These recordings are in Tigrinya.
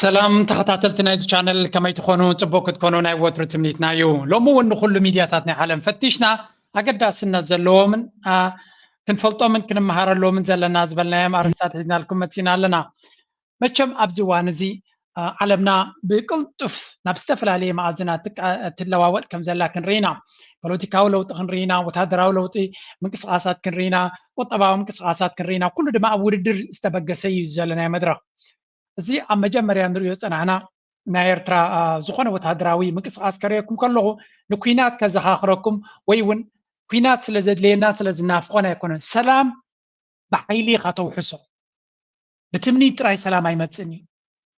ሰላም ተኸታተልቲ ናይዚ ቻነል፣ ከመይ ትኾኑ? ጽቡቅ ክትኮኑ ናይ ወትሩ ትምኒትና እዩ። ሎሚ እውን ንኹሉ ሚድያታት ናይ ዓለም ፈቲሽና፣ ኣገዳስነት ዘለዎምን ክንፈልጦምን ክንመሃረሎምን ዘለና ዝበልናዮም ኣርእስታት ሒዝናልኩም መጺና ኣለና። መቸም ኣብዚ እዋን እዚ ዓለምና ብቅልጡፍ ናብ ዝተፈላለየ መኣዝናት ትለዋወጥ ከም ዘላ ክንርኢና፣ ፖለቲካዊ ለውጢ ክንርኢና፣ ወታደራዊ ለውጢ፣ ምንቅስቃሳት ክንርኢና፣ ቁጠባዊ ምንቅስቃሳት ክንርኢና፣ ኩሉ ድማ ኣብ ውድድር ዝተበገሰ እዩ ዘለናዮ መድረኽ። እዚ ኣብ መጀመርያ ንሪኦ ዝጸናሕና ናይ ኤርትራ ዝኾነ ወታደራዊ ምንቅስቃስ ከርእየኩም ከለኹ፣ ንኲናት ከዘኻኽረኩም ወይ እውን ኲናት ስለ ዘድልየና ስለ ዝናፍቆን ኣይኮነን። ሰላም ብሓይሊ ኢኻ ተውሕሶ። ብትምኒት ጥራይ ሰላም ኣይመጽእን እዩ።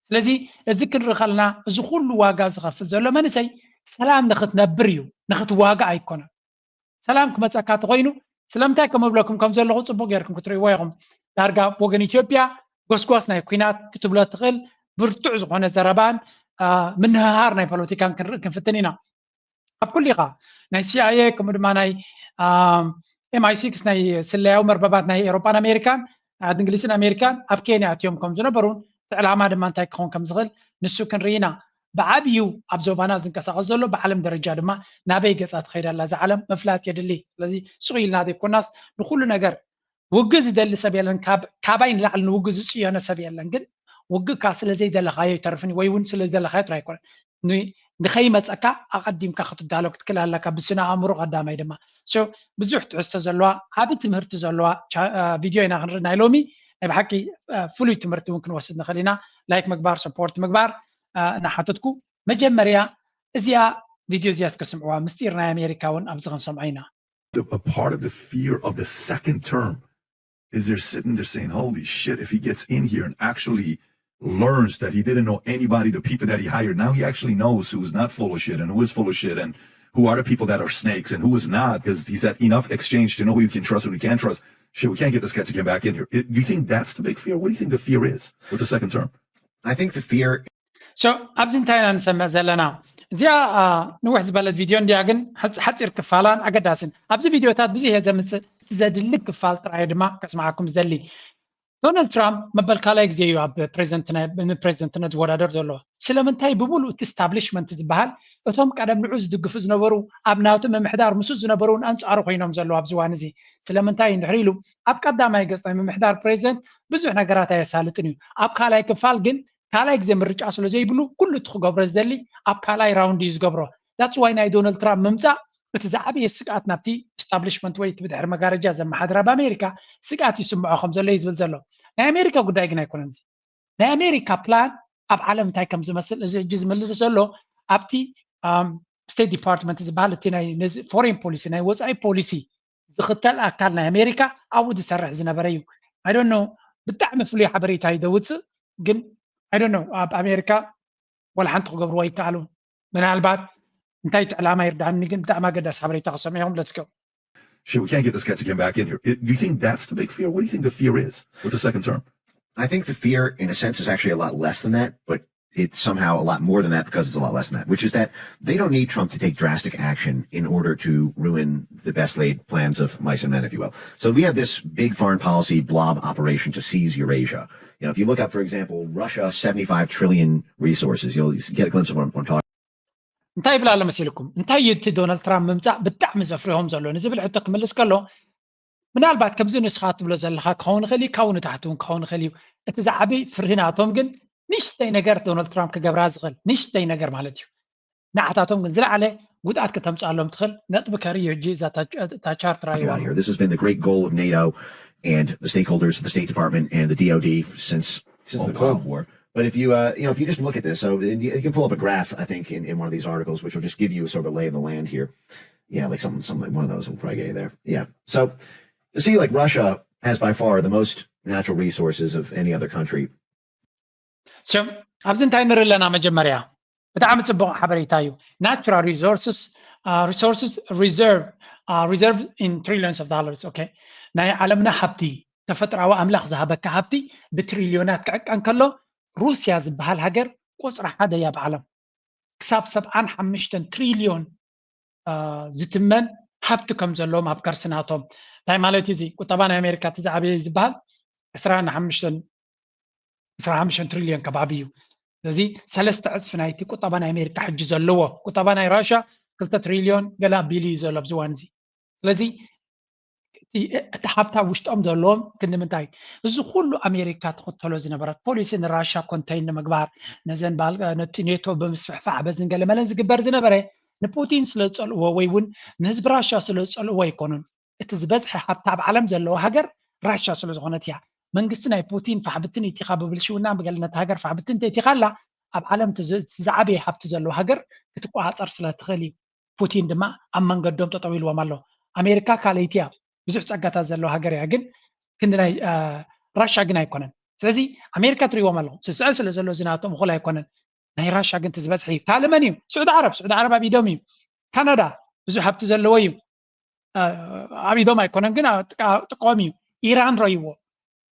ስለዚ እዚ ክንርኢ ከለና፣ እዚ ኩሉ ዋጋ ዝኸፍል ዘሎ መንእሰይ ሰላም ንኽትነብር እዩ፣ ንኽትዋጋእ ኣይኮነን። ሰላም ክመጸካ ተኾይኑ፣ ስለምንታይ ከም እብለኩም ከም ዘለኹ ጽቡቅ ጌርኩም ክትርእይዎ ኢኹም። ዳርጋ ወገን ኢትዮጵያ ጎስጓስ ናይ ኲናት ክትብሎ ትኽእል ብርቱዕ ዝኾነ ዘረባን ምንህሃር ናይ ፖለቲካን ክንርኢ ክንፍትን ኢና። ኣብ ኩሉ ኢኻ ናይ ሲኣይኤ ከምኡ ድማ ናይ ኤምኣይ ሲክስ ናይ ስለያዊ መርበባት ናይ ኤሮጳን ኣሜሪካን፣ ዓዲ እንግሊዝን ኣሜሪካን ኣብ ኬንያ ኣትዮም ከም ዝነበሩን እቲ ዕላማ ድማ እንታይ ክኸውን ከም ዝኽእል ንሱ ክንርኢ ኢና። ብዓብዩ ኣብ ዞባና ዝንቀሳቐስ ዘሎ ብዓለም ደረጃ ድማ ናበይ ገጻ ትኸይድ ኣላ እዛ ዓለም ምፍላጥ የድሊ። ስለዚ ስቕ ኢልና ዘይኮናስ ንኹሉ ነገር ውግእ ዝደሊ ሰብ የለን፣ ካባይ ንላዕሊ ንውግእ ዝጽየኖ ሰብ የለን። ግን ውግእ ከኣ ስለ ዘይደለኻዮ ኣይተርፍን እዩ፣ ወይ እውን ስለ ዝደለኻዮ ጥራይ ኣይኮነን። ንኸይመጸካ ኣቐዲምካ ክትዳሎ ክትክእል ኣለካ፣ ብስነ ኣእምሮ ቀዳማይ ድማ። ብዙሕ ትሕዝቶ ዘለዋ ዓቢ ትምህርቲ ዘለዋ ቪድዮ ኢና ክንርኢ ናይ ሎሚ። ናይ ብሓቂ ፍሉይ ትምህርቲ እውን ክንወስድ ንኽእል ኢና። ላይክ ምግባር፣ ሰፖርት ምግባር እናሓተትኩ፣ መጀመርያ እዚኣ ቪድዮ እዚኣ እስከ ስምዕዋ፣ ምስጢር ናይ ኣሜሪካ እውን ኣብዚ ክንሰምዖ ኢና። A part of the fear of the second term is they're sitting there saying, holy shit, if he gets in here and actually learns that he didn't know anybody, the people that he hired, now he actually knows who's not full of shit and who is full of shit and who are the people that are snakes and who is not, because he's had enough exchange to know who you can trust and who you can't trust. Shit, we can't get this guy to come back in here. Do you think that's the big fear? What do you think the fear is with the second term? I think the fear so ኣብዚ እንታይ ኢና ንሰምዕ ዘለና? እዚኣ ንውሕ ዝበለት ቪድዮ እንዲያ፣ ግን ሓፂር ክፋላን ኣገዳስን። ኣብዚ ቪድዮታት ብዙሕ እየ ዘምፅእ፣ እቲ ዘድሊ ክፋል ጥራይ ድማ ከስምዓኩም ዝደሊ። ዶናልድ ትራምፕ መበል ካልኣይ ግዜ እዩ ኣብ ፕሬዚደንትነት ዝወዳደር ዘሎ። ስለምንታይ? ብሙሉእ እቲ ስታብሊሽመንት ዝበሃል፣ እቶም ቀደም ንዑ ዝድግፉ ዝነበሩ፣ ኣብ ናቱ ምምሕዳር ምስኡ ዝነበሩ እውን ኣንፃሩ ኮይኖም ዘለዉ ኣብዚ እዋን እዚ። ስለምንታይ እንድሕር ኢሉ፣ ኣብ ቀዳማይ ገፅ ናይ ምምሕዳር ፕሬዚደንት ብዙሕ ነገራት ኣየሳልጥን እዩ። ኣብ ካልኣይ ክፋል ግን ካልኣይ ግዜ ምርጫ ስለ ዘይብሉ ኩሉ እቲ ክገብሮ ዝደሊ ኣብ ካልኣይ ራውንድ እዩ ዝገብሮ። That's why ናይ ዶናልድ ትራምፕ ምምፃእ እቲ ዝዓበየ ስግኣት ናብቲ ስታብሊሽመንት ወይ እቲ ብድሕሪ መጋረጃ ዘመሓድር ኣብ ኣሜሪካ ስግኣት ይስምዖ ከም ዘሎ እዩ ዝብል ዘሎ። ናይ ኣሜሪካ ጉዳይ ግን ኣይኮነን። እዚ ናይ ኣሜሪካ ፕላን ኣብ ዓለም እንታይ ከም ዝመስል እዚ ሕጂ ዝምልስ ዘሎ ኣብቲ ስቴት ዲፓርትመንት ዝበሃል እቲ ናይ ፎሬን ፖሊሲ ናይ ወፃኢ ፖሊሲ ዝኽተል ኣካል ናይ ኣሜሪካ ኣብኡ ዝሰርሕ ዝነበረ እዩ። I don't know ብጣዕሚ ፍሉይ ሓበሬታ እዩ ዘውፅእ፣ ግን I don't know ኣብ ኣሜሪካ ዋላ ሓንቲ ክገብርዎ ኣይከኣሉን። ምናልባት እንታይ እቲ ዕላማ ይርዳእኒ፣ ግን ብጣዕሚ ኣገዳሲ ሓበሬታ ክሰምዑ ኢኹም። Let's go. Shit, we can't get this guy to come back in here. Do you think that's the big fear? What do you think the fear is with the second term? I think the fear, in a sense, is actually a lot less than that, but it's somehow a lot more than that because it's a lot less than that, which is that they don't need Trump to take drastic action in order to ruin the best laid plans of mice and men, if you will. So we have this big foreign policy blob operation to seize Eurasia. You know, if you look up, for example, Russia, seventy-five trillion resources, you'll get a glimpse of what I'm, what I'm talking እንታይ ይብል ኣሎ መሲልኩም? እንታይ እዩ እቲ ዶናልድ ትራምፕ ምምፃእ ብጣዕሚ ዘፍርሆም ዘሎ ንዝብል ሕቶ ክምልስ ከሎ፣ ምናልባት ከምዚ ንስኻ ትብሎ ዘለኻ ክኸውን ይኽእል እዩ፣ ካብኡ ንታሕቲ እውን ክኸውን ይኽእል እዩ። እቲ ዝዓቢ ፍርሂ ናቶም ግን ንእሽተይ ነገር ዶናልድ ትራምፕ ክገብራ ዝኽእል ንእሽተይ ነገር ማለት እዩ። ንዓታቶም ግን ዝለዓለ ጉድኣት ከተምፅኣሎም ትኽእል ነጥቢ ከርኢ እዩ። ሕጂ እዛ ቻርት ራእይዋ። This has been the great goal of NATO and the stakeholders, the State Department and the D O D since since the Cold War. But if you uh, you know if you just look at this, so you can pull up a graph I think in, in one of these articles, which will just give you sort of a lay of the land here. Yeah, like something something like one of those will probably get you there. Yeah. So you see, like Russia has by far the most natural resources of any other country. So ኣብዚ እንታይ ንርኢ ኣለና? መጀመርያ ብጣዕሚ ፅቡቅ ሓበሬታ እዩ። Natural resources resources reserve reserve in trillions of dollars. Okay፣ ናይ ዓለምና ሃብቲ፣ ተፈጥራዊ ኣምላኽ ዝሃበካ ሃብቲ ብትሪልዮናት ክዕቀን ከሎ፣ ሩስያ ዝበሃል ሃገር ቁፅሪ ሓደ እያ ብዓለም። ክሳብ ሰብዓን ሓሙሽተን ትሪልዮን ዝትመን ሃብቲ ከም ዘለዎም ኣብ ከርስናቶም። እንታይ ማለት እዩ እዚ? ቁጠባ ናይ ኣሜሪካ እቲ ዝዓበየ ዝበሃል ዕስራን ሓሙሽተን ዕስራን ሓሙሽተን ትሪልዮን ከባቢ እዩ። ስለዚ ሰለስተ ዕፅፊ ናይቲ ቁጠባ ናይ ኣሜሪካ ሕጂ ዘለዎ ቁጠባ ናይ ራሻ ክልተ ትሪልዮን ገለ ኣቢሉ እዩ ዘሎ ኣብዚ እዋን እዚ። ስለዚ እቲ እቲ ሃብታ ውሽጦም ዘለዎም ክንዲ ምንታይ? እዚ ኩሉ ኣሜሪካ ትኽተሎ ዝነበረት ፖሊሲ ንራሻ ኮንተይን ንምግባር፣ ነዘን ባል ነቲ ኔቶ ብምስፍሕፋሕ በዝን ገለ መለን ዝግበር ዝነበረ ንፑቲን ስለ ዝጸልእዎ ወይ እውን ንህዝቢ ራሻ ስለ ዝጸልእዎ ኣይኮኑን። እቲ ዝበዝሐ ሃብቲ ኣብ ዓለም ዘለዎ ሃገር ራሻ ስለ ዝኾነት እያ። መንግስቲ ናይ ፑቲን ፋሕብትን ኢቲኻ ብብልሽውና ብገለ ነቲ ሃገር ፋሕብትን ተኢቲኻ ኣላ ኣብ ዓለም እቲ ዝ- እቲ ዝዓበየ ሃብቲ ዘለዎ ሃገር ክትቆፃፀር ስለ ትኽእል እዩ። ፑቲን ድማ ኣብ መንገዶም ጠጠው ኢልዎም ኣሎ። ኣሜሪካ ካልኣይቲ እያ፣ ብዙሕ ፀጋታት ዘለዋ ሃገር እያ፣ ግን ክንዲ ናይ ራሻ ግን ኣይኮነን። ስለዚ ኣሜሪካ ትሪእዎም ኣለኹ ስስዐ ስለ ዘሎ እዚ ናቶም እኹል ኣይኮነን። ናይ ራሻ ግን እቲ ዝበዝሐ እዩ። ካልእ መን እዩ? ስዑዲ ዓረብ። ስዑዲ ዓረብ ኣብ ኢዶም እዩ። ካናዳ ብዙሕ ሃብቲ ዘለዎ እዩ። ኣብ ኢዶም ኣይኮነን ግን ጥቃኦም እዩ። ኢራን ረይዎ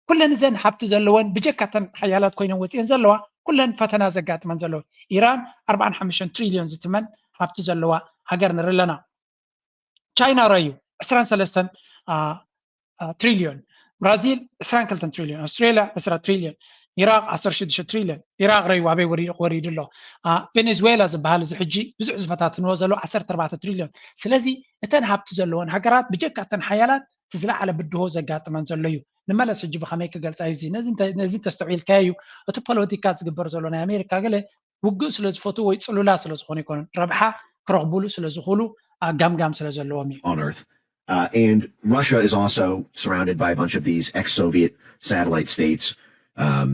ኩለን እዘን ሃብቲ ዘለወን ብጀካ ተን ሓያላት ኮይነን ወፅኤን ዘለዋ ኩለን ፈተና ዘጋጥመን ዘለወ። ኢራን ኣርባዓን ሓሙሽተን ትሪልዮን ዝትመን ሃብቲ ዘለዋ ሃገር ንርኢ ኣለና። ቻይና ረዩ ዕስራን ሰለስተን ትሪልዮን፣ ብራዚል ዕስራን ክልተን ትሪልዮን፣ ኣውስትሬልያ ዕስራ ትሪልዮን፣ ኢራቅ ዓሰርተ ሽዱሽተ ትሪልዮን። ኢራቅ ረዩ ኣበይ ወሪዱ ኣሎ። ቬኔዙዌላ ዝበሃል እዚ ሕጂ ብዙሕ ዝፈታትንዎ ዘሎ ዓሰርተ ኣርባዕተ ትሪልዮን። ስለዚ እተን ሃብቲ ዘለወን ሃገራት ብጀካ እተን ሓያላት እቲ ዝለዓለ ብድሆ ዘጋጥመን ዘሎ እዩ። ንመለስ ሕጂ ብኸመይ ክገልፃ እዩ? ነዚ እንተስተውዒልካዮ እዩ እቲ ፖለቲካ ዝግበር ዘሎ ናይ ኣሜሪካ ገለ ውግእ ስለ ዝፈትዉ ወይ ፅሉላ ስለ ዝኾኑ ኣይኮኑን፣ ረብሓ ክረኽቡሉ ስለ ዝኽእሉ ጋምጋም ስለ ዘለዎም እዩ። On earth. Uh, and Russia is also surrounded by a bunch of these ex-Soviet satellite states, um,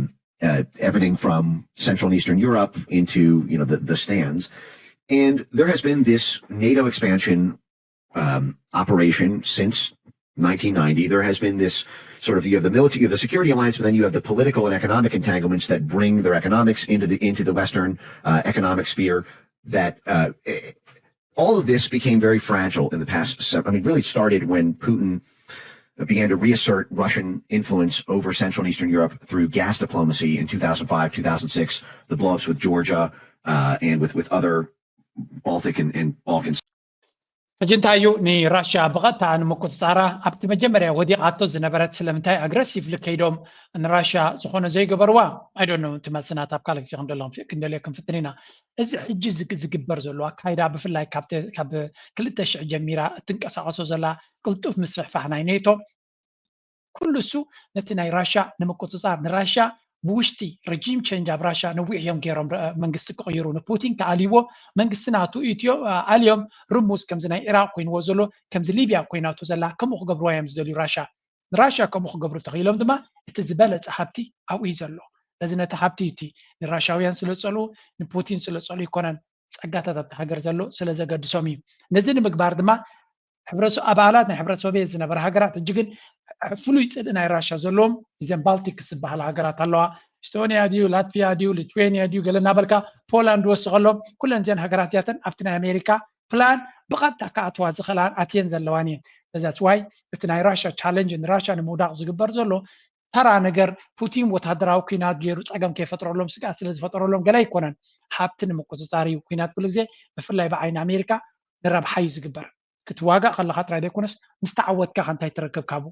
uh, everything from Central and Eastern Europe into you know the, the stands. And there has been this NATO expansion um, operation since nineteen ninety. There has been this sort of you have the military, you have the security alliance, but then you have the political and economic entanglements that bring their economics into the into the Western uh, economic sphere. That uh, all of this became very fragile in the past. I mean, really started when Putin began to reassert Russian influence over Central and Eastern Europe through gas diplomacy in two thousand five, two thousand six, the blowups with Georgia uh, and with, with other Baltic and, and Balkan. ሕጂ እንታይ እዩ ንራሽያ ብቐጥታ ንምቁፅፃራ ኣብቲ መጀመርያ ወዲቓቶ ዝነበረት ስለምንታይ ኣግረሲቭሊ ከይዶም ንራሽያ ዝኾነ ዘይገበርዋ? I don't know። እቲ መልስናት ኣብ ካልእ ግዜ ክንደልዮም ክንደልዮ ክንፍትን ኢና። እዚ ሕጂ ዝግበር ዘሎ ኣካይዳ ብፍላይ ካብ ክልተ ሽሕ ጀሚራ እትንቀሳቐሶ ዘላ ቅልጡፍ ምስፍሕፋሕ ናይ ኔቶ ኩሉ እሱ ነቲ ናይ ራሻ ንምቁፅፃር ንራሻ ብውሽጢ ረጂም ቸንጅ ኣብ ራሻ ነዊሕ እዮም ገይሮም መንግስቲ ክቕይሩ ንፑቲን ተኣልይዎ መንግስቲ ናቱ ኢትዮ ኣልዮም ርሙዝ ከምዚ ናይ ኢራቅ ኮይንዎ ዘሎ ከምዚ ሊብያ ኮይናቶ ዘላ ከምኡ ክገብርዋ እዮም ዝደልዩ ራሻ ንራሻ ከምኡ ክገብሩ ተኽኢሎም ድማ እቲ ዝበለፀ ሃብቲ ኣብኡ እዩ ዘሎ ስለዚ ነቲ ሃብቲ እቲ ንራሻውያን ስለ ዝፀልኡ ንፑቲን ስለ ዝፀልኡ ይኮነን ፀጋታት ኣብቲ ሃገር ዘሎ ስለ ዘገድሶም እዩ ነዚ ንምግባር ድማ ሕብረተሰብ ኣባላት ናይ ሕብረት ሶቪየት ዝነበረ ሃገራት ሕጂ ግን ፍሉይ ፅልኢ ናይ ራሻ ዘለዎም እዘን ባልቲክስ ዝበሃላ ሃገራት ኣለዋ። ኢስቶኒያ ድዩ ላትቪያ ድዩ ሊትዌኒያ ድዩ ገለ እናበልካ ፖላንድ ወስኸሎም ኩለን እዚን ሃገራት እዚኣተን ኣብቲ ናይ ኣሜሪካ ፕላን ብቐጥታ ክኣትዋ ዝኽእላን ኣትየን ዘለዋን እየን። በዛስ ዋይ እቲ ናይ ራሻ ቻለንጅ ንራሻ ንምውዳቕ ዝግበር ዘሎ ተራ ነገር ፑቲን ወታደራዊ ኩናት ገይሩ ፀገም ከይፈጥረሎም ስግኣት ስለ ዝፈጠረሎም ገለ ኣይኮነን። ሃብቲ ንምቁፅፃር እዩ ኩናት ኩሉ ግዜ ብፍላይ ብዓይኒ ኣሜሪካ ንረብሓ እዩ ዝግበር። ክትዋጋእ ከለኻ ጥራይ ዘይኮነስ ምስ ተዓወትካ ከ እንታይ ትረክብ ካብኡ?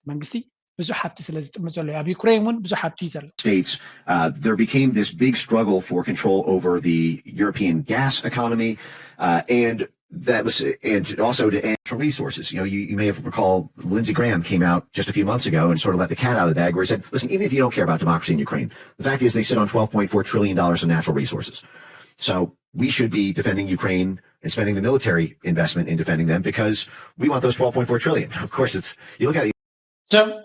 መንግስቲ ብዙሕ ሃብቲ ስለ ዝጥምት ዘሎ እዩ። ኣብ ዩክሬን እውን ብዙሕ ሃብቲ እዩ ዘሎ። States, uh, there became this big struggle for control over the European gas economy uh, and that was and also to natural resources. You know, you, you may have recalled Lindsey Graham came out just a few months ago and sort of let the cat out of the bag, where he said, "Listen, even if you don't care about democracy in Ukraine, the fact is they sit on twelve point four trillion dollars in natural resources. So we should be defending Ukraine and spending the military investment in defending them because we want those twelve point four trillion." Of course, it's you look at it.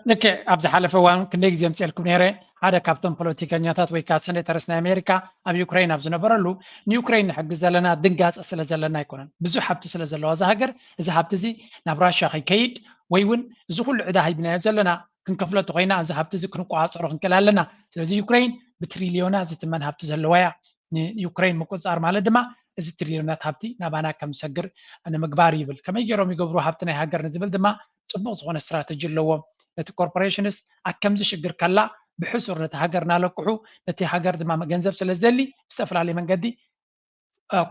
ልክዕ ኣብ ዝሓለፈ እዋን ክንደይ ግዜ ምፅኤልኩም ነይረ ሓደ ካብቶም ፖለቲከኛታት ወይ ከዓ ሰኔተርስ ናይ ኣሜሪካ ኣብ ዩክሬን ኣብ ዝነበረሉ ንዩክሬን ንሕግዝ ዘለና ድንጋፀ ስለ ዘለና ኣይኮነን ብዙሕ ሃብቲ ስለ ዘለዋ እዚ ሃገር እዚ ሃብቲ እዚ ናብ ራሽያ ከይከይድ ወይ እውን እዚ ኩሉ ዕዳ ሂብናዮ ዘለና ክንከፍሎ እንተኮይና ኣብዚ ሃብቲ እዚ ክንቆፃፀሮ ክንክእል ኣለና ስለዚ ዩክሬን ብትሪልዮና ዝትመን ሃብቲ ዘለዋ እያ ንዩክሬን ምቁፅፃር ማለት ድማ እዚ ትሪልዮናት ሃብቲ ናባና ከም ዝሰግር ንምግባር ይብል ከመይ ገይሮም ይገብሩ ሃብቲ ናይ ሃገር ንዝብል ድማ ፅቡቅ ዝኾነ ስትራተጂ ኣለዎም ነቲ ኮርፖሬሽንስ ኣብ ከምዚ ሽግር ከላ ብሕሱር ነቲ ሃገር እናለቅሑ ነቲ ሃገር ድማ ገንዘብ ስለ ዝደሊ ብዝተፈላለየ መንገዲ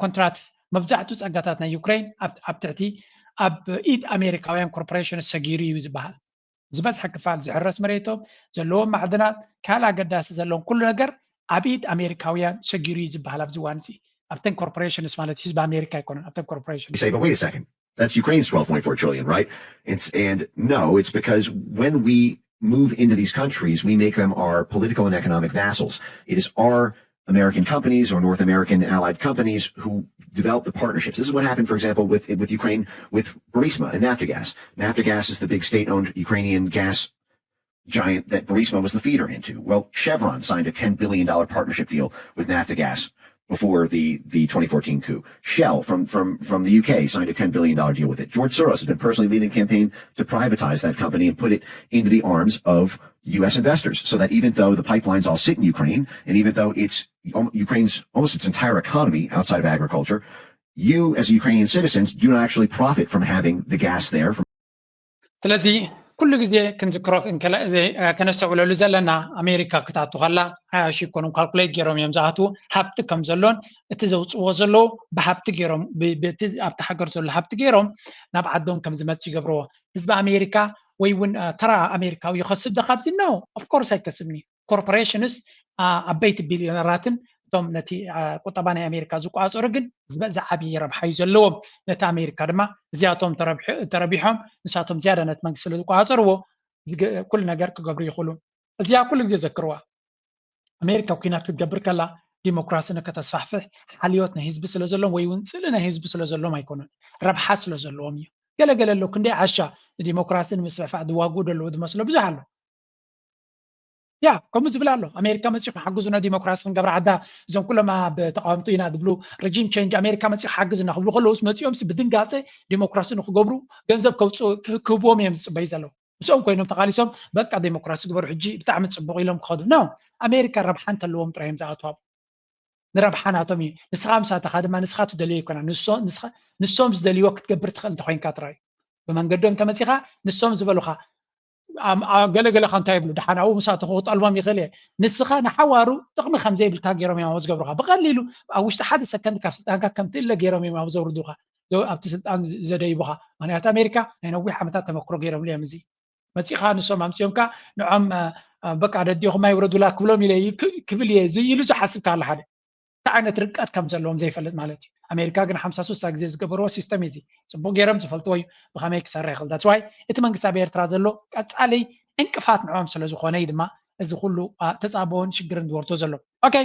ኮንትራት መብዛሕትኡ ፀጋታት ናይ ዩክሬን ኣብ ትሕቲ ኣብ ኢድ ኣሜሪካውያን ኮርፖሬሽን ሰጊሩ እዩ ዝበሃል ዝበዝሐ ክፋል ዝሕረስ መሬቶም ዘለዎም ማዕድናት ካልእ ኣገዳሲ ዘለዎም ኩሉ ነገር ኣብ ኢድ ኣሜሪካውያን ሰጊሩ እዩ ዝበሃል ኣብዚ እዋን እዚ። ኣብተን ኮርፖሬሽንስ ማለት ህዝቢ ኣሜሪካ ኣይኮነን፣ ኣብተን ኮርፖሬሽን You say, but wait a second. That's Ukraine's twelve point four trillion, right? It's and no, it's because when we move into these countries, we make them our political and economic vassals. It is our American companies or North American allied companies who develop the partnerships. This is what happened, for example, with with Ukraine with Burisma and Naftogaz. Naftogaz is the big state-owned Ukrainian gas giant that Burisma was the feeder into. Well, Chevron signed a ten billion dollar partnership deal with Naftogaz before the the twenty fourteen coup. Shell from from from the U K signed a ten billion dollar deal with it. George Soros has been personally leading a campaign to privatize that company and put it into the arms of U S investors, so that even though the pipelines all sit in Ukraine, and even though it's um, Ukraine's almost its entire economy outside of agriculture, you as Ukrainian citizens do not actually profit from having the gas there. From ስለዚ ኩሉ ግዜ ክንዝክሮ ከነስተውዕለሉ ዘለና ኣሜሪካ ክትኣቱ ከላ ሓያሽ ይኮኑም ካልኩሌት ገይሮም እዮም ዝኣትዉ። ሃብቲ ከም ዘሎን እቲ ዘውፅዎ ዘለዉ ብሃብቲ ገይሮም ኣብቲ ሃገር ዘሎ ሃብቲ ገይሮም ናብ ዓዶም ከም ዝመፅ ይገብርዎ። ህዝቢ ኣሜሪካ ወይ እውን ተራ ኣሜሪካዊ ይኸስብ ዶ ካብዚ? No, of course ኣይከስብን እዩ። ኮርፖሬሽንስ ዓበይቲ ቢልዮነራትን እቶም ነቲ ቁጠባ ናይ ኣሜሪካ ዝቋፀሩ ግን ዝበዝሕ ዓብዪ ረብሓ እዩ ዘለዎም። ነቲ ኣሜሪካ ድማ እዚኣቶም ተረቢሖም ንሳቶም ዝያዳ ነቲ መንግስቲ ስለ ዝቋፀርዎ ኩሉ ነገር ክገብሩ ይኽእሉ። እዚኣ ኩሉ ግዜ ዘክርዋ። ኣሜሪካ ኩናት ክትገብር ከላ ዲሞክራሲ ንከተስፋሕፍሕ ሓልዮት ናይ ህዝቢ ስለ ዘሎም ወይ እውን ስእሊ ናይ ህዝቢ ስለ ዘሎም ኣይኮኑን፣ ረብሓ ስለ ዘለዎም እዩ። ገለገለ ኣሎ ክንደይ ዓሻ ንዲሞክራሲ ንምስፍሕፋሕ ዝዋግኡ ዘለዉ ዝመስሎ ብዙሕ ኣሎ። ያ ከምኡ ዝብል ኣሎ። ኣሜሪካ መፂኹ ሓግዙና ዲሞክራሲ ክንገብር ዓዳ እዞም ኩሎም ኣብ ተቃወምቱ ኢና ዝብሉ ሪጂም ቼንጅ ኣሜሪካ መፂኹ ሓግዝና ክብሉ ከለውስ መፂኦምሲ ብድንጋፀ ዲሞክራሲ ንክገብሩ ገንዘብ ከውፅኡ ክህብዎም እዮም ዝፅበዩ ዘለዉ። ምስኦም ኮይኖም ተቃሊሶም በቃ ዴሞክራሲ ግበሩ ሕጂ ብጣዕሚ ፅቡቅ ኢሎም ክኸዱ ነው። ኣሜሪካ ረብሓ እንተለዎም ጥራይ እዮም ዝኣትዋብ። ንረብሓ ናቶም እዩ። ንስኻ ምስ ኣተኻ ድማ ንስኻ ትደልዮ ይኮና ንሶም ዝደልይዎ ክትገብር ትኽእል እንተኮይንካ ጥራይ ብመንገዶም ተመፂኻ ንሶም ዝበሉኻ ገለገለኻ እንታይ ይብሉ ደሓን ኣብኡ ምስ ኣተኹ ክጠልቦም ይኽእል እየ። ንስኻ ንሓዋሩ ጥቕሚ ከምዘይብልካ ገይሮም እዮም ዝገብሩኻ ብቐሊሉ ኣብ ውሽጢ ሓደ ሰከንድ ካብ ስልጣንካ ከምትእለ ገይሮም እዮም ኣብ ዘውርዱኻ ኣብቲ ስልጣን ዘደይቡኻ። ምክንያቱ ኣሜሪካ ናይ ነዊሕ ዓመታት ተመክሮ ገይሮምሉ እዮም። እዚ መፂኻ ንሶም ኣምፅኦምካ ንዖም በቃ ደዲኹም ኣይውረዱላ ክብሎም ኢለ ክብል እየ ዝይሉ ዝሓስብ ካለ ሓደ እንታይ ዓይነት ርቀት ከም ዘለዎም ዘይፈልጥ ማለት እዩ። ኣሜሪካ ግን ሓምሳ ሱሳ ግዜ ዝገበርዎ ሲስተም እዩ። እዚ ፅቡቅ ገይሮም ዝፈልጥዎ እዩ ብከመይ ክሰርሕ ይኽእል። That's why እቲ መንግስቲ ኣብ ኤርትራ ዘሎ ቀፃሊ ዕንቅፋት ንዖም ስለዝኾነ እዩ ድማ እዚ ኩሉ ተፃብኦን ሽግርን ዝወርቶ ዘሎ። ኦኬ፣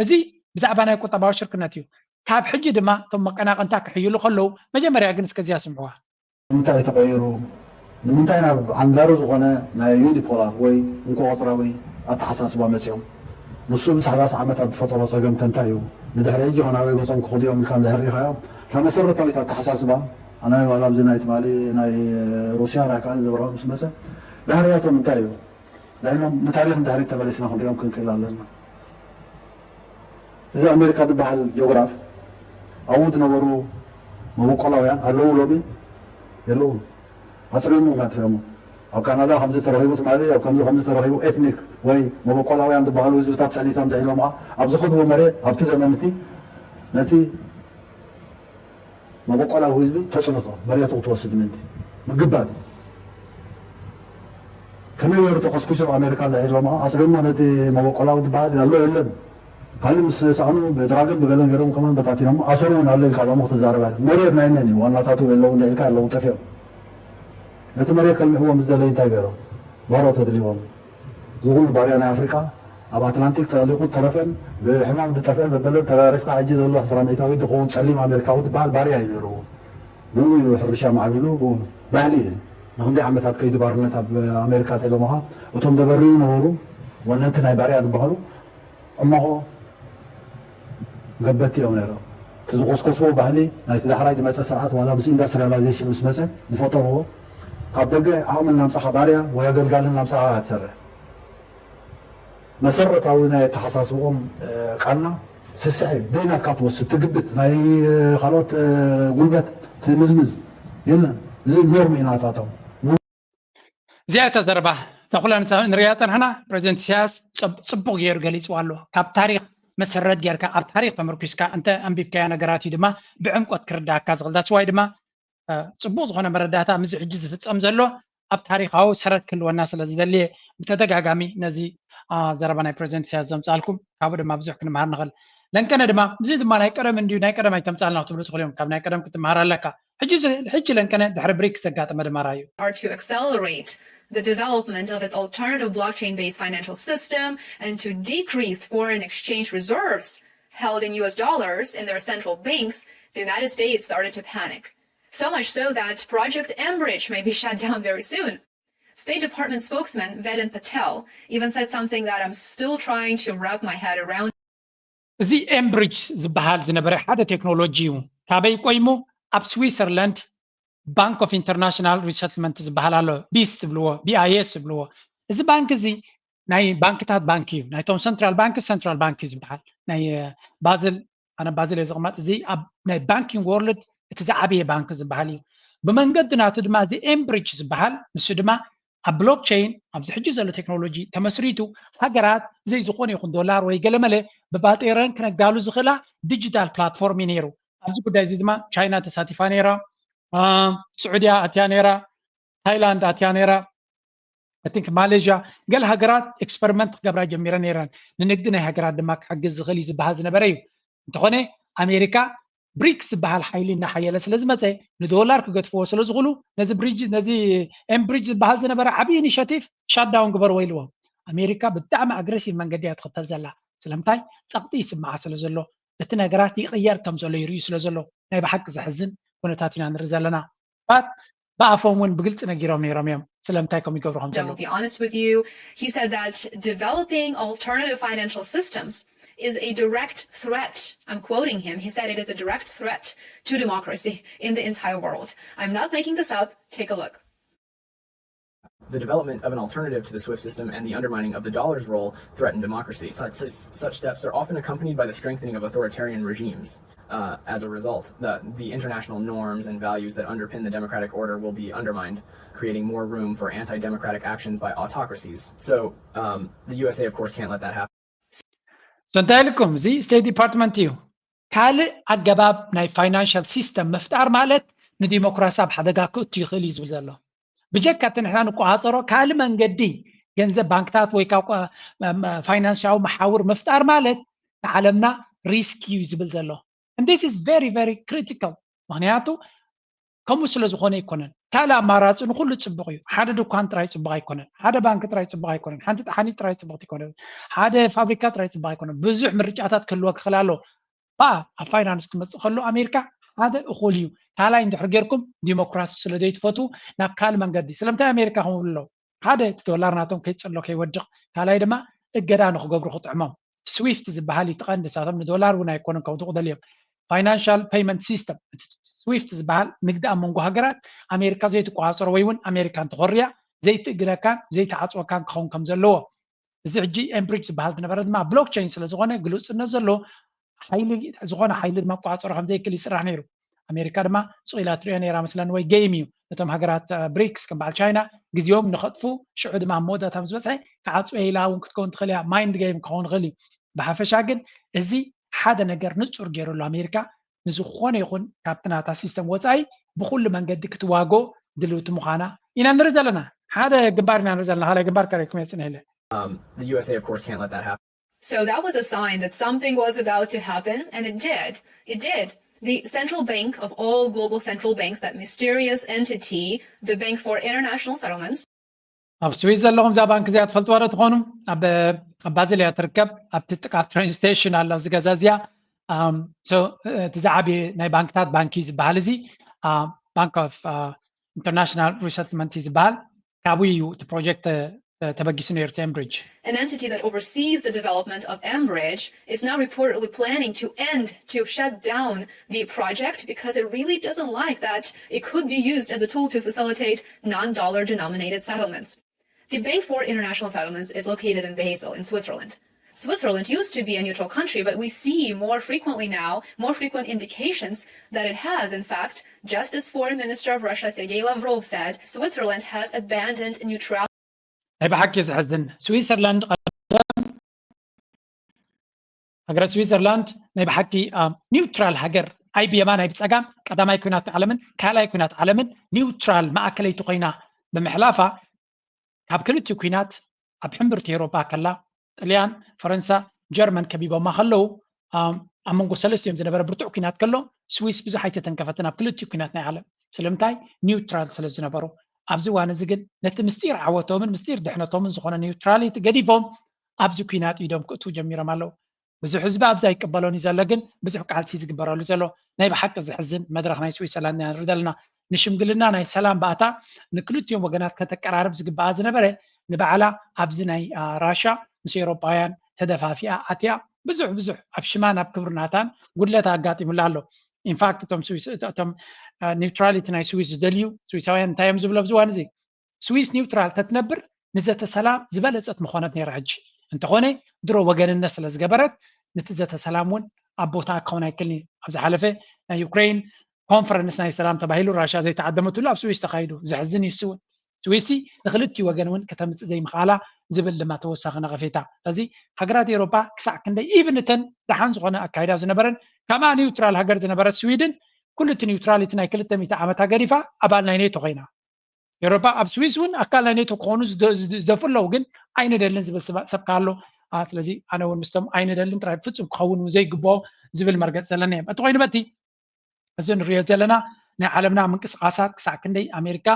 እዚ ብዛዕባ ናይ ቁጠባዊ ሽርክነት እዩ። ካብ ሕጂ ድማ እቶም መቀናቅንታ ክሕይሉ ከለዉ መጀመርያ ግን እስከዚያ ስምዕዋ። ንምንታይ ተቐይሩ? ንምንታይ ናብ ዓንዳሪ ዝኾነ ናይ ዩኒፖላር ወይ እንኮ ቆፅራዊ ኣተሓሳስባ መፂኦም? ንሱ ብሳሕራስ ዓመታት ዝፈጠሮ ፀገም ከ እንታይ እዩ? ንድሕሪ ሕጂ ከ ናበይ ገፆም ክኸዱ እዮም ኢልካ እንድሕር ሪኢኻዮም? እታ መሰረታዊት ኣተሓሳስባ ኣናይ ዋላ ኣብዚ ናይ ትማሊ ናይ ሩስያ ናይ ካልእ ዝበርሆ ምስ መፀ ባህርያቶም እንታይ እዩ? ንሕኖም ንታሪክ ንድሕሪት ተመሊስና ክንሪኦም ክንክእል ኣለና። እዚ ኣሜሪካ ዝበሃል ጆግራፍ ኣብኡ ዝነበሩ መበቆላውያን ኣለዉ ሎሚ የለውን። ኣፅሪሙ ናትሪሙ ኣብ ካናዳ ከምዚ ተረኺቡ ትማሊ ኣብ ከምዚ ከምዚ ተረኺቡ ኤትኒክ ወይ መበቆላውያን ዝበሃሉ ህዝብታት ፀኒቶም ድሒሎም ኣብ ዝኸድዎ መሬት ኣብቲ ዘመን እቲ ነቲ መበቆላዊ ህዝቢ ተፅንቶ መሬቱ ክትወስድ ምእንቲ ምግባት ከመይ ገይሩ ተኸስኩሱ ኣብ ኣሜሪካ እንድሕር ኢሎሞ ኣፅሪሞ ነቲ መበቆላዊ ዝበሃል ኣሎ የለን ካልእ ምስ ሰኣኑ ብድራግን ብገለን ገይሮም ከማን በታቲኖሞ ኣሰሩ እውን ኣሎ ኢልካ ሎሞ ክትዛረብ ኣይትኽእል መሬት ናይ መን እዩ ዋናታቱ የለዉ እንድሕር ኢልካ ኣለዉ ጠፊኦም ነቲ መሬት ከልምሕዎ ምስ ደለዩ እንታይ ገይሮም ባህሮ ተድልዎም ዝኹሉ ባርያ ናይ ኣፍሪቃ ኣብ ኣትላንቲክ ተጠሊቑ ተረፈን ብሕማም ዝጠፍአን ዘበለን ተራሪፍካ ሕጂ ዘሎ ዕስራ ሚእታዊት ዝኸውን ጸሊም ኣሜሪካዊ ዝበሃል ባርያ እዩ ነይሩ። ብኡ እዩ ሕርሻ ማዕቢሉ ብኡ ባህሊ እዩ። ንክንደይ ዓመታት ከይዱ ባርነት ኣብ ኣሜሪካ ጠለምኻ እቶም ዘበርዩ ነበሩ ወነንቲ ናይ ባርያ ዝበሃሉ ዕማኾ ገበቲ እዮም ነይሮም። እቲ ዝኮስኮስዎ ባህሊ ናይቲ ዳሕራይ ዝመፀ ስርዓት ዋላ ምስ ኢንዳስትሪያላይዜሽን ምስ መፀ ዝፈጠርዎ ካብ ደገ ዓቕሚ እናምፃኻ ባርያ ወይ ኣገልጋሊ እናምፃኻ እያ ትሰርሕ። መሰረታዊ ናይ ኣተሓሳስብኦም ቃልና ስስሕ እዩ። ደይ ናትካ ትወስድ ትግብት ናይ ካልኦት ጉልበት ትምዝምዝ የለን። እዚ ኖርም እዩ ናታቶም። እዚኣ እታ ዘረባ እዛ ኩላ ንሳ ንሪኣ ፀንሕና ፕሬዚደንት ኢሳያስ ፅቡቅ ገይሩ ገሊፅዋ ኣሎ። ካብ ታሪክ መሰረት ጌርካ ኣብ ታሪክ ተመርኩስካ እንተ ኣንቢብካያ ነገራት እዩ ድማ ብዕምቆት ክርዳእካ ዝኽእል። ዳስዋይ ድማ ፅቡቅ ዝኾነ መረዳእታ ምዚ ሕጂ ዝፍፀም ዘሎ ኣብ ታሪካዊ ሰረት ክህልወና ስለ ዝደልየ ብተደጋጋሚ ነዚ ዘረባ ናይ ፕሬዚደንት ኢሳያስ ዘምፃልኩም፣ ካብኡ ድማ ብዙሕ ክንመሃር ንኽእል። ለንቀነ ድማ እዚ ድማ ናይ ቀደም እንድዩ፣ ናይ ቀደም ኣይተምፃልና ክትብሉ ትኽእሉ እዮም። ካብ ናይ ቀደም ክትመሃር ኣለካ። ሕጂ ለንቀነ ድሕሪ ብሪክ ዘጋጠመ ድማ ራዩ። are to accelerate the development of its alternative blockchain-based financial system and to decrease foreign exchange reserves held in U S dollars in their central banks, the United States started to panic. So much so that Project Enbridge may be shut down very soon. State Department spokesman Vedant Patel even said something that I'm still trying to wrap my head around. እዚ ኤምብሪጅ ዝበሃል ዝነበረ ሓደ ቴክኖሎጂ እዩ። ካበይ ቆይሙ? ኣብ ስዊሰርላንድ ባንክ ኦፍ ኢንተርናሽናል ሪሰትልመንት ዝበሃል ኣሎ፣ ቢስ ዝብልዎ፣ ቢኣይኤስ ዝብልዎ። እዚ ባንክ እዚ ናይ ባንክታት ባንክ እዩ። ናይቶም ሰንትራል ባንክ ሰንትራል ባንክ እዩ ዝበሃል። ናይ ባዝል፣ ኣነ ባዝል እየ ዝቕመጥ። እዚ ኣብ ናይ ባንኪንግ ወርልድ እቲ ዝዓበየ ባንክ ዝበሃል እዩ። ብመንገዲ ናቱ ድማ እዚ ኤምብሪጅ ዝበሃል፣ ንሱ ድማ ኣብ ብሎክቸይን ኣብዚ ሕጂ ዘሎ ቴክኖሎጂ ተመስሪቱ ሃገራት ብዘይ ዝኾነ ይኹን ዶላር ወይ ገለመለ ብባጤረን ክነግዳሉ ዝኽእላ ዲጂታል ፕላትፎርም እዩ ነይሩ። ኣብዚ ጉዳይ እዚ ድማ ቻይና ተሳቲፋ ነይራ፣ ስዑድያ ኣትያ ነይራ፣ ታይላንድ ኣትያ ነይራ፣ ቲንክ ማሌዥያ፣ ገለ ሃገራት ኤክስፐሪመንት ክገብራ ጀሚረ ነይረን። ንንግዲ ናይ ሃገራት ድማ ክሕግዝ ዝኽእል እዩ ዝበሃል ዝነበረ እዩ። እንተኾነ ኣሜሪካ ብሪክስ ዝበሃል ሓይሊ እናሓየለ ስለ ዝመፀ ንዶላር ክገድፍዎ ስለ ዝኽእሉ ነዚ ብሪጅ ነዚ ኤምብሪጅ ዝበሃል ዝነበረ ዓብዪ ኢኒሽቲቭ ሻትዳውን ግበርዎ ኢልዎም። ኣሜሪካ ብጣዕሚ ኣግሬሲቭ መንገዲ እያ ትኽተል ዘላ። ስለምንታይ? ፀቕጢ ይስምዓ ስለ ዘሎ፣ እቲ ነገራት ይቕየር ከም ዘሎ ይርእዩ ስለ ዘሎ። ናይ ብሓቂ ዘሕዝን ኩነታት ኢና ንርኢ ዘለና። ባት ብኣፎም እውን ብግልፂ ነጊሮም ነይሮም እዮም ስለምንታይ ከም ይገብሩ ከም I'll ዘለዉ። be honest with you. He said that developing alternative financial systems is a direct threat. I'm quoting him. He said it is a direct threat to democracy in the entire world. I'm not making this up. Take a look. The development of an alternative to the SWIFT system and the undermining of the dollar's role threaten democracy. Such, such steps are often accompanied by the strengthening of authoritarian regimes. Uh, as a result, the, the international norms and values that underpin the democratic order will be undermined, creating more room for anti-democratic actions by autocracies. So um, the U S A, of course, can't let that happen. So እንታይ ኢልኩም? እዚ ስቴት ዲፓርትመንት እዩ። ካልእ ኣገባብ ናይ ፋይናንሻል ሲስተም ምፍጣር ማለት ንዲሞክራሲ ኣብ ሓደጋ ክእቱ ይኽእል እዩ ዝብል ዘሎ። ብጀካ እቲ ንሕና ንቆፃፀሮ ካልእ መንገዲ ገንዘብ ባንክታት ወይ ካብ ፋይናንሻዊ መሓውር ምፍጣር ማለት ንዓለምና ሪስክ እዩ ዝብል ዘሎ። And this is very very critical። ምክንያቱ ከምኡ ስለ ዝኾነ ኣይኮነን። ካልእ ኣማራፂ ንኩሉ ፅቡቕ እዩ። ሓደ ድኳን ጥራይ ፅቡቕ ኣይኮነን። ሓደ ባንክ ጥራይ ፅቡቕ ኣይኮነን። ሓንቲ ጠሓኒት ጥራይ ፅብቕቲ ኣይኮነን። ሓደ ፋብሪካ ጥራይ ፅቡቕ ኣይኮነን። ብዙሕ ምርጫታት ክህልወ ክኽእል ኣሎ። ባ ኣብ ፋይናንስ ክመፅእ ከሎ ኣሜሪካ ሓደ እኹል እዩ። ካልኣይ እንድሕር ጌርኩም ዲሞክራሲ ስለ ዘይትፈትዉ ናብ ካልእ መንገዲ። ስለምንታይ ኣሜሪካ ከምኡ ኣለዉ? ሓደ እቲ ዶላር ናቶም ከይፀሎ ከይወድቕ፣ ካልኣይ ድማ እገዳ ንክገብሩ ክጥዕሞም። ስዊፍት ዝበሃል እዩ እቲ ቀንዲ። ንሳቶም ንዶላር እውን ኣይኮኑን ከውድቑ ደልዮም። ፋይናንሻል ፔይመንት ሲስተም፣ እቲ ስዊፍት ዝበሃል ንግዲ ኣብ መንጎ ሃገራት ኣሜሪካ ዘይትቆፃፀሮ ወይ እውን ኣሜሪካ እንተኾርያ ዘይትእግደካን ዘይትዓፅወካን ክኸውን ከም ዘለዎ። እዚ ሕጂ ኤምብሪጅ ዝበሃል ዝነበረ ድማ ብሎክቸይን ስለ ዝኾነ ግሉፅነት ዘለዎ ሓይሊ፣ ዝኾነ ሓይሊ ድማ ክቆፃፀሮ ከም ዘይክእል ይስራሕ ነይሩ። ኣሜሪካ ድማ ስቕ ኢላ ትሪኦ ነይራ መስለኒ፣ ወይ ጌም እዩ። ነቶም ሃገራት ብሪክስ ከም በዓል ቻይና ግዜኦም ንኸጥፉ፣ ሽዑ ድማ ኣብ መወዳእታ ምስ በፅሐ ክዓፅወ ኢላ እውን ክትከውን ትኽእል እያ። ማይንድ ጌም ክኸውን ይኽእል እዩ። ብሓፈሻ ግን እዚ ሓደ ነገር ንፁር ገይሩ ኣሎ። ኣሜሪካ ንዝኾነ ይኹን ካብቲ ናታ ሲስተም ወፃኢ ብኩሉ መንገዲ ክትዋጎ ድልውቲ ምዃና ኢና ንርኢ ዘለና። ሓደ ግንባር ኢና ንርኢ ዘለና። ካልኣይ ግንባር ከርእየኩም እየ ፅንሕ ኢለ። Um, the U S A, of course, can't let that happen. So that was a sign that something was about to happen, and it did. It did. The central bank of all global central banks, that mysterious entity, the Bank for International Settlements, ኣብ ስዊስ ዘለኹም እዛ ባንክ እዚኣ ትፈልጥዋ ዶ ትኾኑ? ኣብ ኣብ ባዝል እያ ትርከብ። ኣብቲ ጥቃ ትሬን ስቴሽን ኣሎ እዚ ገዛ እዚኣ። Um, so እቲ ዝዓበየ ናይ ባንክታት ባንክ እዩ ዝበሃል እዚ ባንክ ኦፍ ኢንተርናሽናል ሪሰትልመንት እዩ ዝበሃል። ካብኡ እዩ እቲ ፕሮጀክት ተበጊሱ ነይሩ፣ እቲ ኤምብሪጅ። An entity that oversees the development of Enbridge is now reportedly planning to end, to shut down the project because it really doesn't like that it could be used as a tool to facilitate non-dollar denominated settlements. The Bank for International Settlements is located in Basel in Switzerland. Switzerland used to be a neutral country, but we see more frequently now, more frequent indications that it has. In fact, just as Foreign Minister of Russia Sergei Lavrov said, Switzerland has abandoned neutrality. ናይ ብሓቂ ዘሕዝን። ስዊዘርላንድ ቀደም፣ ሃገረ ስዊዘርላንድ ናይ ብሓቂ ኒውትራል ሃገር፣ ኣይ ብየማን ኣይ ብፀጋም፣ ቀዳማይ ኩናት ዓለምን ካልኣይ ኩናት ዓለምን ኒውትራል ማእከለይቲ ኮይና ብምሕላፋ ካብ ክልቲኡ ኩናት ኣብ ሕምብርቲ ኤውሮጳ ከላ ጥልያን፣ ፈረንሳ፣ ጀርመን ከቢቦማ ከለዉ ኣብ መንጎ ሰለስቲኦም ዝነበረ ብርቱዕ ኩናት ከሎ ስዊስ ብዙሕ ኣይተተንከፈትን ኣብ ክልቲኡ ኩናት ናይ ዓለም። ስለምንታይ? ኒውትራል ስለ ዝነበሩ። ኣብዚ እዋን እዚ ግን ነቲ ምስጢር ዓወቶምን ምስጢር ድሕነቶምን ዝኾነ ኒውትራሊቲ ገዲፎም ኣብዚ ኩናት ኢዶም ክእትዉ ጀሚሮም ኣለዉ። ብዙሕ ህዝቢ ኣብዚ ኣይቀበሎን እዩ ዘሎ፣ ግን ብዙሕ ቃልሲ ዝግበረሉ ዘሎ። ናይ ብሓቂ ዘሕዝን መድረኽ ናይ ስዊዘርላንድ ኢና ንርኢ ዘለና። ንሽምግልና ናይ ሰላም ባእታ ንክልቲኦም ወገናት ከተቀራርብ ዝግበኣ ዝነበረ ንባዕላ ኣብዚ ናይ ራሻ ምስ ኤውሮጳውያን ተደፋፊኣ ኣትያ ብዙሕ ብዙሕ ኣብ ሽማን ኣብ ክብርናታን ጉድለት ኣጋጢሙላ ኣሎ። ኢንፋክት እቶም ስዊስ እቶም ኒውትራሊቲ ናይ ስዊስ ዝደልዩ ስዊሳውያን እንታይ እዮም ዝብሉ ኣብዚ እዋን እዚ? ስዊስ ኒውትራል ተትነብር ንዘተ ሰላም ዝበለፀት ምኾነት ነይራ። ሕጂ እንተኾነ ድሮ ወገንነት ስለ ዝገበረት ንቲ ዘተ ሰላም እውን ኣብ ቦታ ክኸውን ኣይክልን እዩ። ኣብ ዝሓለፈ ናይ ዩክሬን ኮንፈረንስ ናይ ሰላም ተባሂሉ ራሻ ዘይተዓደመትሉ ኣብ ስዊስ ተኻይዱ። ዘሕዝን እዩ። ስውን ስዊሲ ንክልቲኡ ወገን እውን ከተምፅእ ዘይምኽኣላ ዝብል ድማ ተወሳኺ ነቐፌታ። ስለዚ ሃገራት ኤውሮጳ ክሳዕ ክንደይ ኢቭን እተን ደሓን ዝኾነ ኣካይዳ ዝነበረን ከማ ኒውትራል ሃገር ዝነበረት ስዊድን ኩሉ እቲ ኒውትራሊቲ ናይ ክልተ ሚእቲ ዓመታ ገዲፋ ኣባል ናይ ኔቶ ኮይና። ኤውሮጳ ኣብ ስዊስ እውን ኣካል ናይ ኔቶ ክኾኑ ዝደፉ ኣለዉ፣ ግን ኣይንደልን ዝብል ሰብ ኣሎ። ስለዚ ኣነ እውን ምስቶም ኣይንደልን ጥራይ ፍጹም ክኸውን እውን ዘይግብኦ ዝብል መርገፂ ዘለኒ እዮም። እቲ ኮይኑ በቲ እዚ ንሪኦ ዘለና ናይ ዓለምና ምንቅስቃሳት ክሳዕ ክንደይ ኣሜሪካ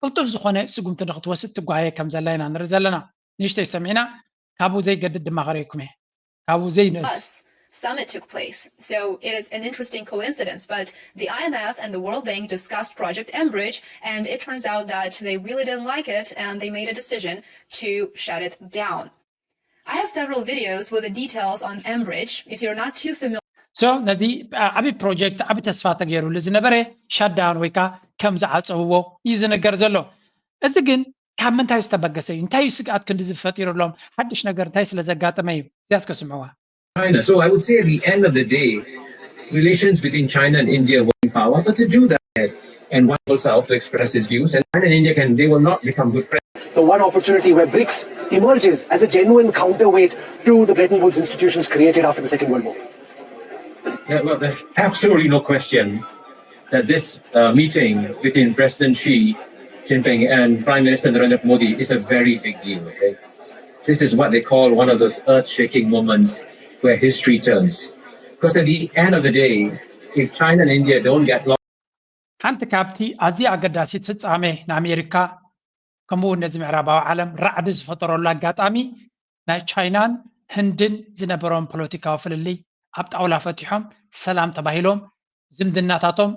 ቅልጡፍ ዝኾነ ስጉምቲ ንክትወስድ ትጓየ ከም ዘላ ኢና ንርኢ ዘለና። ንእሽተይ ሰሚዕና ካብኡ ዘይገድድ ድማ ከርእየኩም እየ። ካብኡ ዘይንእስ summit took place. So it is an interesting coincidence, but the I M F and the World Bank discussed Project Enbridge, and it turns out that they really didn't like it, and they made a decision to shut it down. I have several videos with the details on Enbridge. If you're not too familiar, so ነዚ ዓብዪ ፕሮጀክት ዓብዪ ተስፋ ተገይሩሉ ዝነበረ ሻዳውን ወይ ከዓ ከም ዝዓፀውዎ እዩ ዝነገር ዘሎ። እዚ ግን ካብ ምንታይ ዝተበገሰ እዩ? እንታይ እዩ ስግኣት ክንዲ ዝፈጢሩሎም? ሓድሽ ነገር እንታይ ስለ ዘጋጠመ እዩ? እዚያስ ከስምዕዋ። China. So I would say at the end of the day, relations between China and India were in power, but to do that, and one also to express his views, and China and India can, they will not become good friends. The one opportunity where BRICS emerges as a genuine counterweight to the Bretton Woods institutions created after the Second World War. Yeah, well, there's absolutely no question that this uh, meeting between President Xi Jinping and Prime Minister Narendra Modi is a very big deal. Okay? This is what they call one of those earth-shaking moments where history turns. Because at the end of the day, if China and India don't get along, ሓንቲ ካብቲ ኣዝያ ኣገዳሲት ፍጻሜ ንኣሜሪካ ከምኡ እውን ነዚ ምዕራባዊ ዓለም ራዕዲ ዝፈጠረሉ ኣጋጣሚ ናይ ቻይናን ህንድን ዝነበሮም ፖለቲካዊ ፍልልይ ኣብ ጣውላ ፈቲሖም ሰላም ተባሂሎም ዝምድናታቶም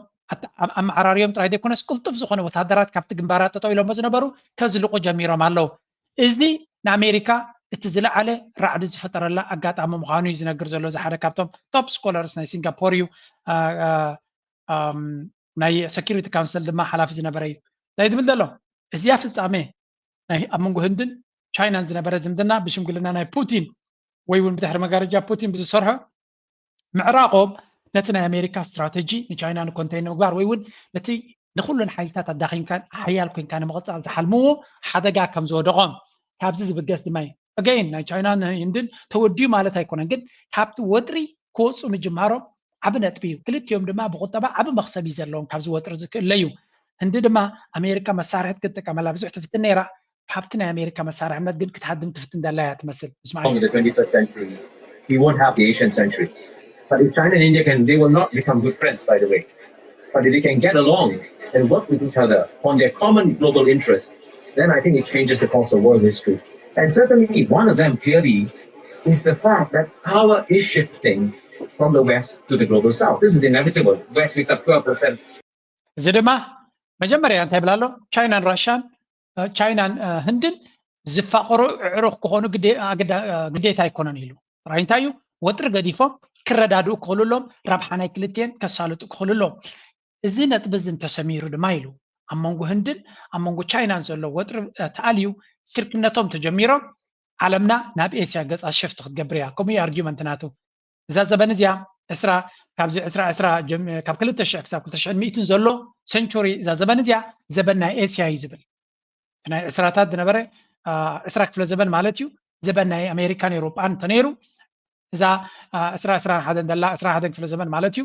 ኣመዓራርዮም ጥራይ ዘይኮነስ ቅልጡፍ ዝኾነ ወታደራት ካብቲ ግንባራት ጠጠው ኢሎሞ ዝነበሩ ከዝልቁ ጀሚሮም ኣለዉ። እዚ ንኣሜሪካ እቲ ዝለዓለ ራዕዲ ዝፈጠረላ ኣጋጣሚ ምዃኑ እዩ ዝነግር ዘሎ። እዚ ሓደ ካብቶም ቶፕ ስኮለርስ ናይ ሲንጋፖር እዩ። ናይ ሰኪሪቲ ካውንስል ድማ ሓላፊ ዝነበረ እዩ። እንታይ ዝብል ዘሎ እዚያ ፍጻሜ ናይ ኣብ መንጎ ህንድን ቻይናን ዝነበረ ዝምድና ብሽምግልና ናይ ፑቲን ወይ እውን ብድሕሪ መጋረጃ ፑቲን ብዝሰርሖ ምዕራቖም ነቲ ናይ ኣሜሪካ ስትራተጂ ንቻይና ንኮንቴን ንምግባር ወይ እውን ነቲ ንኩለን ሓይልታት ኣዳኺምካ ሓያል ኮንካ ንምቕፃል ዝሓልምዎ ሓደጋ ከም ዝወደቖም ካብዚ ዝብገስ ድማ እዩ። ኣገይን ናይ ቻይናን ህንድን ተወዲኡ ማለት ኣይኮነን፣ ግን ካብቲ ወጥሪ ክወፁ ምጅማሮም ዓቢ ነጥቢ እዩ። ክልቲኦም ድማ ብቁጠባ ዓቢ መኽሰብ እዩ ዘለዎም ካብዚ ወጥሪ ዝክእለ እዩ። ህንዲ ድማ ኣሜሪካ መሳርሕት ክትጥቀመላ ብዙሕ ትፍትን ነይራ። ካብቲ ናይ ኣሜሪካ መሳርሕነት ግን ክትሃድም ትፍትን ዘላ እያ ትመስል። Hong in the twenty-first century. He won't have the Asian century. But if China and India can, they will not become good friends, by the way. But if they can get along and work with each other on their common global interests, then I think it changes the course of world history. And certainly, one of them clearly is the fact that power is shifting from the West to the global South. This is inevitable. The West makes up twelve percent. እዚ ድማ መጀመርያ እንታይ ይብል ኣሎ? ቻይናን ራሻን ቻይናን ህንድን ዝፋቐሩ ኣዕሩኽ ክኾኑ ግዴታ ኣይኮነን ኢሉ። ጥራይ እንታይ እዩ ወጥሪ ገዲፎም ክረዳድኡ ክኽእሉ ኣሎም፣ ረብሓ ናይ ክልቲኤን ከሳልጡ ክኽእሉ ኣሎም። እዚ ነጥቢ እዚ እንተሰሚሩ ድማ ኢሉ ኣብ መንጎ ህንድን ኣብ መንጎ ቻይናን ዘሎ ወጥሪ ተኣልዩ ሽርክነቶም ተጀሚሮም ዓለምና ናብ ኤስያ ገፃ ሽፍት ክትገብር እያ። ከምኡ እዩ ኣርጊመንት ናቱ። እዛ ዘበን እዚኣ ዕስራ ካብዚ ዕስራ ዕስራ ካብ ክልተ ሽሕ ክሳብ ክልተ ሽሕን ሚእትን ዘሎ ሰንቹሪ እዛ ዘበን እዚኣ ዘበን ናይ ኤስያ እዩ ዝብል። ናይ ዕስራታት ዝነበረ ዕስራ ክፍለ ዘበን ማለት እዩ። ዘበን ናይ ኣሜሪካን ኤውሮጳን እንተነይሩ እዛ ዕስራ ዕስራን ሓደን ዘላ ዕስራ ሓደን ክፍለ ዘበን ማለት እዩ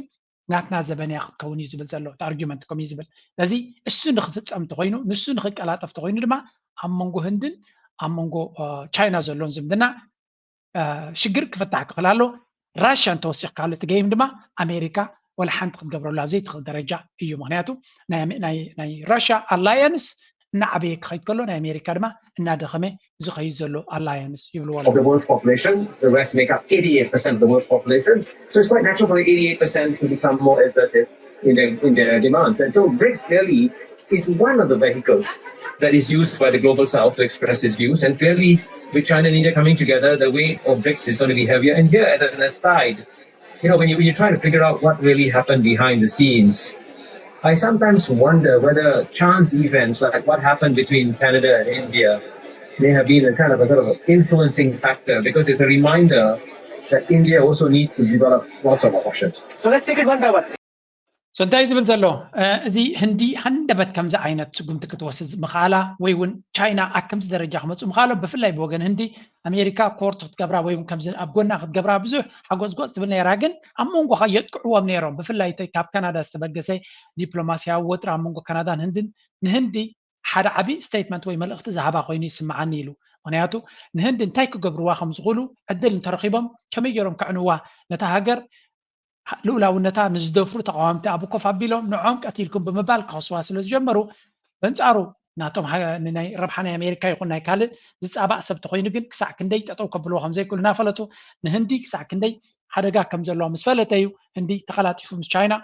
ናትና ዘበን እያ ክትከውን እዩ ዝብል ዘሎ እቲ ኣርጊመንት ከምኡ እዩ ዝብል። ስለዚ እሱ ንክፍፀም እንተኮይኑ ንሱ ንክቀላጠፍ እንተኮይኑ ድማ ኣብ መንጎ ህንድን ኣብ መንጎ ቻይና ዘሎን ዝምድና ሽግር ክፍታሕ ክኽእል ኣሎ። ራሽያ እንተወሲኽካሉ እቲ ገይም ድማ ኣሜሪካ ወላ ሓንቲ ክትገብረሉ ኣብ ዘይትኽእል ደረጃ እዩ። ምክንያቱ ናይ ራሽያ ኣላያንስ እናዓበየ ክኸይድ ከሎ ናይ ኣሜሪካ ድማ እናደኸመ ዝኸይድ ዘሎ ኣላያንስ ይብልዎ ኣለዉ። The world's population, the West make up eighty-eight percent of the world's population. So it's quite natural for the eighty-eight percent to become more assertive in their, in their demands. And so BRICS clearly is one of the vehicles that is used by the global south to express its views. And clearly, with China and India coming together, the weight of BRICS is going to be heavier. And here, as an aside, you know, when, you, when you're trying to figure out what really happened behind the scenes, I sometimes wonder whether chance events like what happened between Canada and India may have been a kind of a sort of influencing factor, because it's a reminder that India also needs to develop lots of options. So let's take it one by one. So እንታይ ዝብል ዘሎ እዚ ህንዲ ሃንደበት ከምዚ ዓይነት ስጉምቲ ክትወስድ ምኽኣላ ወይ እውን ቻይና ኣብ ከምዚ ደረጃ ክመፁ ምኽኣሎም ብፍላይ ብወገን ህንዲ ኣሜሪካ ኮርት ክትገብራ ወይ እውን ከምዚ ኣብ ጎና ክትገብራ ብዙሕ ሓጎፅጎፅ ትብል ነይራ። ግን ኣብ መንጎኻ የጥቅዕዎም ነይሮም። ብፍላይ ካብ ካናዳ ዝተበገሰ ዲፕሎማስያዊ ወጥሪ ኣብ መንጎ ካናዳን ህንድን ንህንዲ ሓደ ዓብዪ ስቴትመንት ወይ መልእኽቲ ዝሃባ ኮይኑ ይስምዓኒ ኢሉ። ምክንያቱ ንህንዲ እንታይ ክገብርዋ ከም ዝኽእሉ ዕድል እንተረኺቦም ከመይ ገይሮም ከዕንዋ ነታ ሃገር ልኡላውነታ ንዝደፍሩ ተቃዋምቲ ኣብ ኮፍ ኣቢሎም ንዖም ቀቲልኩም ብምባል ክኸስዋ ስለ ዝጀመሩ በንጻሩ ናቶም ናይ ረብሓ ናይ ኣሜሪካ ይኹን ናይ ካልእ ዝጻባእ ሰብ ተኮይኑ ግን ክሳዕ ክንደይ ጠጠው ከብልዎ ከም ዘይክእሉ እናፈለጡ ንህንዲ ክሳዕ ክንደይ ሓደጋ ከም ዘለዎ ምስ ፈለጠ እዩ ህንዲ ተቀላጢፉ ምስ ቻይና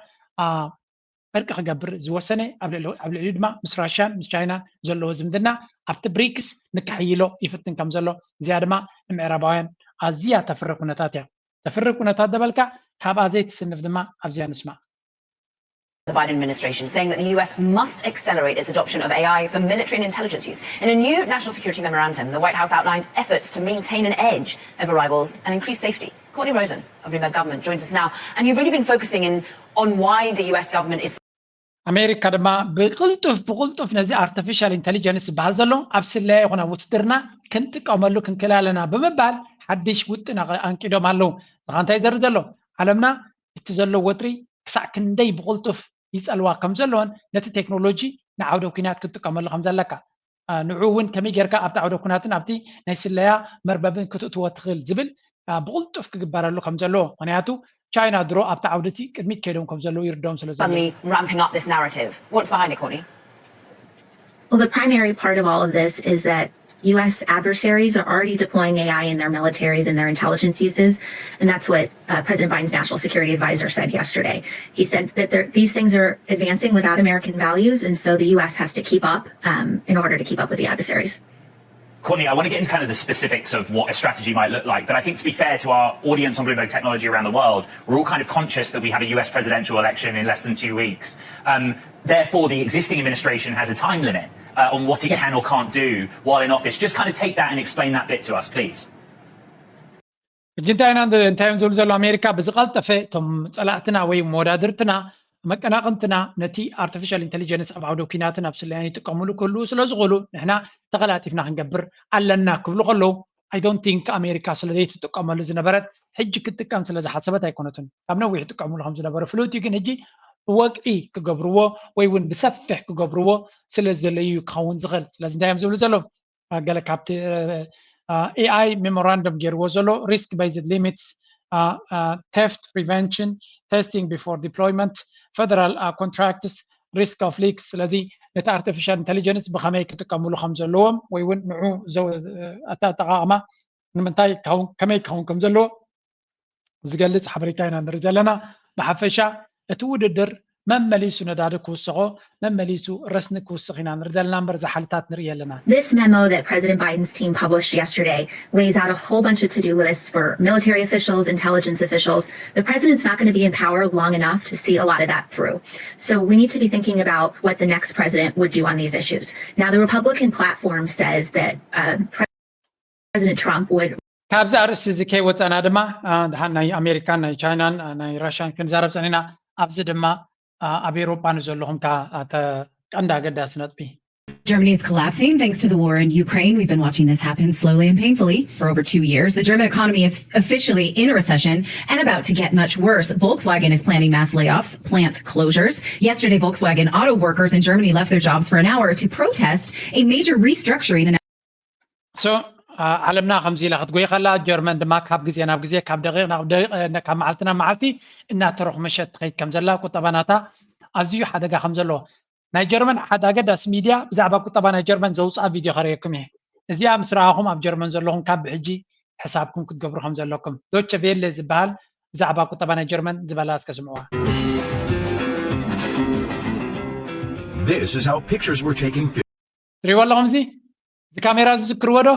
ዕርቂ ክገብር ዝወሰነ ኣብ ልዕሊኡ ድማ ምስ ራሽያን ምስ ቻይናን ዘለዎ ዝምድና ኣብቲ ብሪክስ ንክሕይሎ ይፍትን ከም ዘሎ እዚኣ ድማ ንምዕራባውያን ኣዝያ ተፍሪ ኩነታት እያ። ተፍሪ ኩነታት ደበልካ ካብኣ ዘይትስንፍ ድማ ኣብዚኣ ንስማዕ። The Biden administration saying that the U S must accelerate its adoption of A I for military and intelligence use. In a new national security memorandum, the White House outlined efforts to maintain an edge over rivals and increase safety. Courtney Rosen of Bloomberg Government joins us now, and you've really been focusing in on why the U S government is ኣሜሪካ ድማ ብቕልጡፍ ብቕልጡፍ ነዚ ኣርቲፊሻል ኢንቴሊጀንስ ዝበሃል ዘሎ ኣብ ስለያ ይኹን ኣብ ውትድርና ክንጥቀመሉ ክንክእል ኣለና ብምባል ሓድሽ ውጥን ኣንቂዶም ኣለዉ። እዚ እንታይ ዘርኢ ዘሎ ዓለምና እቲ ዘሎ ወጥሪ ክሳዕ ክንደይ ብቕልጡፍ ይፀልዋ ከም ዘለዎን ነቲ ቴክኖሎጂ ንዓውደ ኩናት ክትጥቀመሉ ከም ዘለካ ንዑ እውን ከመይ ጌርካ ኣብቲ ዓውደ ኩናትን ኣብቲ ናይ ስለያ መርበብን ክትእትዎ ትኽእል ዝብል ብቕልጡፍ ክግበረሉ ከም ዘለዎ ምክንያቱ ቻይና ድሮ ኣብቲ ዓውዲ እቲ ቅድሚት ከይዶም ከም ዘለዉ ይርድኦም ስለ ዘሎ suddenly ramping up this narrative. What's behind it, Courtney? Well, the primary part of all of this is that U S adversaries are already deploying A I in their militaries and their intelligence uses. And that's what uh, President Biden's national security advisor said yesterday. He said that there, these things are advancing without American values, and so the U S has to keep up um, in order to keep up with the adversaries. Courtney, I want to get into kind of the specifics of what a strategy might look like, but I think to be fair to our audience on Bloomberg Technology around the world, we're all kind of conscious that we have a U S presidential election in less than two weeks. Um, therefore, the existing administration has a time limit uh, on what it can or can't do while in office. Just kind of take that and explain that bit to us, please. ሕጂ እንታይ ኢና እንታይ እዮም ዝብሉ ዘሎ ኣሜሪካ ብዝቐልጠፈ እቶም ፀላእትና ወይ መወዳድርትና መቀናቕንትና ነቲ ኣርቲፊሻል ኢንቴሊጀንስ ኣብ ዓውደ ኩናትን ኣብ ስለያን ይጥቀምሉ ክህልዉ ስለ ዝኽእሉ ንሕና ተቐላጢፍና ክንገብር ኣለና ክብሉ ከለዉ I don't think ኣሜሪካ ስለ ዘይትጥቀመሉ ዝነበረት ሕጂ ክትጥቀም ስለ ዝሓሰበት ኣይኮነትን። ካብ ነዊሕ ይጥቀምሉ ከም ዝነበሩ ፍሉጥ እዩ። ግን ሕጂ ብወግዒ ክገብርዎ ወይ እውን ብሰፊሕ ክገብርዎ ስለ ዝደለዩ ክኸውን ዝኽእል። ስለዚ እንታይ እዮም ዝብሉ ዘለዉ? ገለ ካብቲ ኤኣይ ሜሞራንደም ገይርዎ ዘሎ risk based limits theft prevention testing before deployment federal contracts risk of leaks ስለዚ ነቲ ኣርቲፊሻል ኢንቴሊጀንስ ብኸመይ ክጥቀምሉ ከም ዘለዎም ወይ እውን ንዑ ኣተጠቃቕማ ንምንታይ ከመይ ክኸውን ከም ዘለዎ ዝገልፅ ሓበሬታ ኢና ንርኢ ዘለና። ብሓፈሻ እቲ ውድድር መመሊሱ ነዳዲ ክውስኾ መመሊሱ ረስኒ ክውስኽ ኢና ንርኢ ዘለና እምበር ዛሓልታት ንርኢ ኣለና። This memo that President Biden's team published yesterday lays out a whole bunch of to-do lists for military officials, intelligence officials. The president's not going to be in power long enough to see a lot of that through. So we need to be thinking about what the next president would do on these issues. Now, the Republican platform says that uh, President Trump would ካብዚ ኣርእስቲ እዚ ከይወፀና ድማ ድሓን ናይ ኣሜሪካን ናይ ቻይናን ናይ ራሽያን ክንዛረብ ፀኒና ኣብዚ ድማ ኣብ ኤሮጳ ንዘለኹም ከ ቀንዲ ኣገዳሲ ነጥቢ Germany is collapsing thanks to the war in Ukraine. We've been watching this happen slowly and painfully for over two years. The German economy is officially in a recession and about to get much worse. Volkswagen is planning mass layoffs, plant closures. Yesterday, Volkswagen auto workers in Germany left their jobs for an hour to protest a major restructuring. So ዓለምና ከምዚ ኢላ ክትጎይ ከላ፣ ጀርመን ድማ ካብ ግዜ ናብ ግዜ፣ ካብ ደቂቕ ናብ ደቂቕ፣ ካብ መዓልቲ ናብ መዓልቲ እናተረኽመሸት ትኸይድ ከም ዘላ፣ ቁጠባ ናታ ኣዝዩ ሓደጋ ከም ዘለዎ ናይ ጀርመን ሓደ ኣገዳሲ ሚድያ ብዛዕባ ቁጠባ ናይ ጀርመን ዘውፅኣ ቪድዮ ከርእየኩም እየ። እዚኣ ምስ ረኣኹም ኣብ ጀርመን ዘለኹም ካብ ብሕጂ ሕሳብኩም ክትገብሩ ከም ዘለኩም። ዶቸ ቬለ ዝበሃል ብዛዕባ ቁጠባ ናይ ጀርመን ዝበላ እስከ ስምዕዋ። This is how pictures were taken. ትሪእዎ ኣለኹም እዚ እዚ ካሜራ ዝዝክርዎ ዶ?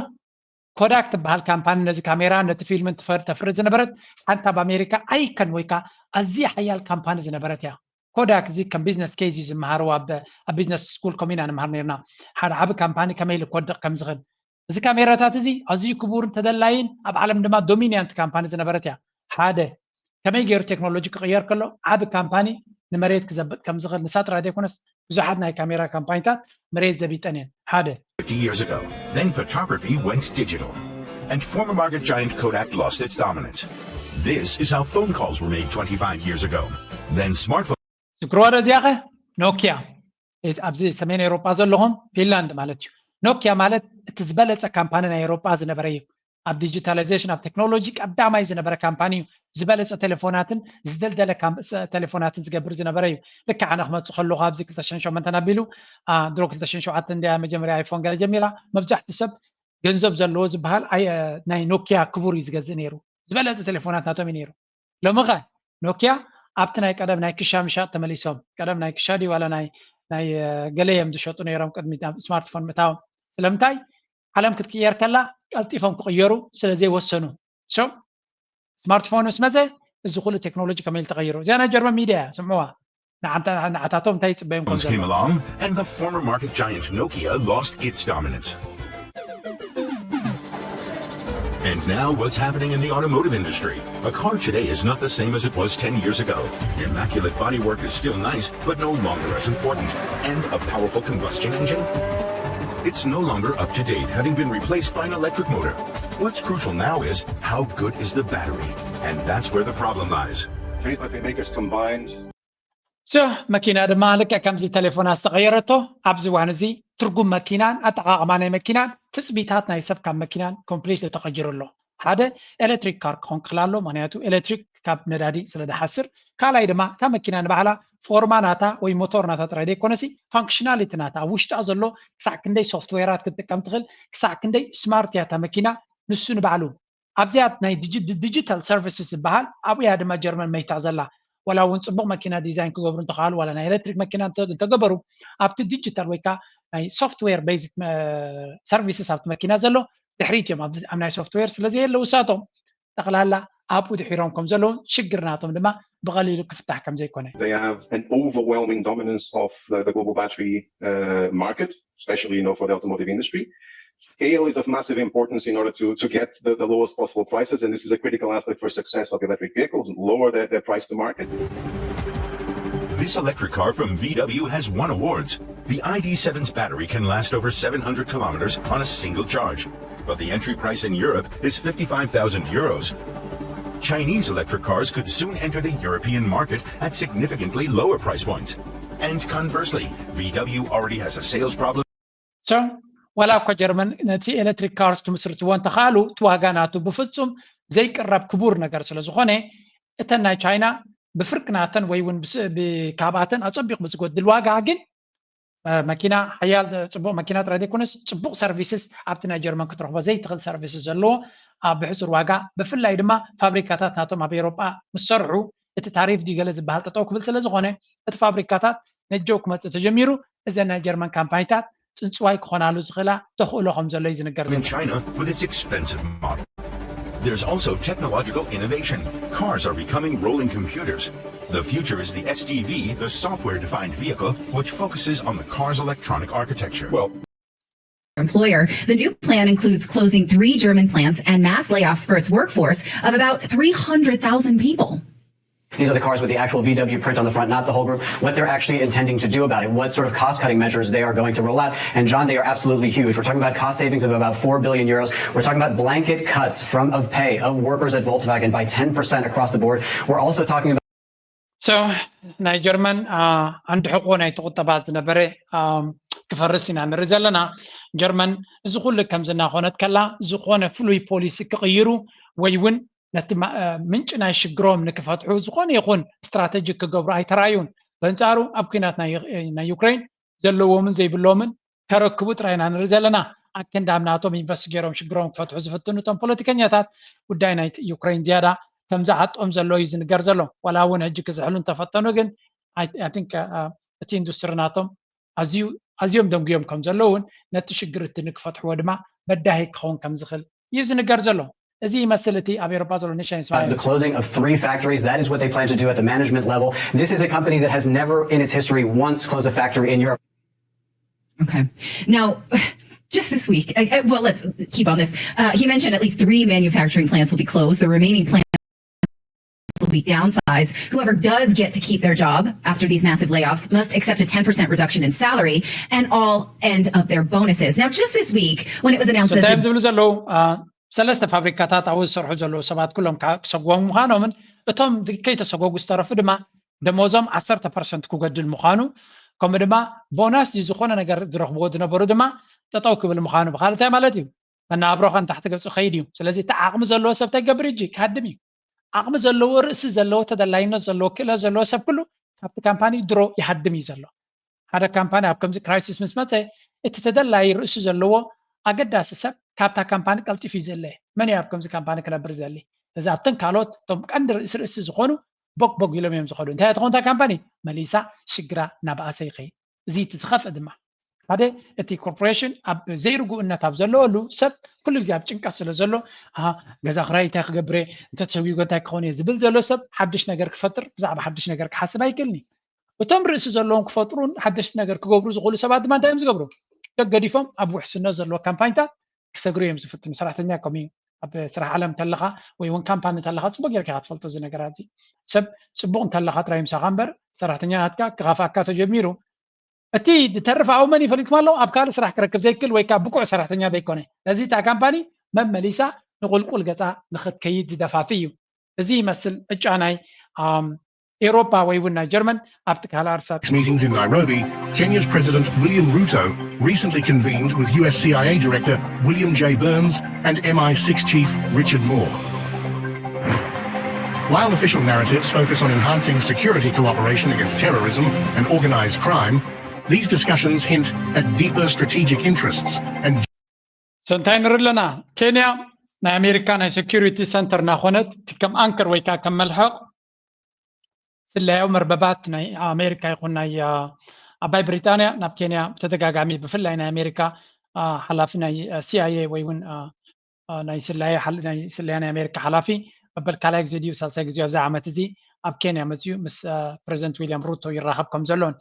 ኮዳክ ትበሃል ካምፓኒ ነዚ ካሜራ ነቲ ፊልምን ተፍሪ ዝነበረት ሓንቲ ኣብ ኣሜሪካ ኣይከን ወይ ከዓ ኣዝያ ሓያል ካምፓኒ ዝነበረት እያ። ኮዳክ እዚ ከም ቢዝነስ ኬዝ እዩ ዝመሃርዎ ኣብ ቢዝነስ ስኩል ከምኡ ኢና ንምሃር ነርና ሓደ ዓብ ካምፓኒ ከመይ ኢሉ ክወድቕ ከም ዝኽእል። እዚ ካሜራታት እዚ ኣዝዩ ክቡርን ተደላይን ኣብ ዓለም ድማ ዶሚኒያንት ካምፓኒ ዝነበረት እያ። ሓደ ከመይ ገይሩ ቴክኖሎጂ ክቕየር ከሎ ዓብ ካምፓኒ ንመሬት ክዘብጥ ከም ዝኽእል ንሳ ጥራይ ዘይኮነስ ብዙሓት ናይ ካሜራ ካምፓኒታት መሬት ዘቢጠን እየን። ሓደ fifty years ago. Then photography went digital, and former market giant Kodak lost its dominance. This is how phone calls were made twenty-five years ago. Then smartphones. ዝክርዋ ዶ እዚኣ ኸ ኖኪያ ኣብዚ ሰሜን ኤውሮጳ ዘለኹም ፊንላንድ ማለት እዩ። ኖኪያ ማለት እቲ ዝበለፀ ካምፓኒ ናይ ኤውሮጳ ዝነበረ እዩ። ኣብ ዲጂታላይዜሽን ኣብ ቴክኖሎጂ ቀዳማይ ዝነበረ ካምፓኒ እዩ። ዝበለፀ ቴሌፎናትን ዝደልደለ ቴሌፎናትን ዝገብር ዝነበረ እዩ። ልክዕ ኣነ ክመፅእ ከለኹ ኣብዚ ክልተ ሽሕን ሸሞንተን ኣቢሉ ድሮ ክልተ ሽሕን ሸውዓተን እንድያ መጀመርያ ኣይፎን ገለ ጀሚራ። መብዛሕትኡ ሰብ ገንዘብ ዘለዎ ዝበሃል ናይ ኖኪያ ክቡር እዩ ዝገዝእ ነይሩ። ዝበለፀ ቴሌፎናት ናቶም እዩ ነይሩ። ሎሚ ኸ ኖኪያ ኣብቲ ናይ ቀደም ናይ ክሻ ምሻጥ ተመሊሶም። ቀደም ናይ ክሻ ድዩ ዋላ ናይ ናይ ገለ እዮም ዝሸጡ ነይሮም ቅድሚ ናብ ስማርትፎን ምእታዎም። ስለምንታይ ዓለም ክትቅየር ከላ ቀልጢፎም ክቕየሩ ስለ ዘይወሰኑ። So ስማርትፎን ምስ መፀ እዚ ኩሉ ቴክኖሎጂ ከመይ ኢሉ ተቐይሩ። እዚኣ ናይ ጀርመን ሚድያ እያ ስምዕዋ። ንዓታቶም እንታይ ይፅበዮም ከም Phones came ዘሎ። Along, and the former market giant Nokia lost its dominance. And now, what's happening in the automotive industry? A car today is not the same as it was ten years ago. Immaculate bodywork is still nice, but no longer as important. And a powerful combustion engine? It's no longer up to date, having been replaced by an electric motor. What's crucial now is how good is the battery? And that's where the problem lies. Three battery makers combined. So መኪና ድማ ልክዕ ከምዚ ቴሌፎና ዝተቐየረቶ ኣብዚ እዋን እዚ ትርጉም መኪናን ኣጠቓቕማ ናይ መኪናን ትፅቢታት ናይ ሰብ ካብ መኪናን ኮምፕሊትሊ ተቐይሩ ኣሎ። ሓደ ኤሌክትሪክ ካር ክኾን ክኽእል ኣሎ፣ ምክንያቱ ኤሌክትሪክ ካብ ነዳዲ ስለ ዝሓስር። ካልኣይ ድማ እታ መኪና ንባዕላ ፎርማ ናታ ወይ ሞቶር ናታ ጥራይ ዘይኮነሲ ፋንክሽናሊቲ ናታ ኣብ ውሽጣ ዘሎ ክሳዕ ክንደይ ሶፍትዌራት ክትጥቀም ትኽእል፣ ክሳዕ ክንደይ ስማርት እያ እታ መኪና ንሱ ንባዕሉ ኣብዚኣ ናይ ዲጂታል ሰርቪስስ ዝበሃል ኣብኡ እያ ድማ ጀርመን መይታ ዘላ። ዋላ እውን ፅቡቕ መኪና ዲዛይን ክገብሩ እንተኽኣሉ ዋላ ናይ ኤሌክትሪክ መኪና እንተ- እንተገበሩ ኣብቲ ዲጂታል ወይ ከዓ ናይ ሶፍትዌር ቤዝድ ሰርቪስስ ኣብቲ መኪና ዘሎ ድሕሪት እዮም። ኣብ ኣብ ናይ ሶፍትዌር ስለ ዘየለው እሳቶም ጠቕላላ ኣብኡ ድሒሮም ከም ዘለውን ሽግር ናቶም ድማ ብቐሊሉ ክፍታሕ ከም ዘይኮነ They have an overwhelming dominance of the, the global battery uh, market, especially you know for the automotive industry. Scale is of massive importance in order to, to get the, the lowest possible prices, and this is a critical aspect for success of electric vehicles. Lower their, their price to market. This electric car from V W has won awards. The I D seven's battery can last over seven hundred kilometers on a single charge, but the entry price in Europe is fifty-five thousand euros. Chinese electric cars could soon enter the European market at significantly lower price points. And conversely, V W already has a sales problem. So ዋላ እኳ ጀርመን ነቲ ኤሌክትሪክ ካርስ ክምስርትዎ እንተኽኣሉ እቲ ዋጋ ናቱ ብፍፁም ዘይቅረብ ክቡር ነገር ስለ ዝኾነ እተን ናይ ቻይና ብፍርቂ ናተን ወይ እውን ብስ- ብ- ካብኣተን ኣፀቢቑ ብዝጎድል ዋጋ ግን መኪና ሓያል ፅቡቕ መኪና ጥራይ ዘይኮነስ ፅቡቕ ሰርቪስስ ኣብቲ ናይ ጀርመን ክትረኽቦ ዘይትኽእል ሰርቪስስ ዘለዎ ኣብ ብሕፁር ዋጋ ብፍላይ ድማ ፋብሪካታት ናቶም ኣብ ኤውሮጳ ምስ ሰርሑ እቲ ታሪፍ ድዩ ገለ ዝበሃል ጠጠው ክብል ስለ ዝኾነ እቲ ፋብሪካታት ነጀው ክመፅእ ተጀሚሩ እዘን ናይ ጀርመን ካምፓኒታት ፅንፅዋይ ክኾናሉ ዝኽእላ ተኽእሎ ከም ዘሎ እዩ ዝንገር in ዘሎ። China with its expensive model. There's also technological innovation. Cars are becoming rolling computers. The future is the S D V, the software defined vehicle, which focuses on the car's electronic architecture. Well, employer. The new plan includes closing three German plants and mass layoffs for its workforce of about three hundred thousand people. These are the cars with the actual V W print on the front, not the whole group. What they're actually intending to do about it, what sort of cost-cutting measures they are going to roll out. And John, they are absolutely huge. We're talking about cost savings of about four billion euros. We're talking about blanket cuts from of pay of workers at Volkswagen by ten percent across the board. We're also talking about So ናይ ጀርመን ኣንድ ሕቆ ናይቲ ቁጠባ ዝነበረ ክፈርስ ኢና ንርኢ ዘለና። ጀርመን እዚ ኩሉ ከምዚ እናኾነት ከላ ዝኾነ ፍሉይ ፖሊሲ ክቕይሩ ወይ እውን ነቲ ምንጪ ናይ ሽግሮም ንክፈትሑ ዝኾነ ይኹን ስትራተጂ ክገብሩ ኣይተራዩን። በንጻሩ ኣብ ኩናት ናይ ዩክሬን ዘለዎምን ዘይብሎምን ከረክቡ ጥራይ ኢና ንርኢ ዘለና። ኣክንዳም ናቶም ኢንቨስት ገይሮም ሽግሮም ክፈትሑ ዝፍትኑ እቶም ፖለቲከኛታት ጉዳይ ናይ ዩክሬን ዝያዳ ከምዝዓጦም ዘሎ እዩ ዝንገር ዘሎ። ዋላ እውን ሕጂ ክዝሕሉ እንተፈተኑ ግን እቲ ኢንዱስትሪ ናቶም ኣዝዮም ደንጉዮም ከም ዘለውን ነቲ ሽግር እቲ ንክፈትሕዎ ድማ በዳሂ ክኸውን ከም ዝኽእል እዩ ዝንገር ዘሎ። እዚ ይመስል እቲ ኣብ ኤሮፓ ዘሎ ኒሻ The closing of three factories, that is what they plan to do at the management level. This is a company that has never in its history once closed a factory in Europe. Okay. Now, just this week, uh, uh, well, let's keep on this. Uh, he mentioned at least three manufacturing plants will be closed. The remaining plants will be downsized. Whoever does get to keep their job after these massive layoffs must accept a ten percent reduction in salary and all end of their bonuses. Now, just this week, when it was announced that ዝብሉ ዘለዉ ሰለስተ ፋብሪካታት ኣብኡ ዝሰርሑ ዘለዉ ሰባት ኩሎም ክሰጎሙ ምዃኖምን እቶም ከይተሰጎጉ ዝተረፉ ድማ ደሞዞም ዓሰርተ ፐርሰንት ክጎድል ምዃኑ፣ ከምኡ ድማ ቦናስ ድዩ ዝኾነ ነገር ዝረኽብዎ ዝነበሩ ድማ ጠጠው ክብል ምዃኑ፣ ብኻልእ እንታይ ማለት እዩ? መናብሮኻ ንታሕቲ ገጹ ከይድ እዩ። ስለዚ እቲ ዓቕሚ ዘለዎ ሰብ እንታይ ይገብር? እጂ ክሃድም እዩ። ዓቕሚ ዘለዎ፣ ርእሲ ዘለዎ፣ ተደላይነት ዘለዎ፣ ክእለት ዘለዎ ሰብ ኩሉ ካብቲ ካምፓኒ ድሮ ይሃድም እዩ ዘሎ። ሓደ ካምፓኒ ኣብ ከምዚ ክራይሲስ ምስ መጸ እቲ ተደላዪ ርእሲ ዘለዎ ኣገዳሲ ሰብ ካብታ ካምፓኒ ቀልጢፉ እዩ ዘለ። መን እዩ ኣብ ከምዚ ካምፓኒ ክነብር ዘሊ? እዚ ኣብተን ካልኦት እቶም ቀንዲ ርእሲ ርእሲ ዝኾኑ ቦግ ቦግ ኢሎም እዮም ዝኸዱ። እንታይ እያ ትኸውን እታ ካምፓኒ? መሊሳ ሽግራ እናበኣሰ ይኸይድ። እዚ እቲ ዝኸፍእ ድማ ሓደ እቲ ኮርፖሬሽን ኣብ ዘይርጉእነት ኣብ ዘለወሉ ሰብ ኩሉ ግዜ ኣብ ጭንቀት ስለ ዘሎ ገዛ ክራይ እንታይ ክገብረ እንተተሰዊጎ እንታይ ክኸውን እየ ዝብል ዘሎ ሰብ ሓድሽ ነገር ክፈጥር ብዛዕባ ሓድሽ ነገር ክሓስብ ኣይክእልኒ። እቶም ርእሲ ዘለዎም ክፈጥሩን ሓደሽቲ ነገር ክገብሩ ዝኽእሉ ሰባት ድማ እንታይ እዮም ዝገብሩ? ደገዲፎም ኣብ ውሕስነት ዘለዎ ካምፓኒታት ክሰግሩ እዮም ዝፍትኑ። ሰራሕተኛ ከምኡ እዩ። ኣብ ስራሕ ዓለም እንተለኻ ወይ እውን ካምፓኒ እንተለኻ ፅቡቅ ጌርካ ክትፈልጦ እዚ ነገራት እዚ። ሰብ ፅቡቅ እንተለኻ ጥራይ ምሳኻ እምበር ሰራሕተኛ ናትካ ክኻፍኣካ ተጀሚሩ እቲ ዝተርፍ ኣብኡ መን ይፈልጥኩም ኣለዉ ኣብ ካልእ ስራሕ ክረክብ ዘይክእል ወይ ከዓ ብቁዕ ሰራሕተኛ ዘይኮነ ነዚ እታ ካምፓኒ መመሊሳ ንቁልቁል ገፃ ንክትከይድ ዝደፋፊ እዩ። እዚ ይመስል ዕጫ ናይ ኤውሮፓ ወይ እውን ናይ ጀርመን ኣብቲ ካልእ ኣርሳት Meetings in Nairobi, Kenya's President William Ruto recently convened with U S C I A Director William J Burns and M I six Chief Richard Moore. While official narratives focus on enhancing security cooperation against terrorism and organised crime, these discussions hint at deeper strategic interests and So እንታይ ንርኢ ኣለና? ኬንያ ናይ ኣሜሪካ ናይ ሴኩሪቲ ሰንተር እናኾነት እቲ ከም ኣንከር ወይ ከዓ ከም መልሕቕ ስለያዊ መርበባት ናይ ኣሜሪካ ይኹን ናይ ዓባይ ብሪጣንያ ናብ ኬንያ ብተደጋጋሚ ብፍላይ ናይ ኣሜሪካ ሓላፊ ናይ ሲ ኣይ ኤ ወይ እውን ናይ ስለያ ናይ ኣሜሪካ ሓላፊ መበል ካልኣይ ግዜ ድዩ ሳልሳይ ግዜ ኣብዚ ዓመት እዚ ኣብ ኬንያ መፅዩ ምስ ፕሬዚደንት ዊልያም ሩቶ ይራኸብ ከም ዘሎን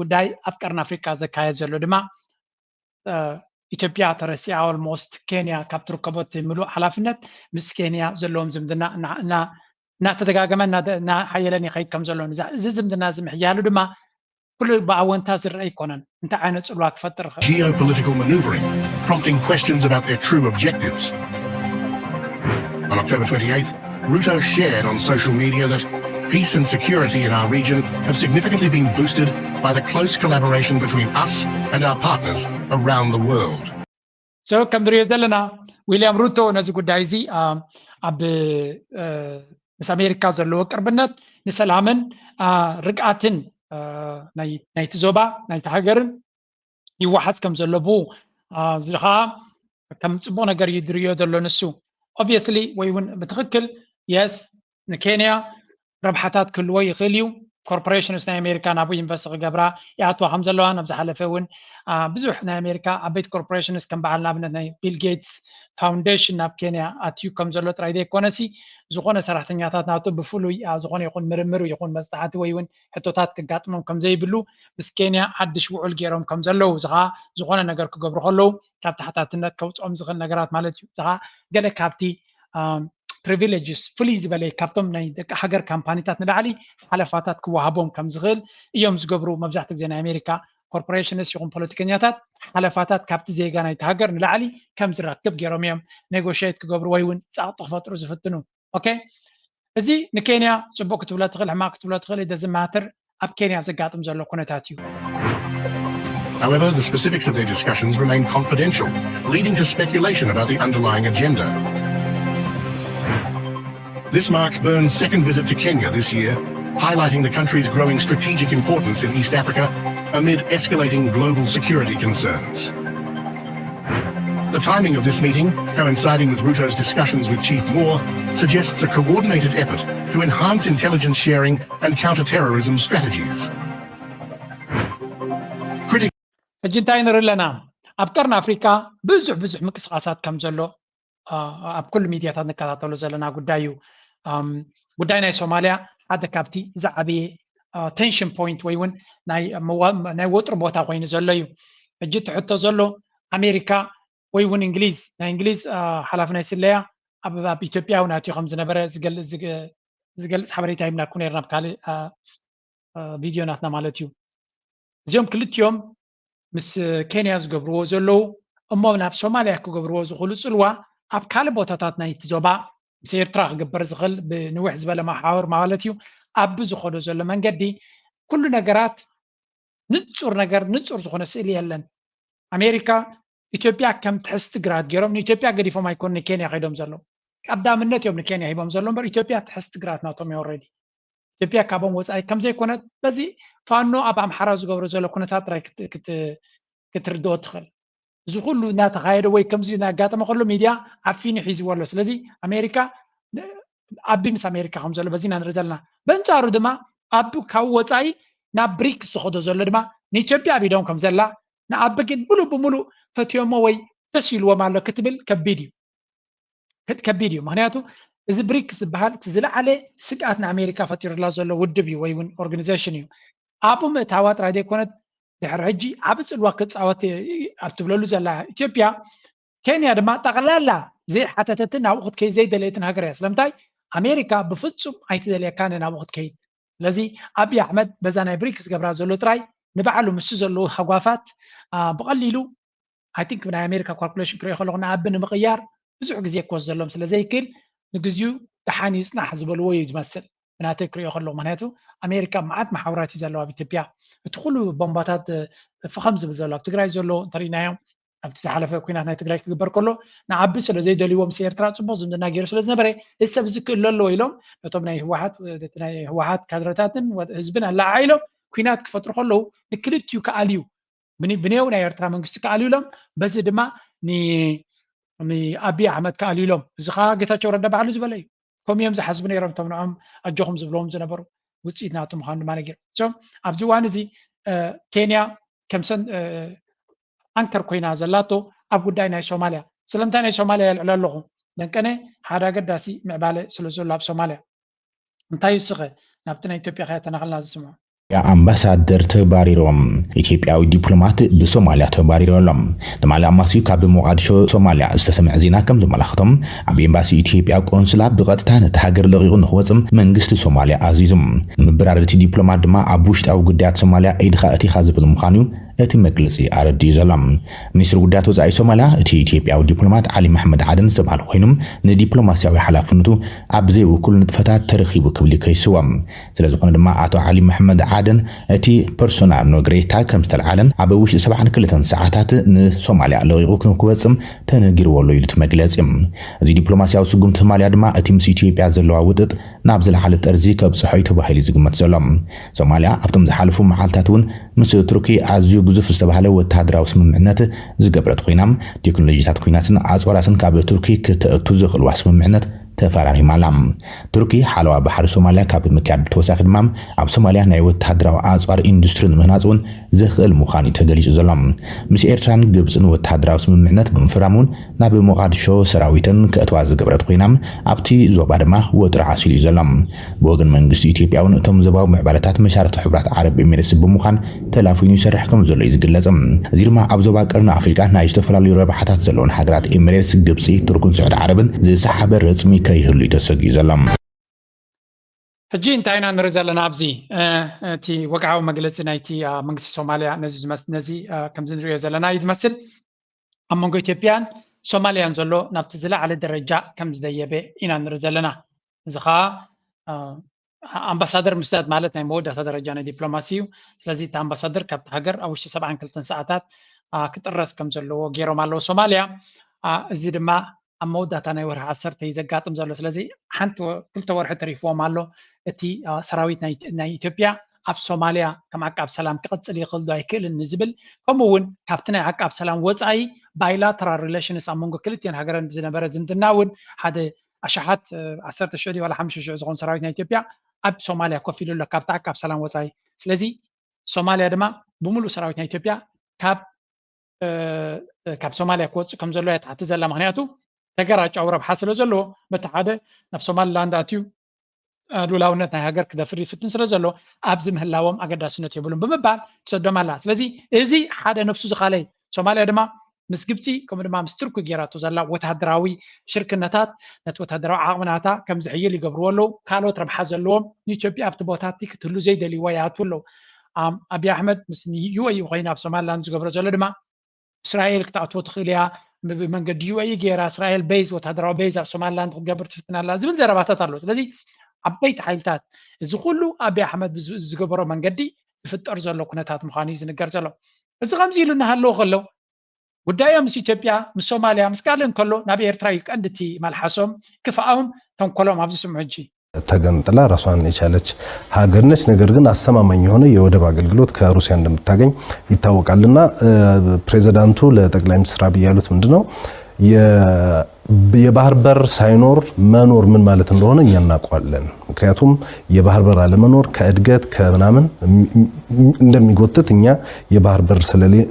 ጉዳይ ኣብ ቀርኒ ኣፍሪካ ዘካየድ ዘሎ ድማ ኢትዮጵያ ተረሲዓ ኦልሞስት ኬንያ ካብ ትርከቦ እቲ ምሉእ ሓላፍነት ምስ ኬንያ ዘለዎም ዝምድና እናተደጋገመ እናሓየለን ይኸይድ ከም ዘሎ እዚ ዝምድና እዚ ምሕያሉ ድማ ኩሉ ብኣወንታ ዝረአ ኣይኮነን እንታይ ዓይነት ፅልዋ ክፈጥር ይኽእል geopolitical maneuvering, prompting questions about their true objectives. On October twenty-eighth, Ruto shared on social media that peace and security in our region have significantly been boosted by the close collaboration between us and our partners around the world. So ከም ንሪኦ ዘለና ዊልያም ሩቶ ነዚ ጉዳይ እዚ ኣብ ምስ ኣሜሪካ ዘለዎ ቅርብነት ንሰላምን ርግኣትን ናይቲ ዞባ ናይቲ ሃገርን ይወሓስ ከም ዘሎ ብኡ እዚ ከዓ ከም ፅቡቅ ነገር እዩ ዝሪኦ ዘሎ ንሱ obviously ወይ እውን ብትክክል yes ንኬንያ ረብሓታት ክህልዎ ይኽእል እዩ corporations ናይ ኣሜሪካ ናብኡ ኢንቨስት ክገብራ ይኣትዋ ከም ዘለዋ ናብ ዝሓለፈ እውን ብዙሕ ናይ ኣሜሪካ ዓበይቲ corporations ከም በዓል ንኣብነት ናይ ቢል ጌትስ foundation ናብ ኬንያ ኣትዩ ከም ዘሎ ጥራይ ዘይኮነሲ ዝኾነ ሰራሕተኛታት ናቱ ብፍሉይ ዝኾነ ይኹን ምርምር ይኹን መፅናዕቲ ወይ እውን ሕቶታት ክጋጥሞም ከም ዘይብሉ ምስ ኬንያ ሓድሽ ውዑል ገይሮም ከም ዘለዉ እዚ ከዓ ዝኾነ ነገር ክገብሩ ከለዉ ካብ ተሓታትነት ከውፅኦም ዝኽእል ነገራት ማለት እዩ እዚ ከዓ ገለ ካብቲ privileges ፍልይ ዝበለ ካብቶም ናይ ደቂ ሃገር ካምፓኒታት ንላዕሊ ሓለፋታት ክወሃቦም ከም ዝኽእል እዮም ዝገብሩ መብዛሕትኡ ግዜ ናይ ኣሜሪካ corporations ይኹን ፖለቲከኛታት ሓለፋታት ካብቲ ዜጋ ናይቲ ሃገር ንላዕሊ ከም ዝረክብ ገይሮም እዮም negotiate ክገብሩ ወይ እውን ፃቕጢ ክፈጥሩ ዝፍትኑ okay እዚ ንኬንያ ፅቡቅ ክትብሎ ትኽእል ሕማቅ ክትብሎ ትኽእል it doesn't matter ኣብ ኬንያ ዘጋጥም ዘሎ ኩነታት እዩ However, the specifics of their discussions remain confidential, leading to speculation about the underlying agenda. This marks Burns' second visit to Kenya this year, highlighting the country's growing strategic importance in East Africa amid escalating global security concerns. The timing of this meeting, coinciding with Ruto's discussions with Chief Moore, suggests a coordinated effort to enhance intelligence sharing and counter-terrorism strategies. ሕጂ እንታይ ንርኢ ኣለና? ኣብ ቀርኒ ኣፍሪካ ብዙሕ ብዙሕ ምንቅስቃሳት ከም ዘሎ ኣብ ኩሉ ሚድያታት ንከታተሎ ዘለና ጉዳይ እዩ። ጉዳይ ናይ ሶማልያ ሓደ ካብቲ ዝዓበየ tension point ወይ እውን ናይ ወጥሪ ቦታ ኮይኑ ዘሎ እዩ። ሕጂ እቲ ሕቶ ዘሎ ኣሜሪካ ወይ እውን እንግሊዝ፣ ናይ እንግሊዝ ሓላፊ ናይ ስለያ ኣብ ኢትዮጵያ እውን ኣትዩ ከም ዝነበረ ዝገልፅ ሓበሬታ ሂብናኩም ነርና ኣብ ካልእ ቪድዮ ናትና ማለት እዩ። እዚኦም ክልቲኦም ምስ ኬንያ ዝገብርዎ ዘለዉ እሞ ናብ ሶማልያ ክገብርዎ ዝኽእሉ ፅልዋ ኣብ ካልእ ቦታታት ናይቲ ዞባ ምስ ኤርትራ ክግበር ዝኽእል ብንውሕ ዝበለ መሓውር ማለት እዩ ኣብ ዝኸዶ ዘሎ መንገዲ ኩሉ ነገራት ንፁር ነገር ንፁር ዝኾነ ስእሊ የለን። ኣሜሪካ ኢትዮጵያ ከም ትሕዝቲ ግራት ገይሮም ንኢትዮጵያ ገዲፎም ኣይኮኑ ንኬንያ ከይዶም ዘለዉ ቀዳምነት እዮም ንኬንያ ሂቦም ዘሎ እምበር ኢትዮጵያ ትሕዝቲ ግራት ናቶም እዮም already ኢትዮጵያ ካብኦም ወፃኢ ከምዘይኮነት በዚ ፋኖ ኣብ ኣምሓራ ዝገብሮ ዘሎ ኩነታት ጥራይ ክትርድኦ ትኽእል። እዚ ኩሉ እናተኻየደ ወይ ከምዚ እናጋጠመ ከሎ ሚድያ ዓፊኑ ሒዝዎ ኣሎ። ስለዚ ኣሜሪካ ኣቢ ምስ ኣሜሪካ ከም ዘሎ በዚ ኢና ንርኢ ዘለና። በንፃሩ ድማ ኣብ ካብ ወፃኢ ናብ ብሪክስ ዝኸዶ ዘሎ ድማ ንኢትዮጵያ ኣቢዶም ከም ዘላ ንኣቢ ግን ሙሉእ ብሙሉእ ፈትዮሞ ወይ ደስ ኢልዎም ኣሎ ክትብል ከቢድ እዩ። ከቢድ እዩ። ምክንያቱ እዚ ብሪክስ ዝበሃል እቲ ዝለዓለ ስግኣት ንኣሜሪካ ፈጢሩላ ዘሎ ውድብ እዩ ወይ እውን ኦርጋኒዜሽን እዩ። ኣብኡ ምእታዋ ጥራይ ዘይኮነት ድሕሪ ሕጂ ዓብ ፅልዋ ክፃወት ኣብ ትብለሉ ዘላ ኢትዮጵያ ኬንያ ድማ ጠቕላላ ዘይሓተተትን ናብኡ ክትከይድ ዘይደለየትን ሃገር እያ። ስለምንታይ ኣሜሪካ ብፍፁም ኣይትደልየካን ናብኡ ክትከይድ። ስለዚ ኣብይ ኣሕመድ በዛ ናይ ብሪክስ ገብራ ዘሎ ጥራይ ንባዕሉ ምስ ዘለዎ ሃጓፋት ብቐሊሉ I think ብናይ ኣሜሪካ calculation ክሪኦ ከለኹ ንኣቢ ንምቕያር ብዙሕ ግዜ ክወስደሎም ስለ ዘይክእል ንግዚኡ ደሓን ይፅናሕ ዝበልዎ እዩ ዝመስል ብናተይ ክሪኦ ከለኹ። ምክንያቱ ኣሜሪካ መዓት መሓውራት እዩ ዘለዋ ኣብ ኢትዮጵያ። እቲ ኩሉ ቦምባታት ፍኸም ዝብል ዘሎ ኣብ ትግራይ ዘሎ እንተሪእናዮም ኣብቲ ዝሓለፈ ኩናት ናይ ትግራይ ክግበር ከሎ ንዓቢ ስለ ዘይደልይዎ ምስ ኤርትራ ፅቡቅ ዝምድና ገይሩ ስለ ዝነበረ እዚ ሰብ እዚ ክእሎ ኣለዎ ኢሎም ነቶም ናይ ህወሓት ናይ ህወሓት ካድረታትን ህዝብን ኣለዓዒሎም ኩናት ክፈጥሩ ከለዉ ንክልቲኡ ክኣልዩ ብኔው ናይ ኤርትራ መንግስቲ ክኣልዩ ኢሎም በዚ ድማ ንኣቢ ኣሕመድ ክኣልዩ ኢሎም። እዚ ከዓ ጌታቸው ረዳ ባዕሉ ዝበለ እዩ። ከምኡ እዮም ዝሓስቡ ነይሮም እቶም ንዖም ኣጆኹም ዝብለዎም ዝነበሩ ውፅኢት ናቱ ምዃኑ ድማ ነጊሩ። ኣብዚ እዋን እዚ ኬንያ ከምሰን ኣንከር ኮይና ዘላቶ ኣብ ጉዳይ ናይ ሶማልያ። ስለምንታይ ናይ ሶማልያ የልዕሎ ኣለኹ? ደንቀነ ሓደ ኣገዳሲ ምዕባለ ስለ ዘሎ ኣብ ሶማልያ። እንታይ እዩ ስኸ? ናብቲ ናይ ኢትዮጵያ ከያ ተናኸልና ዝስምዖ። ኣምባሳደር ተባሪሮም። ኢትዮጵያዊ ዲፕሎማት ብሶማልያ ተባሪሩ ኣሎ። ትማሊ ኣማስዩ ካብ ሞቓድሾ ሶማልያ ዝተሰምዐ ዜና ከም ዘመላኽቶም ኣብ ኤምባሲ ኢትዮጵያ ቆንስላ ብቐጥታ ነቲ ሃገር ለቒቑ ንክወፅም መንግስቲ ሶማልያ ኣዚዙ። ንምብራር እቲ ዲፕሎማት ድማ ኣብ ውሽጣዊ ጉዳያት ሶማልያ ኢድኻ እቲኻ ዝብል ምዃኑ እዩ እቲ መግለፂ ኣረዲኡ ዘሎ። ሚኒስትሪ ጉዳያት ወፃኢ ሶማልያ እቲ ኢትዮጵያዊ ዲፕሎማት ዓሊ መሐመድ ዓደን ዝተባህለ ኮይኑ ንዲፕሎማስያዊ ሓላፍነቱ ኣብ ዘይውክሉ ንጥፈታት ተረኺቡ ክብል ይከይስዎ። ስለዝኾነ ድማ ኣቶ ዓሊ መሐመድ ዓደን እቲ ፐርሶና ኖግሬታ ከም ዝተልዓለን ኣብ ውሽጢ ሰብዓን ክልተን ሰዓታት ንሶማልያ ለቒቑ ክወፅም ተነጊርዎ ኣሎ ኢሉ እቲ መግለፂ። እዚ ዲፕሎማስያዊ ስጉምቲ ሶማልያ ድማ እቲ ምስ ኢትዮጵያ ዘለዋ ውጥጥ ናብ ዝለዓለ ጠርዚ ከብፅሖ እዩ ተባሂሉ ዝግመት ዘሎ። ሶማልያ ኣብቶም ዝሓለፉ መዓልታት እውን ምስ ቱርኪ ኣዝዩ ግዙፍ ዝተባህለ ወተሃደራዊ ስምምዕነት ዝገበረት ኮይና ቴክኖሎጂታት ኩናትን ኣፅዋራትን ካብ ቱርኪ ክተእቱ ዘኽእልዋ ስምምዕነት ተፈራሪማ ኣላ። ቱርኪ ሓለዋ ባሕሪ ሶማልያ ካብ ምክያድ ብተወሳኺ ድማ ኣብ ሶማልያ ናይ ወተሃደራዊ ኣፅዋር ኢንዱስትሪ ንምህናፅ እውን ዘኽእል ምዃኑ እዩ ተገሊፁ ዘሎ። ምስ ኤርትራን ግብፅን ወተሃደራዊ ስምምዕነት ብምፍራም እውን ናብ ሞቓድሾ ሰራዊተን ከእትዋ ዝገበረት ኮይና ኣብቲ ዞባ ድማ ወጥሪ ዓሲሉ እዩ ዘሎ። ብወገን መንግስቲ ኢትዮጵያ እውን እቶም ዞባዊ ምዕባለታት መሻርክቲ ሕቡራት ዓረብ ኤሚሬትስ ብምዃን ተላፊኑ ይሰርሕ ከም ዘሎ እዩ ዝግለጽ። እዚ ድማ ኣብ ዞባ ቀርኒ ኣፍሪቃ ናይ ዝተፈላለዩ ረብሓታት ዘለዎን ሃገራት ኤሚሬትስ፣ ግብጺ፣ ቱርክን ስዑዲ ዓረብን ዝሰሓበ ረጽሚ ከይህሉ እዩ ተሰጊኡ ዘሎ። ሕጂ እንታይ ኢና ንርኢ ዘለና ኣብዚ እቲ ወግዓዊ መግለፂ ናይቲ መንግስቲ ሶማልያ ነዚ ከምዚ ንሪኦ ዘለና እዩ ዝመስል። ኣብ መንጎ ኢትዮጵያን ሶማልያን ዘሎ ናብቲ ዝለዓለ ደረጃ ከም ዝደየበ ኢና ንርኢ ዘለና። እዚ ከዓ ኣምባሳደር ምስዳድ ማለት ናይ መወዳእታ ደረጃ ናይ ዲፕሎማሲ እዩ። ስለዚ እቲ ኣምባሳደር ካብቲ ሃገር ኣብ ውሽጢ ሰብዓን ክልተን ሰዓታት ክጥረስ ከም ዘለዎ ገይሮም ኣለዉ ሶማልያ። እዚ ድማ ኣብ መወዳእታ ናይ ወርሒ ዓሰርተ እዩ ዘጋጥም ዘሎ። ስለዚ ሓንቲ ክልተ ወርሒ ተሪፍዎም ኣሎ። እቲ ሰራዊት ናይ ኢትዮጵያ ኣብ ሶማልያ ከም ዓቃብ ሰላም ክቕፅል ይኽእል ዶ ኣይክእልን ንዝብል፣ ከምኡ እውን ካብቲ ናይ ዓቃብ ሰላም ወፃኢ ባይላተራል ሪሌሽንስ ኣብ መንጎ ክልቲኦን ሃገረን ዝነበረ ዝምድና እውን ሓደ ኣሽሓት ዓሰርተ ሽሕ ዋላ ሓሙሽተ ሽሕ ዝኾኑ ሰራዊት ናይ ኢትዮጵያ ኣብ ሶማልያ ኮፍ ኢሉ ኣሎ ካብቲ ዓቃብ ሰላም ወፃኢ። ስለዚ ሶማልያ ድማ ብምሉእ ሰራዊት ናይ ኢትዮጵያ ካብ ካብ ሶማልያ ክወፅእ ከም ዘሎ እያ ትሓትት ዘላ። ምክንያቱ ተገራጫዊ ረብሓ ስለ ዘለዎ፣ በቲ ሓደ ናብ ሶማሊላንድ ኣትዩ ልኡላውነት ናይ ሃገር ክደፍር ይፍትን ስለ ዘሎ ኣብዚ ምህላዎም ኣገዳስነት የብሉን ብምባል ትሰዶም ኣላ። ስለዚ እዚ ሓደ ነፍሱ ዝኻለይ ሶማልያ ድማ ምስ ግብፂ ከምኡ ድማ ምስ ቱርኪ ገይራቶ ዘላ ወታደራዊ ሽርክነታት ነቲ ወታደራዊ ዓቕሚ ናታ ከም ዝሕይል ይገብርዎ ኣለዉ። ካልኦት ረብሓ ዘለዎም ንኢትዮጵያ ኣብቲ ቦታ እቲ ክትህሉ ዘይደልይዋ ይኣትዉ ኣለዉ። ኣም- ኣብይ ኣሕመድ ምስ ዩኤኢ ኮይኑ ኣብ ሶማሊላንድ ዝገብሮ ዘሎ ድማ እስራኤል ክትኣትዎ ትኽእል እያ፣ ብመንገዲ ዩኤኢ ገይራ እስራኤል ቤዝ ወታደራዊ ቤዝ ኣብ ሶማሊላንድ ክትገብር ትፍትን ኣላ ዝብል ዘረባታት ኣሎ። ስለዚ ዓበይቲ ሓይልታት እዚ ኩሉ ኣብይ ኣሕመድ ብዝ- ዝገበሮ መንገዲ ዝፍጠር ዘሎ ኩነታት ምዃኑ እዩ ዝንገር ዘሎ። እዚ ከምዚ ኢሉ እናሃለወ ከሎ ጉዳዮም ምስ ኢትዮጵያ ምስ ሶማልያ ምስ ካልእ እንከሎ ናብ ኤርትራ እዩ ቀንዲ እቲ መልሓሶም፣ ክፍኣዎም፣ ተንኮሎም ኣብዚ ስምዑ ሕጂ። ተገንጥላ ራሷን የቻለች ሀገር ነች። ነገር ግን አስተማማኝ የሆነ የወደብ አገልግሎት ከሩሲያ እንደምታገኝ ይታወቃል። እና ፕሬዚዳንቱ ለጠቅላይ ሚኒስትር አብይ ያሉት ምንድን ነው? የባህር በር ሳይኖር መኖር ምን ማለት እንደሆነ እኛ እናውቀዋለን። ምክንያቱም የባህር በር አለመኖር ከእድገት ከምናምን እንደሚጎትት እኛ የባህር በር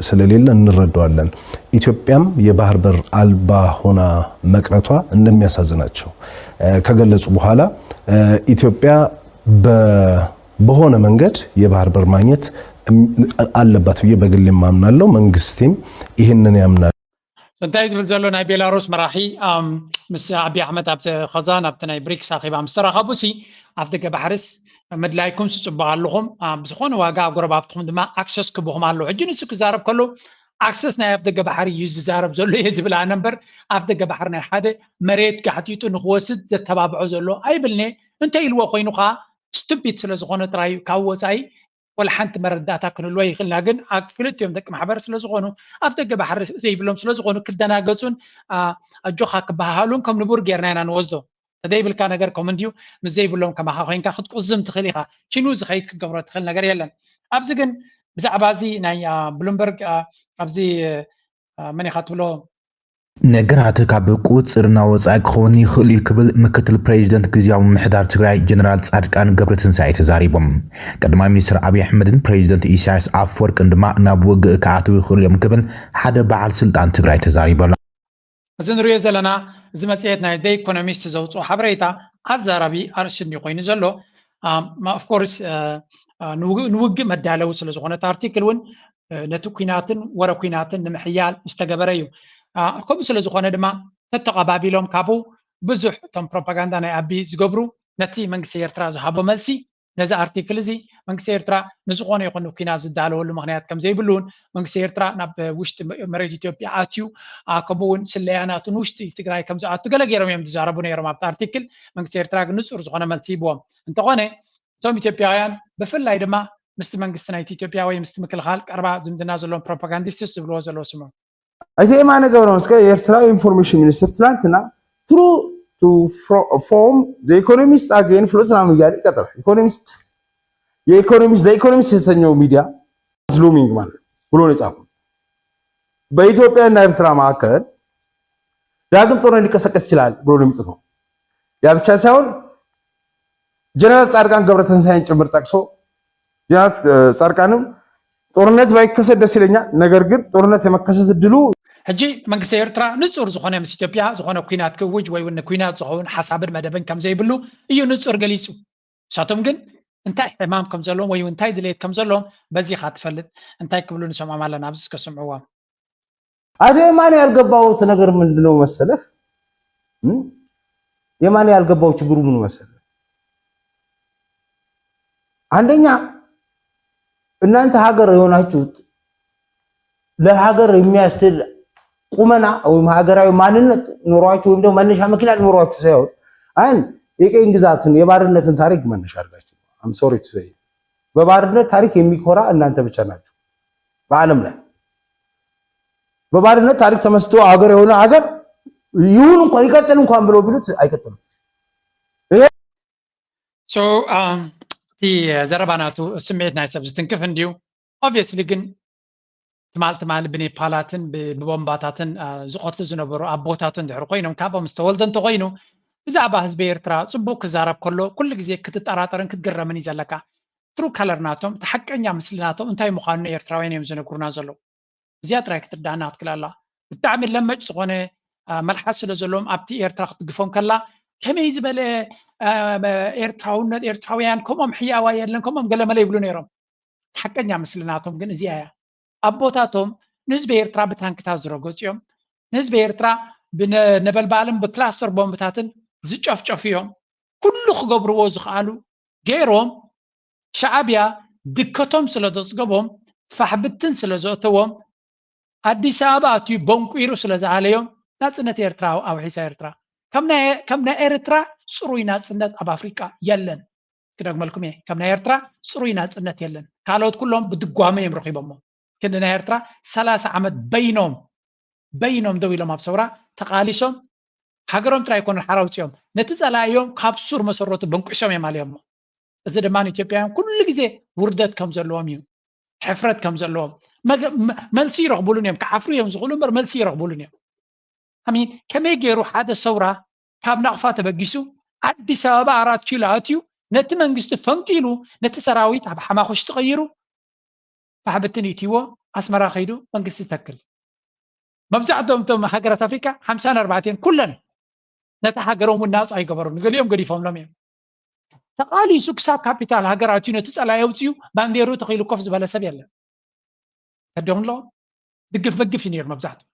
ስለሌለ እንረዳዋለን። ኢትዮጵያም የባህር በር አልባ ሆና መቅረቷ እንደሚያሳዝናቸው ከገለጹ በኋላ ኢትዮጵያ በሆነ መንገድ የባህር በር ማግኘት አለባት ብዬ በግሌ ማምናለው። መንግስቴም ይህንን ያምናል። እንታይ ዝብል ዘሎ ናይ ቤላሩስ መራሒ ምስ ኣብይ ኣሕመድ ኣብቲ ኸዛን ኣብቲ ናይ ብሪክስ ኣኼባ ምስ ተራኸቡ ሲ ኣፍ ደገ ባሕርስ ምድላይኩም ስፅቡቅ ኣለኹም፣ ብዝኾነ ዋጋ ኣብ ጎረባብትኹም ድማ ኣክሰስ ክብኹም ኣሎ። ሕጂ ንሱ ክዛረብ ከሎ ኣክሰስ ናይ ኣፍ ደገ ባሕሪ እዩ ዝዛረብ ዘሎ እየ ዝብል ኣነ እምበር ኣፍ ደገ ባሕሪ ናይ ሓደ መሬት ጋሕጢጡ ንክወስድ ዘተባብዖ ዘሎ ኣይብልኔ። እንተ ኢልዎ ኮይኑ ከዓ ስቱፒድ ስለዝኾነ ጥራይ ካብ ወፃኢ ወላ ሓንቲ መረዳእታ ክንህልዎ ይኽእልና፣ ግን ክልቲኦም ደቂ ማሕበር ስለዝኾኑ ኣፍ ደገ ባሕሪ ዘይብሎም ስለዝኾኑ ክደናገፁን ኣጆኻ ክበሃሃሉን ከም ንቡር ጌርና ኢና ንወስዶ። ተዘይብልካ ነገር ከም እንድዩ ምስ ዘይብሎም ከማኻ ኮይንካ ክትቁዝም ትኽእል ኢኻ። ኪኑ ዝኸይድ ክትገብሮ ትኽእል ነገር የለን። ኣብዚ ግን ብዛዕባ እዚ ናይ ብሉምበርግ ኣብዚ መን ኢኻ ትብሎ ነገራት ካብ ቁፅፅርና ወፃኢ ክኸውን ይኽእል እዩ ክብል ምክትል ፕሬዚደንት ግዝያዊ ምምሕዳር ትግራይ ጀነራል ፃድቃን ገብረትንሳኤ ተዛሪቦም። ቀዳማይ ሚኒስትር ኣብይ ኣሕመድን ፕሬዚደንት ኢሳያስ ኣፈወርቅን ድማ ናብ ውግእ ክኣትዉ ይኽእሉ እዮም ክብል ሓደ በዓል ስልጣን ትግራይ ተዛሪቡ ኣሎ። እዚ ንሪኦ ዘለና እዚ መፅሄት ናይ ዘ ኢኮኖሚስት ዘውፅኦ ሓበሬታ ኣዛራቢ ኣርእስቲ እንዲ ኮይኑ ዘሎ ኦፍኮርስ ንውግእ መዳለዊ ስለዝኾነ ኣርቲክል እውን ነቲ ኩናትን ወረ ኩናትን ንምሕያል ዝተገበረ እዩ። ከምኡ ስለ ዝኾነ ድማ ተተቐባቢሎም ካብኡ ብዙሕ እቶም ፕሮፓጋንዳ ናይ ኣቢ ዝገብሩ ነቲ መንግስቲ ኤርትራ ዝሃቦ መልሲ ነዚ ኣርቲክል እዚ መንግስቲ ኤርትራ ንዝኾነ ይኹን ኩናት ዝዳለወሉ ምክንያት ከም ዘይብሉ እውን መንግስቲ ኤርትራ ናብ ውሽጢ መሬት ኢትዮጵያ ኣትዩ ከምኡ እውን ስለያ ናቱ ንውሽጢ ትግራይ ከም ዝኣቱ ገለ ገይሮም እዮም ዝዛረቡ ነይሮም ኣብቲ ኣርቲክል። መንግስቲ ኤርትራ ግን ንፁር ዝኾነ መልሲ ሂብዎም። እንተኾነ እቶም ኢትዮጵያውያን ብፍላይ ድማ ምስቲ መንግስቲ ናይቲ ኢትዮጵያ ወይ ምስቲ ምክልኻል ቀረባ ዝምድና ዘለዎም ፕሮፓጋንዲስትስ ዝብልዎ ዘለዉ ስሙ። ኣይተ የማነ ገብረመስቀል የኤርትራ ኢንፎርሜሽን ሚኒስትር ትላንትና ትሩ ቱ ፎርም ዘ ኢኮኖሚስት ኣጌን ፍሎት ምናምን እያለ ይቀጥላል። ኢኮኖሚስት የኢኮኖሚስት ዘ ኢኮኖሚስት የተሰኘው ሚዲያ ሉሚንግ ማለት ብሎ ነው የጻፈው። በኢትዮጵያና ኤርትራ መካከል ዳግም ጦርነት ሊቀሰቀስ ይችላል ብሎ ነው የሚጽፈው። ያ ብቻ ሳይሆን ጀነራል ጻድቃን ገብረትንሳኤን ጭምር ጠቅሶ ጀነራል ጻድቃንም ጦርነት ባይከሰት ደስ ይለኛል፣ ነገር ግን ጦርነት የመከሰት እድሉ ሕጂ መንግስቲ ኤርትራ ንጹር ዝኾነ ምስ ኢትዮጵያ ዝኾነ ኩናት ክእውጅ ወይ እውን ንኩናት ዝኸውን ሓሳብን መደብን ከም ዘይብሉ እዩ ንጹር ገሊጹ። ንሳቶም ግን እንታይ ሕማም ከም ዘለዎም ወይ እንታይ ድሌት ከም ዘለዎም በዚ ኢኻ ትፈልጥ። እንታይ ክብሉ ንሰምዖም ኣለና፣ ኣብዚ እስከ ስምዕዎም። አቶ የማነ ያልገባውት ነገር ምንድነው መሰለህ? የማነ ያልገባው ችግሩ ምኑ መሰለህ? አንደኛ እናንተ ሀገር የሆናችሁት ለሀገር የሚያስችል ቁመና ወይም ሀገራዊ ማንነት ኖሯችሁ ወይም ደግሞ መነሻ ምክንያት ኖሯችሁ ሳይሆን አን የቀኝ ግዛትን የባርነትን ታሪክ መነሻ አድርጋችሁ I'm sorry to say በባርነት ታሪክ የሚኮራ እናንተ ብቻ ናችሁ በዓለም ላይ። በባርነት ታሪክ ተመስቶ ሀገር የሆነ ሀገር ይሁን እንኳን ይቀጥል እንኳን ብሎ ቢሉት አይቀጥልም። So እቲ ዘረባ ናቱ ስምዒት ናይ ሰብ ዝትንክፍ እንድዩ። Obviously ግን ትማል ትማል ብኔፓላትን ብቦምባታትን ዝቐትሉ ዝነበሩ ኣቦታቱ እንድሕር ኮይኖም ካብኦም ዝተወልደ እንተኮይኑ ብዛዕባ ህዝቢ ኤርትራ ፅቡቅ ክዛረብ ከሎ ኩሉ ግዜ ክትጠራጠርን ክትግረምን እዩ ዘለካ። True colour ናቶም እቲ ሓቀኛ ምስሊ ናቶም እንታይ ምዃኑ ኤርትራውያን እዮም ዝነግሩና ዘለዉ። እዚኣ ጥራይ ክትርዳእና ክትክእል ኣለዋ። ብጣዕሚ ለመጭ ዝኾነ መልሓስ ስለ ዘለዎም ኣብቲ ኤርትራ ክትግፎም ከላ ከመይ ዝበለ ኤርትራውነት ኤርትራውያን ከምኦም ሕያዋ የለን ከምኦም ገለመለ ይብሉ ነይሮም። ሓቀኛ ምስልናቶም ግን እዚኣ እያ። ኣቦታቶም ንህዝቢ ኤርትራ ብታንክታት ዝረገጹ እዮም። ንህዝቢ ኤርትራ ብነበልባልን ብክላስተር ቦምብታትን ዝጨፍጨፉ እዮም። ኩሉ ክገብርዎ ዝኽኣሉ ገይሮም ሻዕብያ ድከቶም ስለ ዘጽገቦም ፋሕብትን ስለ ዘእተዎም ኣዲስ ኣበባ ኣትዩ በንቂሩ ስለ ዝኣለዮም ናጽነት ኤርትራ ኣውሒሳ ኤርትራ። ከም ናይ ኤርትራ ጽሩይ ናጽነት ኣብ ኣፍሪቃ የለን። ክደግመልኩም እየ፣ ከም ናይ ኤርትራ ጽሩይ ናጽነት የለን። ካልኦት ኩሎም ብድጓመ እዮም ረኺቦሞ። ክንዲ ናይ ኤርትራ ሰላሳ ዓመት በይኖም በይኖም ደው ኢሎም ኣብ ሰውራ ተቓሊሶም ሃገሮም ጥራይ ኣይኮኑን ሓራ ኣውፂኦም ነቲ ጸላኢዮም ካብ ሱር መሰረቱ በንቂሶም እዮም ኣልዮሞ። እዚ ድማ ንኢትዮጵያውያን ኩሉ ግዜ ውርደት ከም ዘለዎም እዩ፣ ሕፍረት ከም ዘለዎም። መልሲ ይረኽቡሉን እዮም፣ ክሓፍሩ እዮም ዝኽእሉ እምበር መልሲ ይረኽቡሉን እዮም። ከመይ ገይሩ ሓደ ሰውራ ካብ ናቕፋ ተበጊሱ ኣዲስ ኣበባ ኣራት ኪሎ ኣትዩ ነቲ መንግስቲ ፈንቂሉ ነቲ ሰራዊት ኣብ ሓማኹሽቲ ቀይሩ ፋሕብትን ኢትይዎ ኣስመራ ከይዱ መንግስቲ ዝተክል። መብዛሕትኦም እቶም ሃገራት ኣፍሪካ ሓምሳን ኣርባዕተን ኩለን ነታ ሃገሮም እውን ናፃ ኣይገበሩን፣ ገሊኦም ገዲፎምሎም እዮም። ተቓሊሱ ክሳብ ካፒታል ሃገር ኣትዩ ነቲ ፀላኢ ኣውፅኡ ባንዴሩ ተኺሉ ኮፍ ዝበለ ሰብ የለን። ከደም ኣሎ ድግፍ መግፍ እዩ ነይሩ መብዛሕትኡ።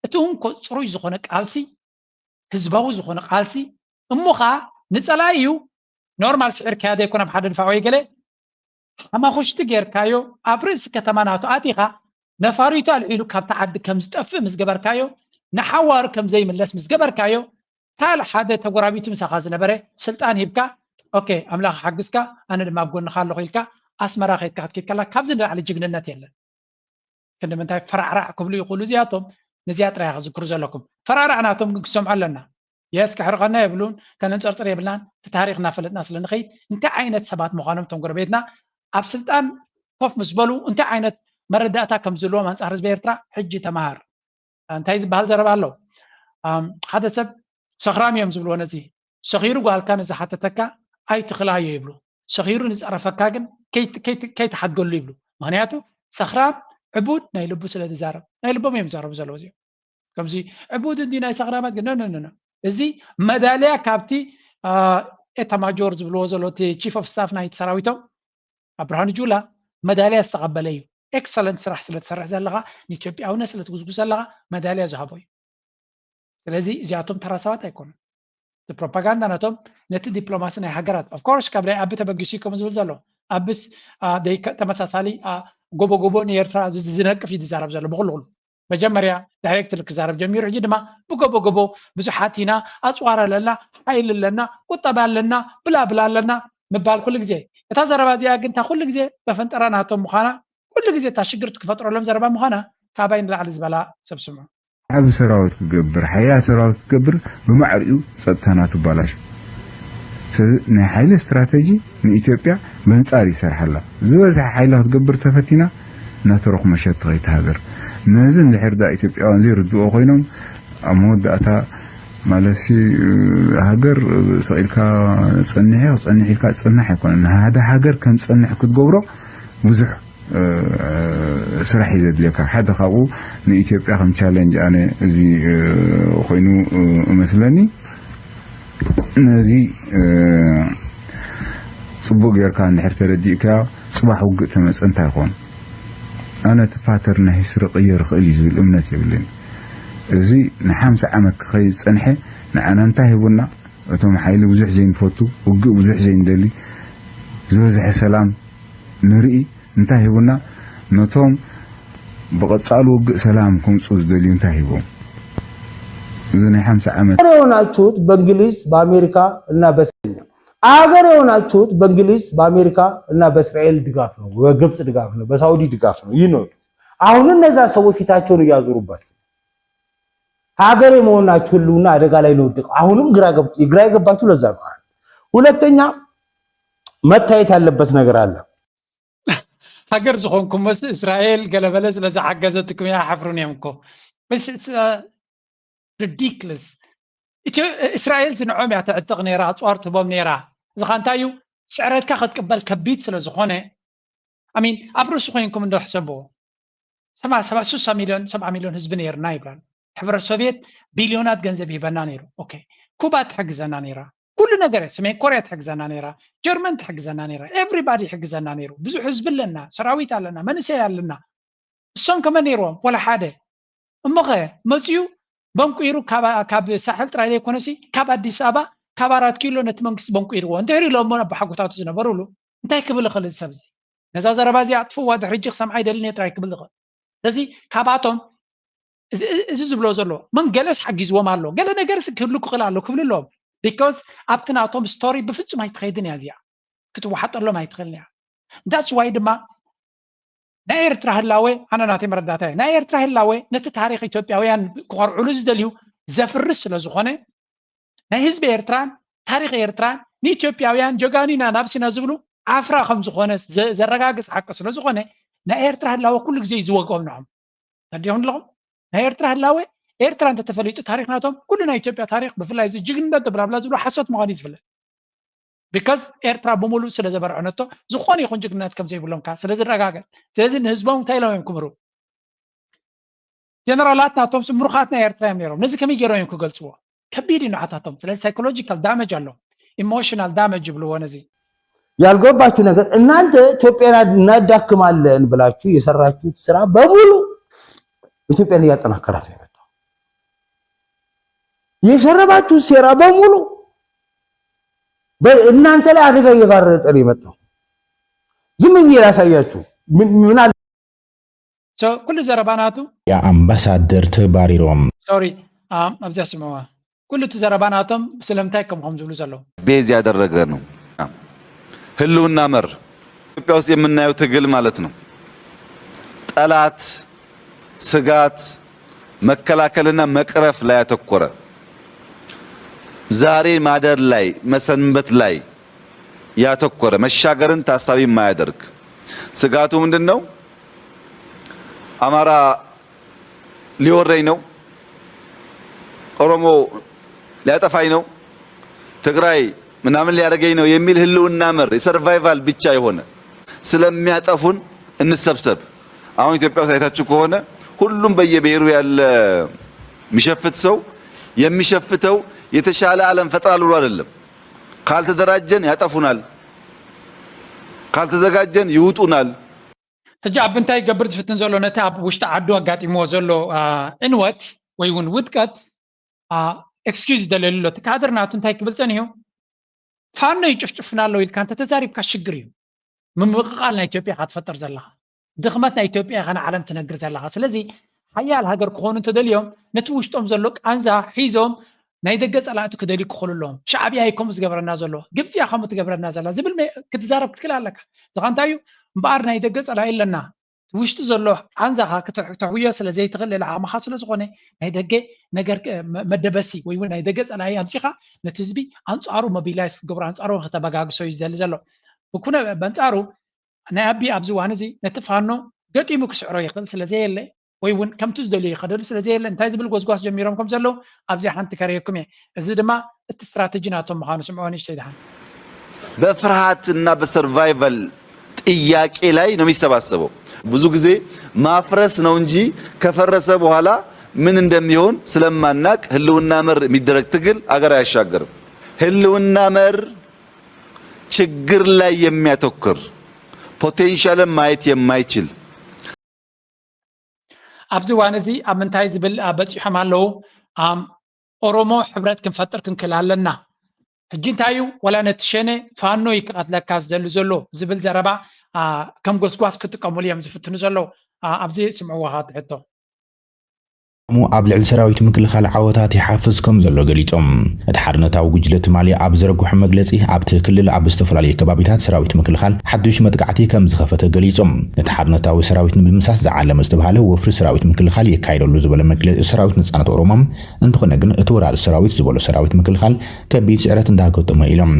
እቲ እውን ጽሩይ ዝኾነ ቃልሲ ህዝባዊ ዝኾነ ቃልሲ እሞ ኸዓ ንፀላኢ እዩ ኖርማል ስዒርካዮ ዘይኮነ ኣብ ሓደ ድፋዕ ወይ ገለ ሓማኹሽቲ ጌርካዮ ኣብ ርእሲ ከተማ ናቱ ኣቲኻ ነፋሪቱ ኣልዒሉ ካብቲ ዓዲ ከም ዝጠፍእ ምስ ገበርካዮ ንሓዋሩ ከም ዘይምለስ ምስ ገበርካዮ ካልእ ሓደ ተጎራቢቱ ምሳኻ ዝነበረ ስልጣን ሂብካ ኦኬ ኣምላኽ ሓግዝካ ኣነ ድማ ኣብ ጎንኻ ኣለኹ ኢልካ ኣስመራ ከይድካ ክትከይድ ከላ ካብዚ ንላዕሊ ጅግንነት የለን። ክንዲ ምንታይ ፈራዕራዕ ክብሉ ይኽእሉ እዚኣቶም ነዚኣ ጥራይ ክዝክሩ ዘለኩም ፈራዕራዕ ናቶም ግን ክሰምዑ ኣለና። የስ ክሕርቐና የብሉን ከነንፀርፅር የብልናን እቲ ታሪክ እናፈለጥና ስለ ንኸይድ እንታይ ዓይነት ሰባት ምዃኖም እቶም ጎረቤትና ኣብ ስልጣን ኮፍ ምስ በሉ እንታይ ዓይነት መረዳእታ ከም ዝህልዎም ኣንፃር ህዝቢ ኤርትራ ሕጂ ተምሃር። እንታይ ዝበሃል ዘረባ ኣሎ ሓደ ሰብ ሰኽራም እዮም ዝብልዎ ነዚ ሰኺሩ ጓልካ ንዝሓተተካ ኣይትኽልኣዮ ይብሉ። ሰኺሩ ንፀረፈካ ግን ከይትሓድገሉ ይብሉ። ምክንያቱ ሰኽራም ዕቡድ ናይ ልቡ ስለ ዝዛረብ ናይ ልቦም እዮም ዝዛረቡ ዘለዉ እዚኦም። ከምዚ ዕቡድ እንዲ ናይ ሰኽራማት ግን ኖ እዚ መዳልያ ካብቲ ኤታማጆር ዝብልዎ ዘሎ እቲ ቺፍ ኦፍ ስታፍ ናይቲ ሰራዊቶም ኣብ ብርሃኑ ጁላ መዳልያ ዝተቐበለ እዩ። ኤክሰለንት ስራሕ ስለ ትሰርሕ ዘለኻ ንኢትዮጵያውነት ስለ ትጉዝጉዝ ዘለኻ መዳልያ ዝሃቦ እዩ። ስለዚ እዚኣቶም ተራ ሰባት ኣይኮኑን። እቲ ፕሮፓጋንዳ ናቶም ነቲ ዲፕሎማሲ ናይ ሃገራት ኦፍኮርስ ካብ ናይ ኣቢ ተበጊሱ እዩ ከም ዝብል ዘሎ ኣብስ ተመሳሳሊ ጎቦ ጎቦ ንኤርትራ ዝነቅፍ እዩ ዝዛረብ ዘሎ ብኩሉ ኩሉ መጀመርያ ዳይሬክትሊ ክዛረብ ጀሚሩ ሕጂ ድማ ብጎቦ ጎቦ ብዙሓት ኢና ኣፅዋር ኣለና ሓይሊ ኣለና ቁጠባ ኣለና ብላ ብላ ኣለና ምባል ኩሉ ግዜ እታ ዘረባ እዚኣ ግን እታ ኩሉ ግዜ መፈንጠራ ናቶም ምዃና ኩሉ ግዜ እታ ሽግር ትክፈጥረሎም ዘረባ ምዃና ካባይ ንላዕሊ ዝበላ ሰብ ስምዑ። ዓቢ ሰራዊት ክገብር፣ ሓያል ሰራዊት ክገብር ብማዕሪኡ ጸጥታ ናቱ ባላሹ። ስለዚ ናይ ሓይሊ ስትራተጂ ንኢትዮጵያ በንጻር ይሰርሓላ። ዝበዝሐ ሓይላ ክትገብር ተፈቲና ናተረኹ መሸት ተኸይት ሃገር። ነዚ እንድሕር ዳ ኢትዮጵያውያን ዘይርድኦ ኮይኖም ኣብ መወዳእታ ማለትሲ ሃገር ሰቒልካ ጸኒሐ ክጸንሕ ኢልካ ዝጸንሕ ኣይኮነን። ንሓደ ሃገር ከም ዝጸንሕ ክትገብሮ ብዙሕ ስራሕ እዩ ዘድልየካ ሓደ ካብኡ ንኢትዮጵያ ከም ቻለንጅ ኣነ እዚ ኮይኑ እመስለኒ ነዚ ፅቡቅ ጌርካ እንድሕር ተረዲእካ ፅባሕ ውግእ ተመፀ እንታይ ይኾን ኣነ እቲ ፓተር ናይ ሂስትሪ ቅየር ይኽእል እዩ ዝብል እምነት የብልን እዚ ንሓምሳ ዓመት ክኸይድ ዝፀንሐ ንዓና እንታይ ሂቡና እቶም ሓይሊ ብዙሕ ዘይንፈቱ ውግእ ብዙሕ ዘይንደሊ ዝበዝሐ ሰላም ንርኢ እንታይ ሂቡና ነቶም ብቐጻሊ ውግእ ሰላም ከምጽኡ ዝደልዩ እንታይ ሂቦም እዚ ናይ ሓምሳ ዓመት አገር የሆናችሁት በእንግሊዝ በአሜሪካ እና በእስራኤል ነው። አገር የሆናችሁት በእንግሊዝ በአሜሪካ እና በእስራኤል ድጋፍ ነው፣ በግብፅ ድጋፍ ነው፣ በሳውዲ ድጋፍ ነው። ይህ ነው አሁን እነዛ ሰዎች ፊታቸውን እያዞሩባችሁ ሀገር የመሆናችሁ ህልውና አደጋ ላይ ነው ወደቀው። አሁንም ግራ የገባችሁ ለዛ ነው። ሁለተኛ መታየት ያለበት ነገር አለ። ሃገር ዝኾንኩምስ እስራኤል ገለበለ ስለዝሓገዘትኩም ኣይሓፍሩን እዮም እኮ። ሪዲክለስ። እስራኤል ንዖም እያ ተዕጥቕ ነይራ፣ ኣፅዋር ትህቦም ነይራ። እዚ ኸ እንታይ እዩ? ስዕረትካ ክትቅበል ከቢድ ስለ ዝኾነ፣ ኣሚን ኣብ ርእሱ ኮይንኩም እንዶ ሕሰብዎ። ሰባ ሰባ ስሳ ሚልዮን ሰብዓ ሚልዮን ህዝቢ ነይርና ይብላል። ሕብረት ሶቪየት ቢልዮናት ገንዘብ ይህበና ነይሩ። ኦኬ፣ ኩባ ትሕግዘና ነይራ፣ ኩሉ ነገር እያ። ሰሜን ኮርያ ትሕግዘና ነይራ፣ ጀርመን ትሕግዘና ነይራ፣ ኤቭሪባዲ ይሕግዘና ነይሩ። ብዙሕ ህዝቢ ኣለና፣ ሰራዊት ኣለና፣ መንእሰይ ኣለና። እሶም ከመ ነይርዎም? ወላ ሓደ። እሞኸ መፅኡ በንቁይሩ ካብ ሳሕል ጥራይ ዘይኮነሲ ካብ ኣዲስ ኣበባ ካብ ኣራት ኪሎ ነቲ መንግስቲ በንቁይርዎ እንድሕር ኢሎሞ ኣባሓጎታቱ ዝነበሩሉ እንታይ ክብል ይኽእል እዚ ሰብ እዚ? ነዛ ዘረባ እዚኣ ኣጥፍዋ ድሕሪ ሕጂ ክሰምዓ ይደልን እየ ጥራይ ክብል ዝኽእል። ስለዚ ካብኣቶም እዚ ዝብሎ ዘሎ መን ገለስ ሓጊዝዎም ኣሎ፣ ገለ ነገርስ ክህሉ ክኽእል ኣሎ ክብል ኣለዎም። ቢካዝ ኣብቲ ናቶም ስቶሪ ብፍጹም ኣይትኸይድን እያ እዚኣ፣ ክትወሓጠሎም ኣይትኽእልን እያ። ዳትስ ዋይ ድማ ናይ ኤርትራ ህላወ ኣነ ናተይ መረዳእታ እዩ። ናይ ኤርትራ ህላወ ነቲ ታሪኽ ኢትዮጵያውያን ክኾርዕሉ ዝደልዩ ዘፍርስ ስለ ዝኾነ ናይ ህዝቢ ኤርትራን ታሪኽ ኤርትራን ንኢትዮጵያውያን ጀጋኑና ናብሲና ዝብሉ ዓፍራ ከም ዝኾነ ዘረጋግጽ ሓቂ ስለ ዝኾነ ናይ ኤርትራ ህላወ ኩሉ ግዜ እዩ ዝወግኦም ንዖም። ተረዲኹም ኣለኹም? ናይ ኤርትራ ህላወ ኤርትራ እንተተፈሊጡ ታሪኽ ናቶም ኩሉ ናይ ኢትዮጵያ ታሪኽ ብፍላይ እዚ ጅግንነት ብላብላ ዝብሉ ሓሶት ምዃኑ እዩ ዝፍለጥ። ቢካዝ ኤርትራ ብምሉእ ስለ ዘበርዐነቶ ዝኾነ ይኹን ጅግንነት ከም ዘይብሎም ከዓ ስለ ዝረጋገጽ። ስለዚ ንህዝቦም እንታይ ኢሎም እዮም ክምሩ? ጀነራላት ናቶም ምሩኻት ናይ ኤርትራ እዮም ነይሮም። ነዚ ከመይ ገይሮም እዮም ክገልጽዎ? ከቢድ እዩ ንዓታቶም። ስለዚ ሳይኮሎጂካል ዳመጅ ኣሎ፣ ኢሞሽናል ዳመጅ ይብልዎ ነዚ። ያልገባችሁ ነገር እናንተ ኢትዮጵያን እናዳክማለን ብላችሁ የሰራችሁት ስራ በሙሉ ኢትዮጵያን እያጠናከራት ነው የመጣው። የሸረባችሁት ሴራ በሙሉ እናንተ ላይ አደጋ እየጋረጠ ነው የመጣው። ዝም ብዬ ላሳያችሁ ምን አለ ኩሉ ዘረባ ናቱ የአምባሳደር ተባሪሮም ሶሪ ኣብዚያ ስምዋ ኩሉ እቲ ዘረባ ናቶም ስለምንታይ ከም ከም ዝብሉ ዘለዉ ቤዝ ያደረገ ነው። ህልውና መር ኢትዮጵያ ውስጥ የምናየው ትግል ማለት ነው። ጠላት፣ ስጋት መከላከልና መቅረፍ ላይ ያተኮረ፣ ዛሬ ማደር ላይ መሰንበት ላይ ያተኮረ፣ መሻገርን ታሳቢ የማያደርግ። ስጋቱ ምንድን ነው? አማራ ሊወረኝ ነው፣ ኦሮሞ ሊያጠፋኝ ነው፣ ትግራይ ምናምን ሊያደርገኝ ነው የሚል ህልውና መር የሰርቫይቫል ብቻ የሆነ ስለሚያጠፉን እንሰብሰብ። አሁን ኢትዮጵያ ውስጥ አይታችሁ ከሆነ ሁሉም በየብሔሩ ያለ የሚሸፍት ሰው የሚሸፍተው የተሻለ ዓለም ፈጥራለሁ ብሎ አይደለም። ካልተደራጀን ያጠፉናል፣ ካልተዘጋጀን ይውጡናል። ሕጂ ኣብ እንታይ ይገብር ዝፍትን ዘሎ ነቲ ኣብ ውሽጢ ዓዱ ኣጋጢምዎ ዘሎ ዕንወት ወይ እውን ውድቀት ኤክስኪዝ ይደለሉ ኣሎ። እቲ ካድር ናቱ እንታይ ክብል ፀኒሑ ፋኖ ይጭፍጭፍና ኣለዉ ኢልካ እንተተዛሪብካ ሽግር እዩ። ምምቕቓል ናይ ኢትዮጵያ ኢኻ ትፈጥር ዘለኻ። ድኽመት ናይ ኢትዮጵያ ኢኻ ንዓለም ትነግር ዘለኻ። ስለዚ ሓያል ሃገር ክኾኑ እንተደልዮም ነቲ ውሽጦም ዘሎ ቃንዛ ሒዞም ናይ ደገ ፀላእቲ ክደልዩ ክኽእሉ ኣለዎም። ሻዕብያ እዩ ከምኡ ዝገብረና ዘሎ፣ ግብፂ እያ ከምኡ ትገብረና ዘላ ዝብል ክትዛረብ ክትክእል ኣለካ። ዝኻ እንታይ እዩ እምበኣር ናይ ደገ ፀላኢ ኣለና ውሽጢ ዘሎ ቃንዛኻ ክተሕውዮ ስለ ዘይትኽእል ልዕሊ ዓቕምኻ ስለ ዝኾነ ናይ ደገ ነገር መደበሲ ወይ እውን ናይ ደገ ፀላኢ ኣምፂኻ ነቲ ህዝቢ ኣንፃሩ ሞቢላይዝ ክትገብሮ ኣንፃሩ ከተበጋግሶ እዩ ዝደሊ ዘሎ። ብኩነ በንፃሩ ናይ ኣቢ ኣብዚ እዋን እዚ ነቲ ፋኖ ገጢሙ ክስዕሮ ይኽእል ስለ ዘየለ ወይ እውን ከምቲ ዝደልዮ ይኸደሉ ስለ ዘየለ እንታይ ዝብል ጎስጓስ ጀሚሮም ከም ዘለዉ ኣብዚኣ ሓንቲ ከርእየኩም እየ። እዚ ድማ እቲ ስትራተጂ ናቶም ምዃኑ ስምዖ ንእሽተይ ድሓን። በፍርሃትና በሰርቫይቫል ጥያቄ ላይ ነው የሚሰባሰበው። ብዙ ጊዜ ማፍረስ ነው እንጂ ከፈረሰ በኋላ ምን እንደሚሆን ስለማናቅ ህልውና መር የሚደረግ ትግል አገር አያሻገርም። ህልውና መር ችግር ላይ የሚያተኩር ፖቴንሻልን ማየት የማይችል ኣብዚ እዋን እዚ ኣብ ምንታይ ዝብል በፂሖም ኣለዉ? ኦሮሞ ሕብረት ክንፈጥር ክንክእል ኣለና። ሕጂ እንታይ እዩ ወላ ነቲ ሸኔ ፋኖ እዩ ክቐትለካ ዝደሊ ዘሎ ዝብል ዘረባ ከም ጎስጓስ ክጥቀሙሉ እዮም ዝፍትኑ ዘለዉ። ኣብዚ ስምዕዎ ኻብ ትሕቶ። እሞ ኣብ ልዕሊ ሰራዊት ምክልኻል ዓወታት ይሓፍስ ከም ዘሎ ገሊጾም። እቲ ሓርነታዊ ጉጅለ ትማሊ ኣብ ዘረግሖ መግለጺ፣ ኣብቲ ክልል ኣብ ዝተፈላለዩ ከባቢታት ሰራዊት ምክልኻል ሓዱሽ መጥቃዕቲ ከም ዝኸፈተ ገሊጾም። እቲ ሓርነታዊ ሰራዊት ንምድምሳስ ዝዓለመ ዝተባህለ ወፍሪ ሰራዊት ምክልኻል የካይደሉ ዝበለ መግለጺ ሰራዊት ነጻነት ኦሮሞ፣ እንተኾነ ግን እቲ ወራሪ ሰራዊት ዝበሎ ሰራዊት ምክልኻል ከቢድ ስዕረት እንዳገጠሞ ኢሎም።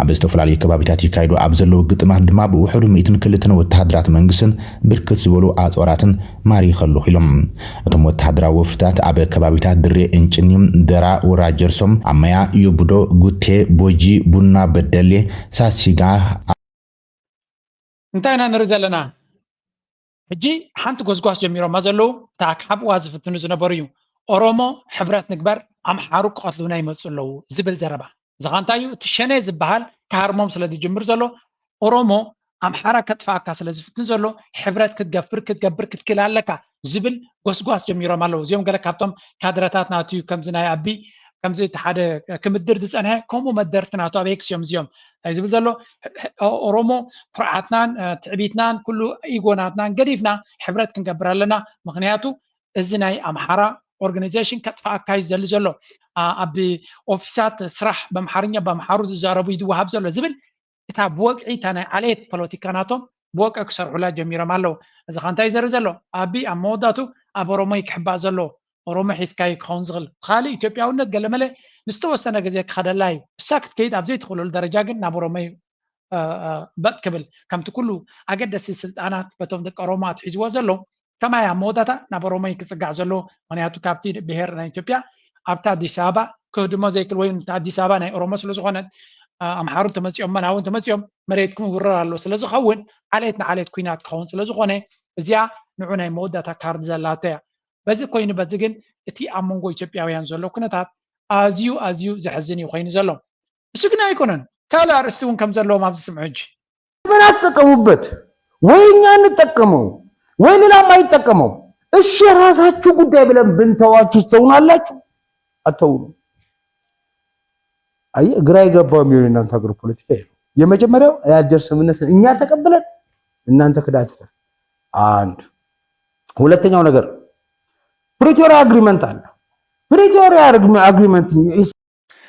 ኣብ ዝተፈላለዩ ከባቢታት ይካየዱ ኣብ ዘለዉ ግጥማት ድማ ብውሕዱ ሚእትን ክልተን ወተሃደራት መንግስትን ብርክት ዝበሉ ኣጽዋራትን ማሪኸ ኣለኹ ኢሎም። እቶም ወተሃደራዊ ወፍርታት ኣብ ከባቢታት ድሬ እንጭኒ፣ ደራ፣ ውራ ጀርሶም፣ ኣመያ፣ ዩብዶ፣ ጉቴ፣ ቦጂ፣ ቡና፣ በደሌ፣ ሳሲጋ፣ እንታይ ኢና ንርኢ ዘለና? ሕጂ ሓንቲ ጎስጓስ ጀሚሮማ ዘለዉ፣ እታ ክሓብእዋ ዝፍትኑ ዝነበሩ እዩ። ኦሮሞ ሕብረት ንግበር፣ ኣምሓሩ ክቐትሉና ይመፁ ኣለዉ ዝብል ዘረባ። እዚ ኸ እንታይ እዩ? እቲ ሸኔ ዝበሃል ክሃርሞም ስለ ዝጅምር ዘሎ፣ ኦሮሞ ኣምሓራ ከጥፍኣካ ስለ ዝፍትን ዘሎ፣ ሕብረት ክትገፍር ክትገብር ክትክእል ኣለካ ዝብል ጎስጓስ ጀሚሮም ኣለዉ። እዚኦም ገለ ካብቶም ካድረታት ናቱ እዩ፣ ከምዚ ናይ ኣቢ ከምዚ እቲ ሓደ ክምድር ዝጸንሐ፣ ከምኡ መደርቲ ናቱ ኣብ ኤክስ እዮም እዚኦም። እንታይ ዝብል ዘሎ? ኦሮሞ ኩርዓትናን ትዕቢትናን ኩሉ ኢጎናትናን ገዲፍና ሕብረት ክንገብር ኣለና። ምኽንያቱ እዚ ናይ ኣምሓራ ኦርጋናይዜሽን ከጥፍኣካ እዩ ዝደሊ ዘሎ። ኣብ ኦፊሳት ስራሕ ብኣምሓርኛ ብኣምሓሩ ዝዛረቡ እዩ ዝወሃብ ዘሎ ዝብል እታ ብወግዒ እታ ናይ ዓሌት ፖለቲካ ናቶም ብወግዒ ክሰርሑላ ጀሚሮም ኣለዉ። እዚ ኸ እንታይ ዘርኢ ዘሎ? ኣቢ ኣብ መወዳቱ ኣብ ኦሮሞ እዩ ክሕባእ ዘሎ። ኦሮሞ ሒዝካ እዩ ክኸውን ዝኽእል። ብኻልእ ኢትዮጵያውነት ገለመለ ንዝተወሰነ ግዜ ክኸደላ እዩ። እሳ ክትከይድ ኣብ ዘይትኽእለሉ ደረጃ ግን ናብ ኦሮሞ እዩ በጥ ክብል። ከምቲ ኩሉ ኣገደሲ ስልጣናት በቶም ደቂ ኦሮሞ ኣትሒዝዎ ዘሎ ከማይ ኣብ መወዳእታ ናብ ኦሮሞ እዩ ክፅጋዕ ዘለዎ። ምክንያቱ ካብቲ ብሄር ናይ ኢትዮጵያ ኣብታ ኣዲስ ኣበባ ክህድሞ ዘይክእል ወይ ኣዲስ ኣበባ ናይ ኦሮሞ ስለዝኮነት ኣምሓሩ እንተመፂኦም መናዊ እንተመፂኦም መሬትኩም ይውረር ኣሎ ስለዝኸውን ዓሌት ንዓሌት ኩናት ክኸውን ስለዝኮነ እዚኣ ንዑ ናይ መወዳእታ ካርድ ዘላቶ እያ። በዚ ኮይኑ በዚ ግን እቲ ኣብ መንጎ ኢትዮጵያውያን ዘሎ ኩነታት ኣዝዩ ኣዝዩ ዘሕዝን እዩ ኮይኑ ዘሎ። እሱ ግን ኣይኮነን ካልእ ኣርእስቲ እውን ከም ዘለዎም ኣብዚ ስምዑ ሕጂ በና ተጠቀሙበት ወይ እኛ እንጠቀመው ወይ ሌላ ማይጠቀመው እሺ የራሳችሁ ጉዳይ ብለን ብንተዋችሁ ትተውናላችሁ አተውኑ አይ ግራ የገባው የሚሆን እናንተ ሀገር ፖለቲካ ይሄ የመጀመሪያው የአልጀር ስምምነት እኛ ተቀብለን እናንተ ክዳችሁታል አንድ ሁለተኛው ነገር Pretoria agreement አለ Pretoria agreement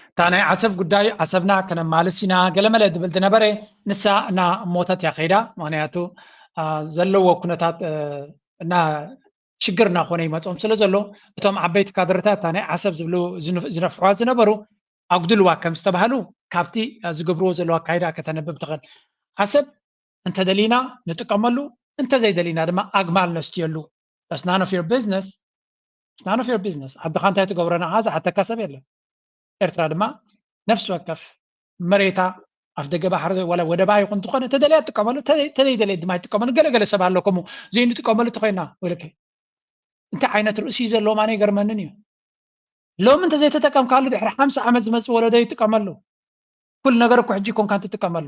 እታ ናይ ዓሰብ ጉዳይ ዓሰብና ከነማልስ ኢና ገለመለ ድብል ድነበረ ንሳ እና ሞተት እያ ከይዳ ምክንያቱ ዘለዎ ኩነታት እና ሽግር እናኾነ ይመፅኦም ስለ ዘሎ እቶም ዓበይቲ ካድረታት እታ ናይ ዓሰብ ዝብሉ ዝነፍሕዋ ዝነበሩ ኣጉድልዋ ከም ዝተባህሉ ካብቲ ዝገብርዎ ዘለዉ ኣካይዳ ከተነብብ ትኽእል ዓሰብ እንተደሊና ንጥቀመሉ እንተዘይደሊና ድማ ኣግማል ነስትየሉ That's none of your business It's none of your business ዓድኻ እንታይ ትገብሮ ንዓኻ ዝሓተካ ሰብ የለን ኤርትራ ድማ ነፍሲ ወከፍ መሬታ ኣፍ ደገ ባሕሪ ወላ ወደባ ይኹን ዝኾነ ተደለያ ትጥቀመሉ ተደይደለየ ድማ ይጥቀመሉ ገለገለ ሰብ ኣሎ ከምኡ ዘይንጥቀመሉ ተኮይና ወለከ እንታይ ዓይነት ርእሲ ዘለዎም ኣነ ይገርመንን እዩ ሎሚ እንተዘይተጠቀምካሉ ድሕሪ ሓምሳ ዓመት ዝመፅእ ወለዶ ይጥቀመሉ ኩሉ ነገር እኮ ሕጂ ኮንካ እንትጥቀመሉ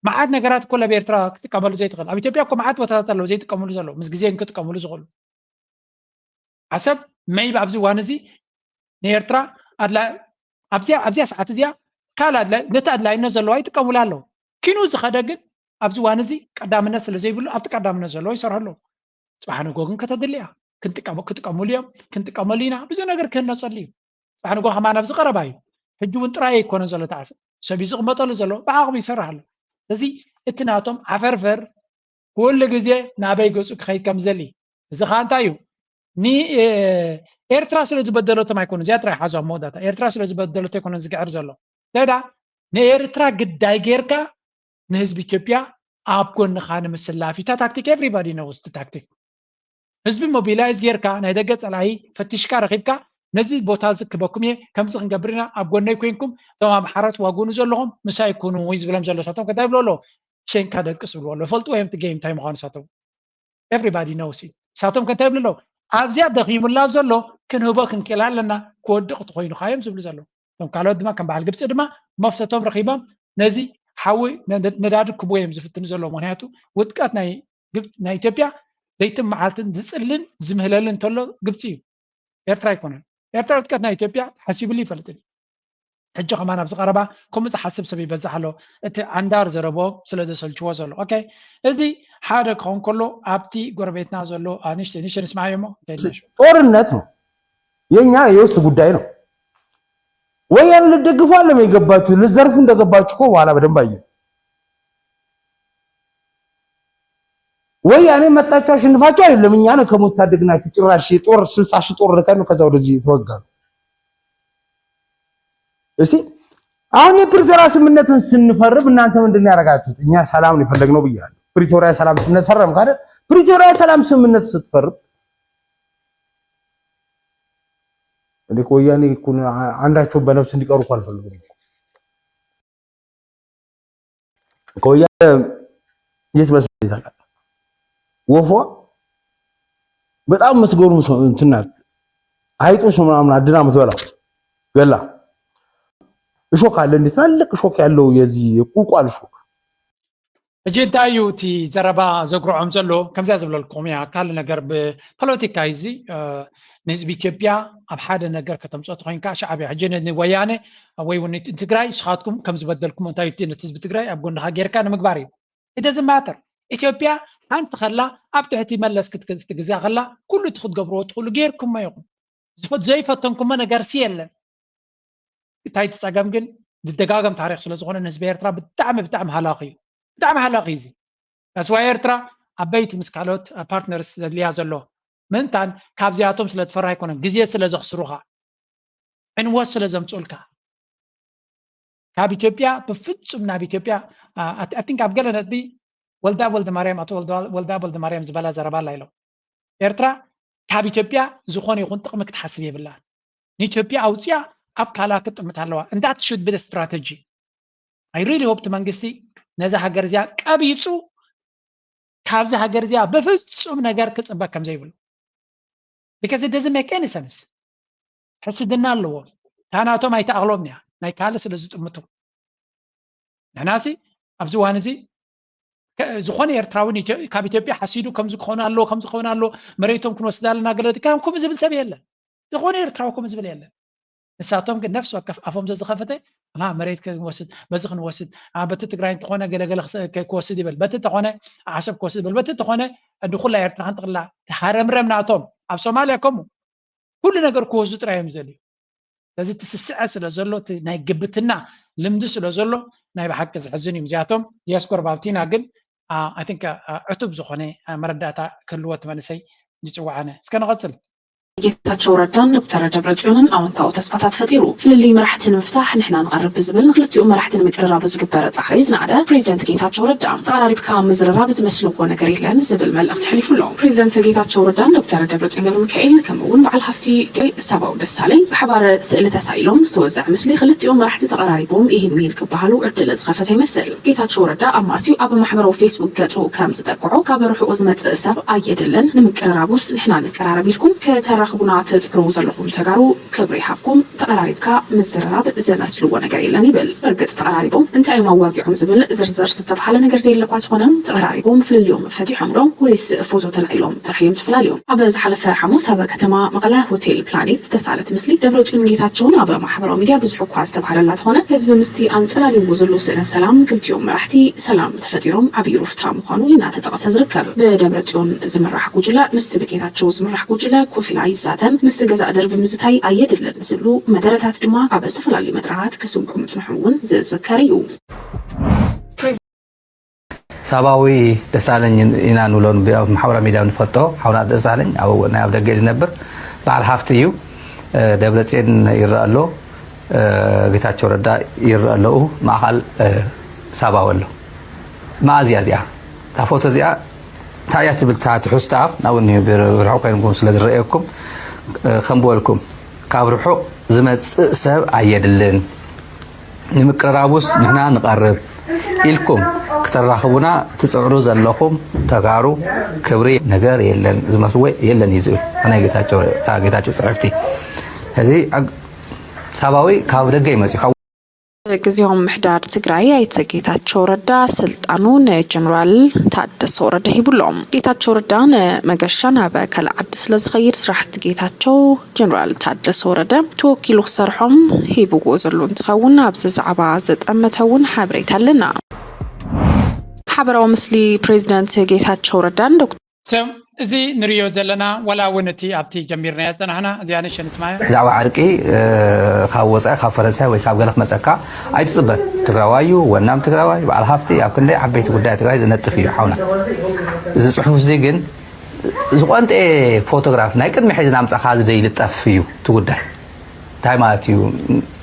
መዓት ነገራት እኮ ኣብ ኤርትራ ክትጥቀመሉ ዘይትኽእል ኣብ ኢትዮጵያ እኮ መዓት ቦታታት ኣለዉ ዘይጥቀምሉ ዘለዉ ምስ ግዜ ክጥቀምሉ ዝኽእሉ ዓሰብ maybe ኣብዚ እዋን እዚ ንኤርትራ ኣብዚኣ ኣብዚኣ ሰዓት እዚኣ ካልእ ኣድላይ ነቲ ኣድላይነት ዘለዋ ይጥቀሙላ ኣለዉ ኪኑ ዝኸደ ግን ኣብዚ እዋን እዚ ቀዳምነት ስለ ዘይብሉ ኣብቲ ቀዳምነት ዘለዎ ይሰርሑ ኣለዉ ፅባሕ ንጎ ግን ከተድሊ እያ ክጥቀመሉ እዮም ክንጥቀመሉ ኢና ብዙ ነገር ክህነፀሉ እዩ ፅባሕ ንጎ ከማን ኣብዚ ቀረባ እዩ ሕጂ እውን ጥራይ ኣይኮነን ዘሎ ተዓሰብ ሰብ እዩ ዝቕመጠሉ ዘሎ ብዓቕሚ ይሰርሕ ኣሎ ስለዚ እቲ ናቶም ዓፈርፈር ኩሉ ግዜ ናበይ ገፁ ክኸይድ ከም ዝደሊ እዚ ከዓ እንታይ እዩ ንኤርትራ ስለ ዝበደለቶም ኣይኮኑ እዚኣ ጥራይ ሓዞ ኣብ መወዳእታ ኤርትራ ስለ ዝበደለቶ ኣይኮነ ዝግዕር ዘሎ ተዳ ንኤርትራ ግዳይ ጌርካ ንህዝቢ ኢትዮጵያ ኣብ ጎንኻ ንምስላፍ እዩ ታክቲክ everybody knows ታክቲክ ህዝቢ ሞቢላይዝ ጌርካ ናይ ደገ ፀላኢ ፈቲሽካ ረኺብካ ነዚ ቦታ እዚ ክበኩም እየ ከምዚ ክንገብር ኢና ኣብ ጎነይ ኮይንኩም እቶም ኣምሓራ ትዋግኡኒ ዘለኹም ምሳይ ኩኑ ዝብሎም ዘሎ ሳቶም ከንታይ ይብሉ ኣለዉ ሸንካ ደቅስ ይብሉ ኣለዉ ፈልጥዎ እዮም እቲ ጌም እንታይ ምዃኑ ሳቶም everybody knows it ሳቶም ከንታይ ይብሉ ኣለዉ ኣብዚኣ ደኺሙላ ዘሎ ክንህቦ ክንክእል ኣለና ክወድቕ ተኾይኑ ካዮም ዝብሉ ዘለዉ እቶም ካልኦት ድማ ከም በዓል ግብፂ ድማ መፍተቶም ረኺቦም ነዚ ሓዊ ነዳዲ ክብዎ እዮም ዝፍትኑ ዘለዉ ምክንያቱ ውድቀት ናይ ግብፂ ናይ ኢትዮጵያ ለይትን መዓልትን ዝፅልን ዝምህለልን እንተሎ ግብፂ እዩ ኤርትራ ኣይኮነን ኤርትራ ውድቀት ናይ ኢትዮጵያ ተሓሲብሉ ይፈልጥን ሕጂ ከማን ኣብዚ ቀረባ ከምኡ ዝሓስብ ሰብ ይበዝሕ ኣሎ፣ እቲ ዓንዳር ዘረቦ ስለ ዘሰልችዎ ዘሎ። ኦኬ፣ እዚ ሓደ ክኸውን ከሎ፣ ኣብቲ ጎረቤትና ዘሎ፣ አ፣ ንእሽተይ ንእሽተይ ንስማዓዮ እሞ፣ ከይንመሽ። ጦርነት ነው፣ የኛ የውስጥ ጉዳይ ነው። ወያኔ ልደግፉ አለም የገባችሁ፣ ልዘርፉ እንደገባችሁ እኮ በኋላ በደንብ አየን። ወያኔ መጣችሁ አሸንፋችሁ አይደለም፣ እኛ ነው ከሞት ታደግናችሁ። ጭራሽ የጦር ስልሳ ሺህ ጦር ልከን ነው ከዛ ወደዚህ የተወጋ ነው። እሺ፣ አሁን የፕሪቶሪያ ስምምነትን ስንፈርም እናንተ ምንድን ነው ያደረጋችሁት? እኛ ሰላም ነው የፈለግነው ብያለሁ። ፕሪቶሪያ ሰላም ስምምነት ፈረም ካለ፣ ፕሪቶሪያ ሰላም ስምምነት ስትፈርም እኔ እኮ ወያኔ እኮ አንዳቸውን በነፍስ እንዲቀሩ እኮ አልፈልግም። ከወያኔ የት መሰለኝ ታውቃለህ? ወፏ በጣም የምትገርም ሰው እንትን ናት። አይጦች ምናምን አድና የምትበላው ገላ እሾክ አለ፣ እንደ ትላልቅ እሾክ ያለው የዚህ የቁልቋል እሾክ። ሕጂ እንታይ እዩ እቲ ዘረባ ዘጉርዖም ዘሎ? ከምዚያ ዝብለልኩም እያ፣ ካልእ ነገር ብፖለቲካ እዩ እዚ። እ፣ ንህዝቢ ኢትዮጵያ ኣብ ሓደ ነገር ከተምፅኦ ተኮይንካ፣ ሻዕብያ ሕጂ ን-፣ ንወያነ ወይ እውን ንትግራይ፣ ንስኻትኩም ከም ዝበደልኩም እንታይ እቲ ነቲ ህዝቢ ትግራይ ኣብ ጎንኻ ጌርካ ንምግባር እዩ። It doesn't matter። ኢትዮጵያ ሓንቲ ከላ፣ ኣብ ትሕቲ መለስ ክትግ-፣ ክትግዛ ከላ፣ ኩሉ እቲ ክትገብርዎ ትኽእሉ ጌርኩሞ ኢኹም። ዝፈ-፣ ዘይፈተንኩሞ ነገርሲ የለን። እንታይ እቲ ጸገም ግን፣ ዝደጋገም ታሪኽ ስለ ዝኾነ፣ ንህዝቢ ኤርትራ ብጣዕሚ፣ ብጣዕሚ ሃላኺ እዩ። ብጣዕሚ ሃላኺ እዩ እዚ። That's why ኤርትራ ዓበይቲ ምስ ካልኦት ፓርትነርስ ዘድልያ ዘሎ ምእንታን ካብዚኣቶም ስለ ትፈርህ ኣይኮነን፣ ግዜ ስለ ዘኽስሩኻ፣ ዕንወት ስለ ዘምጽኡልካ። ካብ ኢትዮጵያ ብፍጹም ናብ ኢትዮጵያ፣ አ፣ I think ኣብ ገለ ነጥቢ ወልዳ ወልደ ማርያም፣ ኣቶ ወልዳ፣ ወልዳ ወልደ ማርያም ዝበላ ዘረባ ኣላ ኢሎም። ኤርትራ ካብ ኢትዮጵያ ዝኾነ ይኹን ጥቕሚ ክትሓስብ የብላን። ንኢትዮጵያ ኣውፅያ ኣብ ካላ ክትጥምት ኣለዋ። And that should be the strategy. I really hope እቲ መንግስቲ ነዛ ሃገር እዚኣ ቀቢፁ ካብዚ ሃገር እዚኣ ብፍጹም ነገር ክፅበ ከም ዘይብሉ። Because it doesn't make any sense። ሕስድና ኣለዎ። እታ ናቶም ኣይተኣኽሎምን እያ። ናይ ካልእ ስለ ዝጥምቱ። ንሕናሲ ኣብዚ እዋን እዚ ከ-፣ ዝኾነ ኤርትራዊ ንኢትዮ-፣ ካብ ኢትዮጵያ ሓሲዱ ከምዚ ክኾን ኣለዎ፣ ከምዚ ክኾን ኣለዎ፣ መሬቶም ክንወስድ ኣለና ገለ፣ ከም ከምኡ ዝብል ሰብ የለን። ዝኾነ ኤርትራዊ ከምኡ ዝብል የለን። ንሳቶም ግን ነፍሲ ወከፍ ኣፎም ዘዝኸፈተ፣ "ኣሃ፣ መሬት ክንወስድ፣ በዚ ክንወስድ፣ ኣ፣ በቲ ትግራይ እንተኾነ ገለገለ ክስ-፣ ክ-፣ ክወስድ ይበል፣ በቲ እንተኾነ ዓሰብ ክወስድ ይበል፣ በቲ እንተኾነ እንዲ ኩላ ኤርትራ ክንጥቕላ፣ ተሃረምረም ናቶም ኣብ ሶማልያ ከምኡ ኩሉ ነገር ክወስዱ ጥራይ እዮም ዝደልዩ." ስለዚ እቲ ስስዐ ስለ ዘሎ፣ እቲ ናይ ግብትና ልምዲ ስለ ዘሎ፣ ናይ ብሓቂ ዘሕዝን እዩ። እዚኣቶም የስ ጎረባብቲና፣ ግን፣ አ፣ I think፣ አ፣ ዕቱብ ዝኾነ፣ አ፣ መረዳእታ ክህልዎ እቲ መንእሰይ ይጽውዓነ። እስከ ንቐጽል። ጌታቸው ረዳን ዶክተር ደብረጽዮንን ኣወንታዊ ተስፋታት ፈጢሩ። ፍልልይ መራሕቲ ንምፍታሕ ንሕና ንቐርብ ብዝብል ንክልቲኦም መራሕቲ ንምቅርራብ ዝግበር ጻዕሪ ዝነኣደ ፕሬዚደንት ጌታቸው ረዳ፣ ተቐራሪብካ ምዝርራብ ዝመስለዎ ነገር የለን ዝብል መልእኽቲ ኣሕሊፉ ኣሎ። ፕሬዚደንት ጌታቸው ረዳን ዶክተር ደብረጽዮን ገብረሚካኤል ከምኡ እውን በዓል ሃፍቲ ሳባው ደሳለኝ ብሓባር ስእሊ ተሳኢሎም ዝተወዘዐ ምስሊ ክልቲኦም መራሕቲ ተቐራሪቦም ኢሂን ሚሂን ክበሃሉ ዕድል ዝኸፈተ ይመስል። ጌታቸው ረዳ ኣማስዩ ኣብ ማሕበራዊ ፌስቡክ ገጹ ከም ዝጠቅዖ፣ ካብ ርሑቕ ዝመጽእ ሰብ ኣየድልን፣ ንምቅርራቡስ ንሕና ንቀራረብ ኢልኩም ከተራኽቡና ትጽዕሩ ዘለኹም ተጋሩ ክብሪ ይሃብኩም፣ ተቐራሪብካ ምዝርራብ ዘመስልዎ ነገር የለን ይብል። ብርግጽ ተቐራሪቦም እንታይ እዮም ኣዋጊዖም ዝብል ዝርዝር ዝተብሃለ ነገር ዘየለ እኳ ዝኾነ፣ ተቐራሪቦም ፍልልዮም ፈቲሖም ዶ ወይስ ፎቶ ተላዒሎም ጥራሕ እዮም ተፈላልዮም? ኣብ ዝሓለፈ ሓሙስ ኣብ ከተማ መቐለ ሆቴል ፕላኔት ዝተሳለት ምስሊ ደብረጽዮን ጌታቸውን ኣብ ማሕበራዊ ሚድያ ብዙሕ እኳ ዝተብሃለላ ተኾነ፣ ህዝቢ ምስቲ ኣንጸላልይዎ ዘሎ ስእለ ሰላም ክልቲኦም መራሕቲ ሰላም ተፈጢሮም ዓብዪ ሩፍታ ምዃኑ እናተጠቐሰ ዝርከብ። ብደብረጽዮን ዝምራሕ ጉጅለ ምስቲ ብጌታቸው ዝምራሕ ጉጅለ ኮፍ ኢላ ኣይዛተን፣ ምስቲ ገዛእ ደርቢ ምዝታይ ኣየድልን ዝብሉ መደረታት ድማ ኣብ ዝተፈላለዩ መድረኻት ክስምዑ ምጽንሖም እውን ዝዝከር እዩ። ሳባዊ ደሳለኝ ኢና ንብሎ፣ ብ-፣ ኣብ ማሕበራዊ ሚድያ ንፈልጦ ሓውና ደሳለኝ ኣብ፣ ናይ ኣብ ደገ እዩ ዝነብር፣ በዓል ሃፍቲ እዩ። እ፣ ደብረጽዮን ይረአ ኣሎ፣ እ፣ ጌታቸው ረዳ ይረአ ኣለዉ፣ ማእኸል፣ እ፣ ሳባዊ ኣሎ። መኣዝያ እዚኣ፣ እታ ፎቶ እዚኣ እንታይ እያ ትብል? እታ ትሕዝቶኣ፣ ናብኡ ብር-፣ ብርሑቕ ኮይንኩም ስለ ዝረኣየኩም፣ እ፣ ከም በልኩም፣ ካብ ርሑቕ ዝመጽእ ሰብ ኣየድልን። ንምቅርራቡስ ንሕና ንቐርብ ኢልኩም ክተራኽቡና ትጽዕሩ ዘለኹም ተጋሩ ክብሪ ነገር የለን፣ ዝመስዎ የለን እዩ ዝብል ናይ ጌታቸው፣ እታ ጌታቸው ጽሕፍቲ። ሕዚ ኣግ-፣ ሳባዊ ካብ ደገ እዩ መጺኡ፣ ካብ ግዜያዊ ምምሕዳር ትግራይ ኣይተ ጌታቸው ረዳ ስልጣኑ ንጀነራል ታደሰ ወረደ ሂቡ ኣሎ። ጌታቸው ረዳ ንመገሻ ናብ ካልእ ዓዲ ስለ ዝኸይድ ስራሕቲ ጌታቸው ጀነራል ታደሰ ወረደ ተወኪሉ ክሰርሖም ሂብዎ ዘሎ እንትኸውን ኣብዚ ዛዕባ ዘጠመተ እውን ሓበሬታ ኣለና። ሓበራዊ ምስሊ ፕሬዚደንት ጌታቸው ረዳን ዶክተር ሰብ እዚ ንሪዮ ዘለና ዋላ እውን እቲ ኣብቲ ጀሚርናዮ ዝፀናሕና እዚኣ ንሸ ንስማያ ብዛዕባ ዕርቂ ካብ ወፃኢ ካብ ፈረንሳይ ወይ ካብ ገለ ክመፀካ ኣይትፅበን። ትግራዋይ እዩ፣ ወናም ትግራዋይ፣ በዓል ሃፍቲ፣ ኣብ ክንደይ ዓበይቲ ጉዳይ ትግራይ ዝነጥፍ እዩ ሓውና። እዚ ፅሑፍ እዚ ግን ዝቆንጠ ፎቶግራፍ ናይ ቅድሚ ሕዚ ናምፃኻ ዝደ ይልጠፍ እዩ እቲ ጉዳይ። እንታይ ማለት እዩ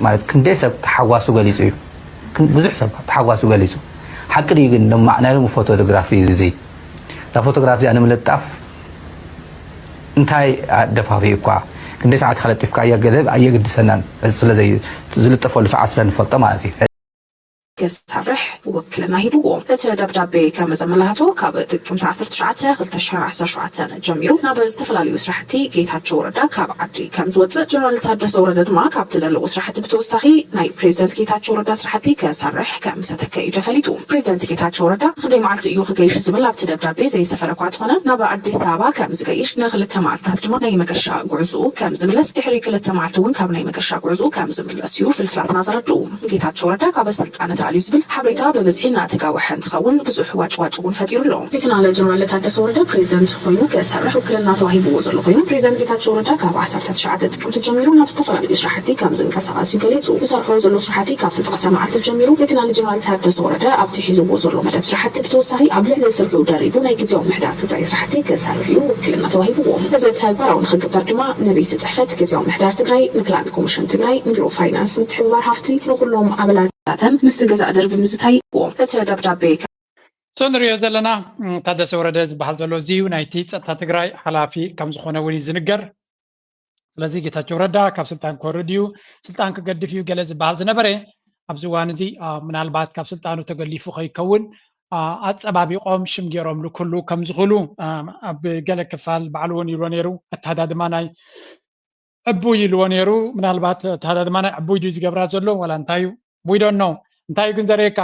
ማለት ክንደይ ሰብ ተሓጓሱ ገሊፁ እዩ። ብዙሕ ሰብ ተሓጓሱ ገሊፁ። ሓቂ ድዩ ግን ናይ ሎሚ ፎቶግራፍ እዩ እዚ። እዛ ፎቶግራፍ እዚኣ ንምልጣፍ እንታይ ኣደፋፊ እኳ ክንደይ ሰዓት ከለጢፍካ እያ ገለ ኣየግድሰናን። እዚ ስለ ዘይ- ዝልጠፈሉ ሰዓት ስለ ንፈልጦ ማለት እዩ። ክሰርሕ ውክልና ሂብዎ። እቲ ደብዳቤ ከም ዘመላኽቶ ካብ ጥቅምቲ ዓሰርተ ትሽዓተ ክልተ ሽሕን ዓሰርተ ሸውዓተን ጀሚሩ ናብ ዝተፈላለዩ ስራሕቲ ጌታቸው ረዳ ካብ ዓዲ ከም ዝወፅእ፣ ጀነራል ታደሰ ወረደ ድማ ካብቲ ዘለዎ ስራሕቲ ብተወሳኺ ናይ ፕሬዚደንት ጌታቸው ረዳ ስራሕቲ ክሰርሕ ከም ዝተተከ እዩ ተፈሊጡ። ፕሬዚደንት ጌታቸው ረዳ ክንደይ መዓልቲ እዩ ክገይሽ ዝብል ኣብቲ ደብዳቤ ዘይሰፈረ እኳ እንተኾነ ናብ ኣዲስ ኣበባ ከም ዝገይሽ ንክልተ መዓልትታት ድማ ናይ መገሻ ጉዕዝኡ ከም ዝምለስ ድሕሪ ክልተ መዓልቲ እውን ካብ ናይ መገሻ ጉዕዝኡ ከም ዝምለስ እዩ ፍልፍላትና ዘረድኡ። ጌታቸው ረዳ ካብ ስልጣን ተኣልዩ ዝብል ሓበሬታ ብብዝሒ እናተጋወሐ እንትኸውን ብዙሕ ዋጭዋጭ እውን ፈጢሩ ኣሎ። ሌተናል ጀነራል ታደሰ ወረደ ፕሬዚደንት ኮይኑ ክሰርሕ ውክልና ተዋሂብዎ ዘሎ ኮይኑ ፕሬዚደንት ጌታቸው ረዳ ካብ ዓሰርተ ትሽዓተ ጥቅምቲ ጀሚሩ ናብ ዝተፈላለዩ ስራሕቲ ከም ዝንቀሳቐስ እዩ ገሊፁ። ዝሰርሖ ዘሎ ስራሕቲ ካብ ዝተጠቕሰ መዓልቲ ጀሚሩ ሌተናል ጀነራል ታደሰ ወረደ ኣብቲ ሒዝዎ ዘሎ መደብ ስራሕቲ ብተወሳኺ ኣብ ልዕሊ ስርሑ ደሪቡ ናይ ግዜያዊ ምምሕዳር ትግራይ ስራሕቲ ክሰርሕ እዩ ውክልና ተዋሂብዎ። እዚ ተግባራዊ ንክግበር ድማ ንቤት ፅሕፈት ግዜያዊ ምምሕዳር ትግራይ፣ ንፕላን ኮሚሽን ትግራይ፣ ንቢሮ ፋይናንስ፣ ምትሕብባር ሃፍቲ፣ ንኩሎም ኣባላታተን ምስ ገዛእ ደርቢ ምዝታይ ይዎ። እቲ ደብዳቤ እሱ ንሪኦ ዘለና እም፣ ታደሰ ወረደ ዝበሃል ዘሎ እዚዩ ናይቲ ፀጥታ ትግራይ ሓላፊ ከም ዝኾነ እውን እዩ ዝንገር። ስለዚ ጌታቸው ረዳ ካብ ስልጣን ክወርድ እዩ፣ ስልጣን ክገድፍ እዩ ገለ ዝበሃል ዝነበረ ኣብዚ እዋን እዚ አ፣ ምናልባት ካብ ስልጣኑ ተገሊፉ ከይከውን አ፣ ኣፀባቢቖም ሽም ገይሮም ልክሉ ከም ዝኽእሉ አ፣ ኣብ ገለ ክፋል ባዕሉ እውን ይብሎ ነይሩ። ኣተሃዳድማ ናይ ዕቡይ ኢልዎ ነይሩ። ምናልባት ኣተሃዳድማ ናይ ዕቡይ ድዩ ዝገብራ ዘሎ ዋላ እንታይ እዩ? We don't know። እንታይ እዩ ግን ዘርእየካ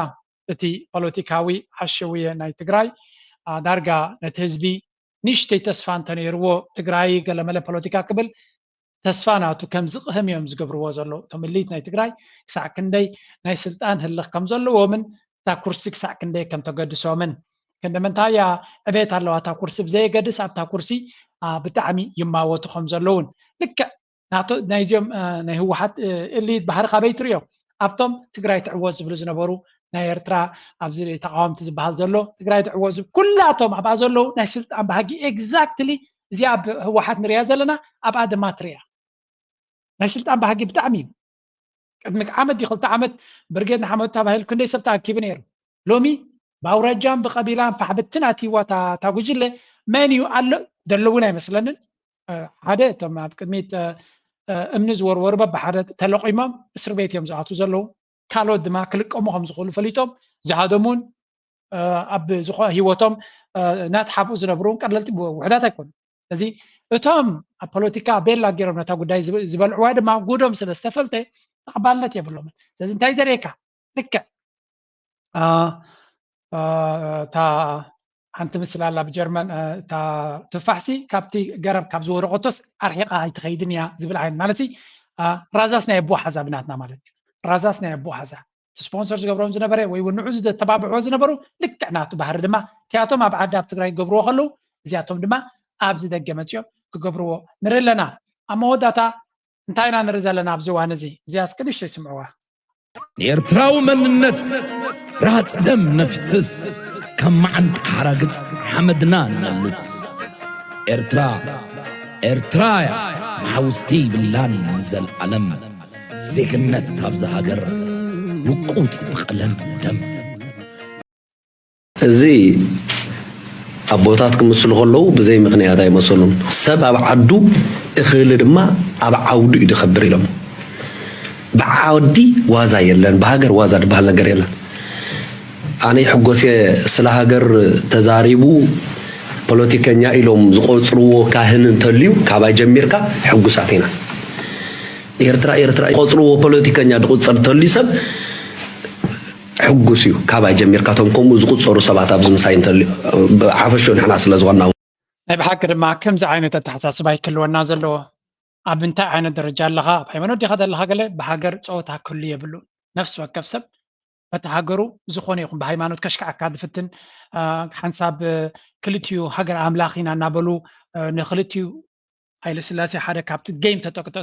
እቲ ፖለቲካዊ ሓሸውየ ናይ ትግራይ አ፣ ዳርጋ ነቲ ህዝቢ ንእሽተይ ተስፋ እንተነይርዎ ትግራይ ገለመለ ፖለቲካ ክብል ተስፋ ናቱ ከም ዝቕህም እዮም ዝገብርዎ ዘለዉ። እቶም እሊት ናይ ትግራይ ክሳዕ ክንደይ ናይ ስልጣን ህልኽ ከም ዘለዎምን እታ ኩርሲ ክሳዕ ክንደይ ከም ተገድሶምን ክንዲ ምንታይ እያ ዕቤት ኣለዋ እታ ኩርሲ ብዘየገድስ ኣብታ ኩርሲ አ፣ ብጣዕሚ ይማወቱ ከም ዘለውን ልክዕ ናቶ ናይዚኦም አ፣ ናይ ህወሓት አ፣ እሊት ባህሪ ካበይ ትሪኦ ኣብቶም ትግራይ ትዕወት ዝብሉ ዝነበሩ ናይ ኤርትራ ኣብዚ ተቃወምቲ ዝበሃል ዘሎ ትግራይ ትዕወት ዝብ ኩላቶም ኣብኣ ዘለዉ ናይ ስልጣን ባህጊ exactly እዚኣ ኣብ ህወሓት ንሪኣ ዘለና ኣብኣ ድማ ትሪኣ ናይ ስልጣን ባህጊ ብጣዕሚ እዩ። ቅድሚ ዓመት ድዩ ክልተ ዓመት ብርጌድ ንሓመዱ ተባሂሉ ክንደይ ሰብ ተኣኪቡ ነይሩ። ሎሚ ብኣውራጃን ብቀቢላን ፋሕ ብትን ኣትይዋ እታ እታ ጉጅለ መን እዩ ኣሎ ዘሎ እውን ኣይመስለንን። እ፣ ሓደ እቶም ኣብ ቅድሚት እ፣ እ፣ እምኒ ዝወርወሩ በብሓደ ተለቂሞም እስር ቤት እዮም ዝኣትዉ ዘለዉ። ካልኦት ድማ ክልቀሙ ከም ዝኽእሉ ፈሊጦም ዝሃደሙን እ፣ ኣብ ዝኾ ህይወቶም እ፣ እናተሓብኡ ዝነብሩ እውን ቀለልቲ ብ- ውሑዳት ኣይኮኑ። እዚ እቶም ኣብ ፖለቲካ ቤላ ገይሮም ነታ ጉዳይ ዝብ- ዝበልዕዋ ድማ ጉዶም ስለ ዝተፈልጠ ተቐባልነት የብሎምን። ስለዚ እንታይ ዘርእየካ ልክዕ እ፣ እ፣ እታ ሓንቲ ምስላ ኣላ ብጀርመን እ፣ እታ ትፋሕሲ ካብቲ ገረብ ካብ ዝወረቐቶስ ኣርሒቓ ኣይትኸይድን እያ ዝብል ዓይነት ማለት እ፣ ራዛስ ናይ ኣቦ ሓዛ ብናትና ማለት እዩ። ራዛስ ናይ ኣቦ ሓዛ እቲ ስፖንሰር ዝገብሮም ዝነበረ ወይ እውን ንዑ ዝተባብዕዎ ዝነበሩ ልክዕ ናቱ ባህሪ ድማ እቲኣቶም ኣብ ዓዲ ኣብ ትግራይ ክገብርዎ ከለዉ እዚኣቶም ድማ ኣብዚ ደገ መፂኦም ክገብርዎ ንርኢ ኣለና። ኣብ መወዳእታ እንታይ ኢና ንርኢ ዘለና ኣብዚ እዋን እዚ? እዚኣ እስኪ ንእሽተይ ስምዕዋ። ንኤርትራዊ መንነት ራጽ ደም ነፍስስ፣ ካብ መዓንጣ ሓራግጽ ሓመድና ንመልስ። ኤርትራ ኤርትራ እያ፣ መሓውስቲ ይብላን ንዘልኣለም። ዜግነት ኣብዛ ሃገር ውቁጥ ብቐለም ደም። እዚ ኣቦታት ክምስሉ ከለዉ ብዘይ ምኽንያት ኣይመሰሉን። ሰብ ኣብ ዓዱ እኽሊ ድማ ኣብ ዓውዱ እዩ ዝኸብር ኢሎም። ብዓዲ ዋዛ የለን፣ ብሃገር ዋዛ ዝበሃል ነገር የለን። ኣነ ይሕጎስ እየ ስለ ሃገር ተዛሪቡ ፖለቲከኛ ኢሎም ዝቆጽርዎ ካህን እንተልዩ ካባይ ጀሚርካ ሕጉሳት ኢና። ኤርትራ ኤርትራ ቆጽርዎ ፖለቲከኛ ዝቁጸር ተልዩ ሰብ ሕጉስ እዩ። ካባይ ጀሚርካ እቶም ከምኡ ዝቁጸሩ ሰባት ኣብዚ ምሳይ እንተልዩ፣ ሓፈሽኡ ንሕና ስለ ዝኾንና። ናይ ብሓቂ ድማ ከምዚ ዓይነት ኣተሓሳስባ ይክልወና ዘለዎ ኣብ እንታይ ዓይነት ደረጃ ኣለኻ፣ ኣብ ሃይማኖት ዲኻ ዘለኻ፣ ገለ ብሃገር ፀወታ ክህሉ የብሉ። ነፍሲ ወከፍ ሰብ በቲ ሃገሩ ዝኾነ ይኹን ብሃይማኖት ከሽክዓካ ዝፍትን፣ ሓንሳብ ክልቲኡ ሃገር ኣምላኽ ኢና እናበሉ ንክልቲኡ ሃይለ ስላሴ ሓደ ካብቲ ጌም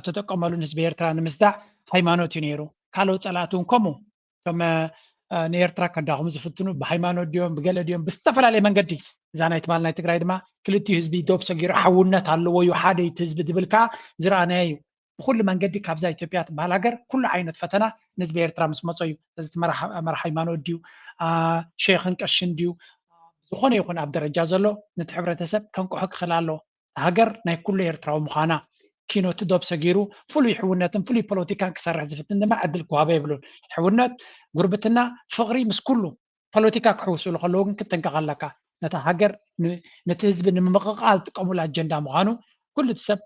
ተጠቀመሉ ንህዝቢ ኤርትራ ንምስዳዕ ሃይማኖት እዩ ነይሩ። ካልኦት ጸላእቲ እውን ከምኡ እቶም ንኤርትራ ከዳኽሙ ዝፍትኑ ብሃይማኖት ድዮም ብገለ ድዮም ብዝተፈላለየ መንገዲ እዛ ናይ ትማል ናይ ትግራይ ድማ ክልቲኡ ህዝቢ ዶብ ሰጊሩ ሓውነት ኣለዎ እዩ ሓደ እቲ ህዝቢ ዝብል ከዓ ዝረኣናዮ እዩ። ብኩሉ መንገዲ ካብዛ ኢትዮጵያ ትበሃል ሃገር ኩሉ ዓይነት ፈተና ንህዝቢ ኤርትራ ምስ መጾ እዩ። እዚ መራሕ ሃይማኖት ድዩ ሼኽን ቀሽን ድዩ ዝኾነ ይኹን ኣብ ደረጃ ዘሎ ነቲ ሕብረተሰብ ከንቅሖ ክኽእል ኣለዎ። ሃገር ናይ ኩሉ ኤርትራዊ ምዃና ኪኖ እቲ ዶብ ሰጊሩ ፍሉይ ሕውነትን ፍሉይ ፖለቲካን ክሰርሕ ዝፍትን ድማ ዕድል ክወሃቦ የብሉን። ሕውነት፣ ጉርብትና፣ ፍቕሪ ምስ ኩሉ ፖለቲካ ክሕውስሉ ከለዉ ግን ክትጥንቀቕ ኣለካ። ነታ ሃገር ነቲ ህዝቢ ንምምቕቓል ዝጥቀሙሉ ኣጀንዳ ምዃኑ ኩሉ እቲ ሰብ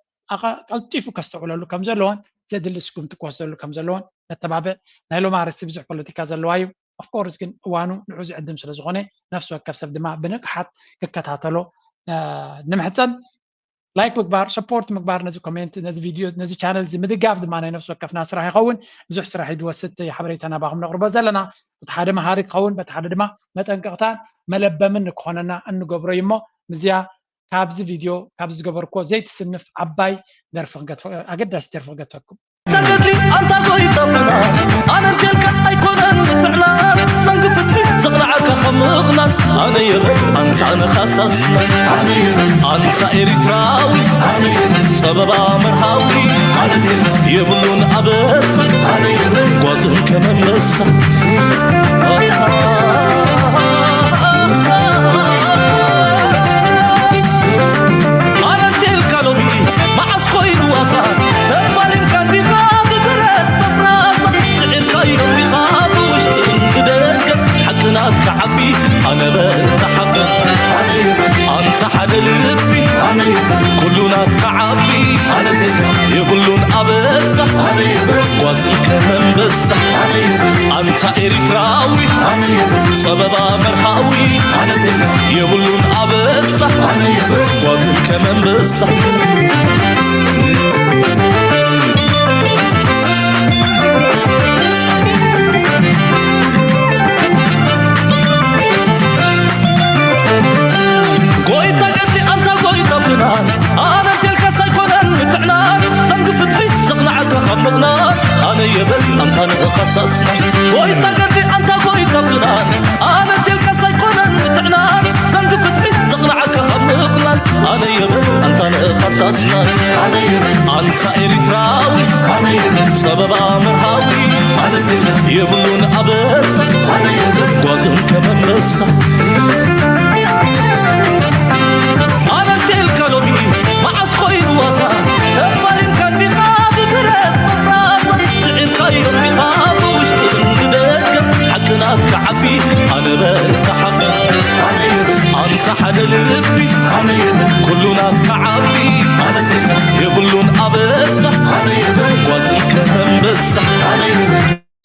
ቀልጢፉ ከስተውዕለሉ ከም ዘለዎን ዘድሊ ስጉምቲ ክወስደሉ ከም ዘለዎን ነተባብዕ። ናይ ሎሚ ኣርእስቲ ብዙሕ ፖለቲካ ዘለዋ እዩ። ኦፍኮርስ ግን እዋኑ ንዑ ዝዕድም ስለ ዝኾነ ነፍሲ ወከፍ ሰብ ድማ ብንቕሓት ክከታተሎ ንምሕፀን። ላይክ ምግባር፣ ሰፖርት ምግባር፣ ነዚ ኮሜንት፣ ነዚ ቪድዮ፣ ነዚ ቻነል እዚ ምድጋፍ ድማ ናይ ነፍሲ ወከፍና ስራሕ ይኸውን። ብዙሕ ስራሕ እዩ ዝወስድ ሓበሬታ ናባኹም ነቕርቦ ዘለና። በቲ ሓደ መሃሪ ክኸውን፣ በቲ ሓደ ድማ መጠንቀቕታን መለበምን ንክኾነና እንገብሮ እዩ። እሞ ምስዚኣ ካብዚ ቪድዮ ካብዚ ዝገበርኩዎ ዘይትስንፍ ዓባይ ደርፊ ክገድፈ-፣ ኣገዳሲ ደርፊ ክገድፈኩም። ተገድሊ ኣንታ ጎይታ ፍናን ኣነ እንቴልካ ኣይኮነን ምትዕናን ዘንጊ ፍትሒ ዘቕናዓካ ካብ ምቕናን ኣነ የበል ኣንታ ንኻሳስና ኣንታ ኤሪትራዊ ጸበባ መርሃዊ የብሉን ኣበሳ ጓዝን ከመመሳ ኣነ እንቴልካ ሎሚ መዓስ ኮይኑ ዋዛ ተፋሊምካ እንዲኻ ብብረት መፍራዛ ስዒርካዮ እንዲኻ ብውሽጥን ብደገ ሓቂ ናትካ ዓቢ ኣነ በል ተሓበን ኣንታ ሓደ ልቢ ኩሉ ናትካ ዓቢ የብሉን ኣበሳ ጓዝን ከመንበሳ ኣንታ ኤሪትራዊ ጸበባ መርሃዊ የብሉን ኣበሳ ጓዝን ከመንበሳ ጎይታ ገዲ ኣንታ ጎይታ ፍናን ኣነ እንቴልካስ ኣይኮነን ምትዕናን ዘንጊ ፍትሒ ዘቕናዓካ ካብ ምቕናን ኣነ የበል ኣንታ ንእኻሳስና ጎይታ ገዲ ኣንታ ጎይታ ፍናን ኣነ እንቴልካስ ኣይኮነን ምትዕናን ዘንጊ ፍትሒ ዘቕናዓካ ካብ ምቕናን ኣነ የበል ኣንታ ንእኻሳስና ኣንታ ኤሪትራዊ ጸበባ መርሃዊ የብሉን ኣበሳ ጓዝን ከመመሳ ኣነ እንቴልካ ሎሚ መዓስ ኮይኑ ዋዛ ተፋሊምካ እንዲኻ ብብረት መፍራዛ ስዒርካዮ እንዲኻ ብውሽጥን ብደገ ሓቂ ናትካ ዓቢ ኣነ በል ተሓበን ኣንታ ሓደ ልቢ ኩሉ ናትካ ዓቢ የብሉን ኣበሳ ጓዝን ከመንበሳ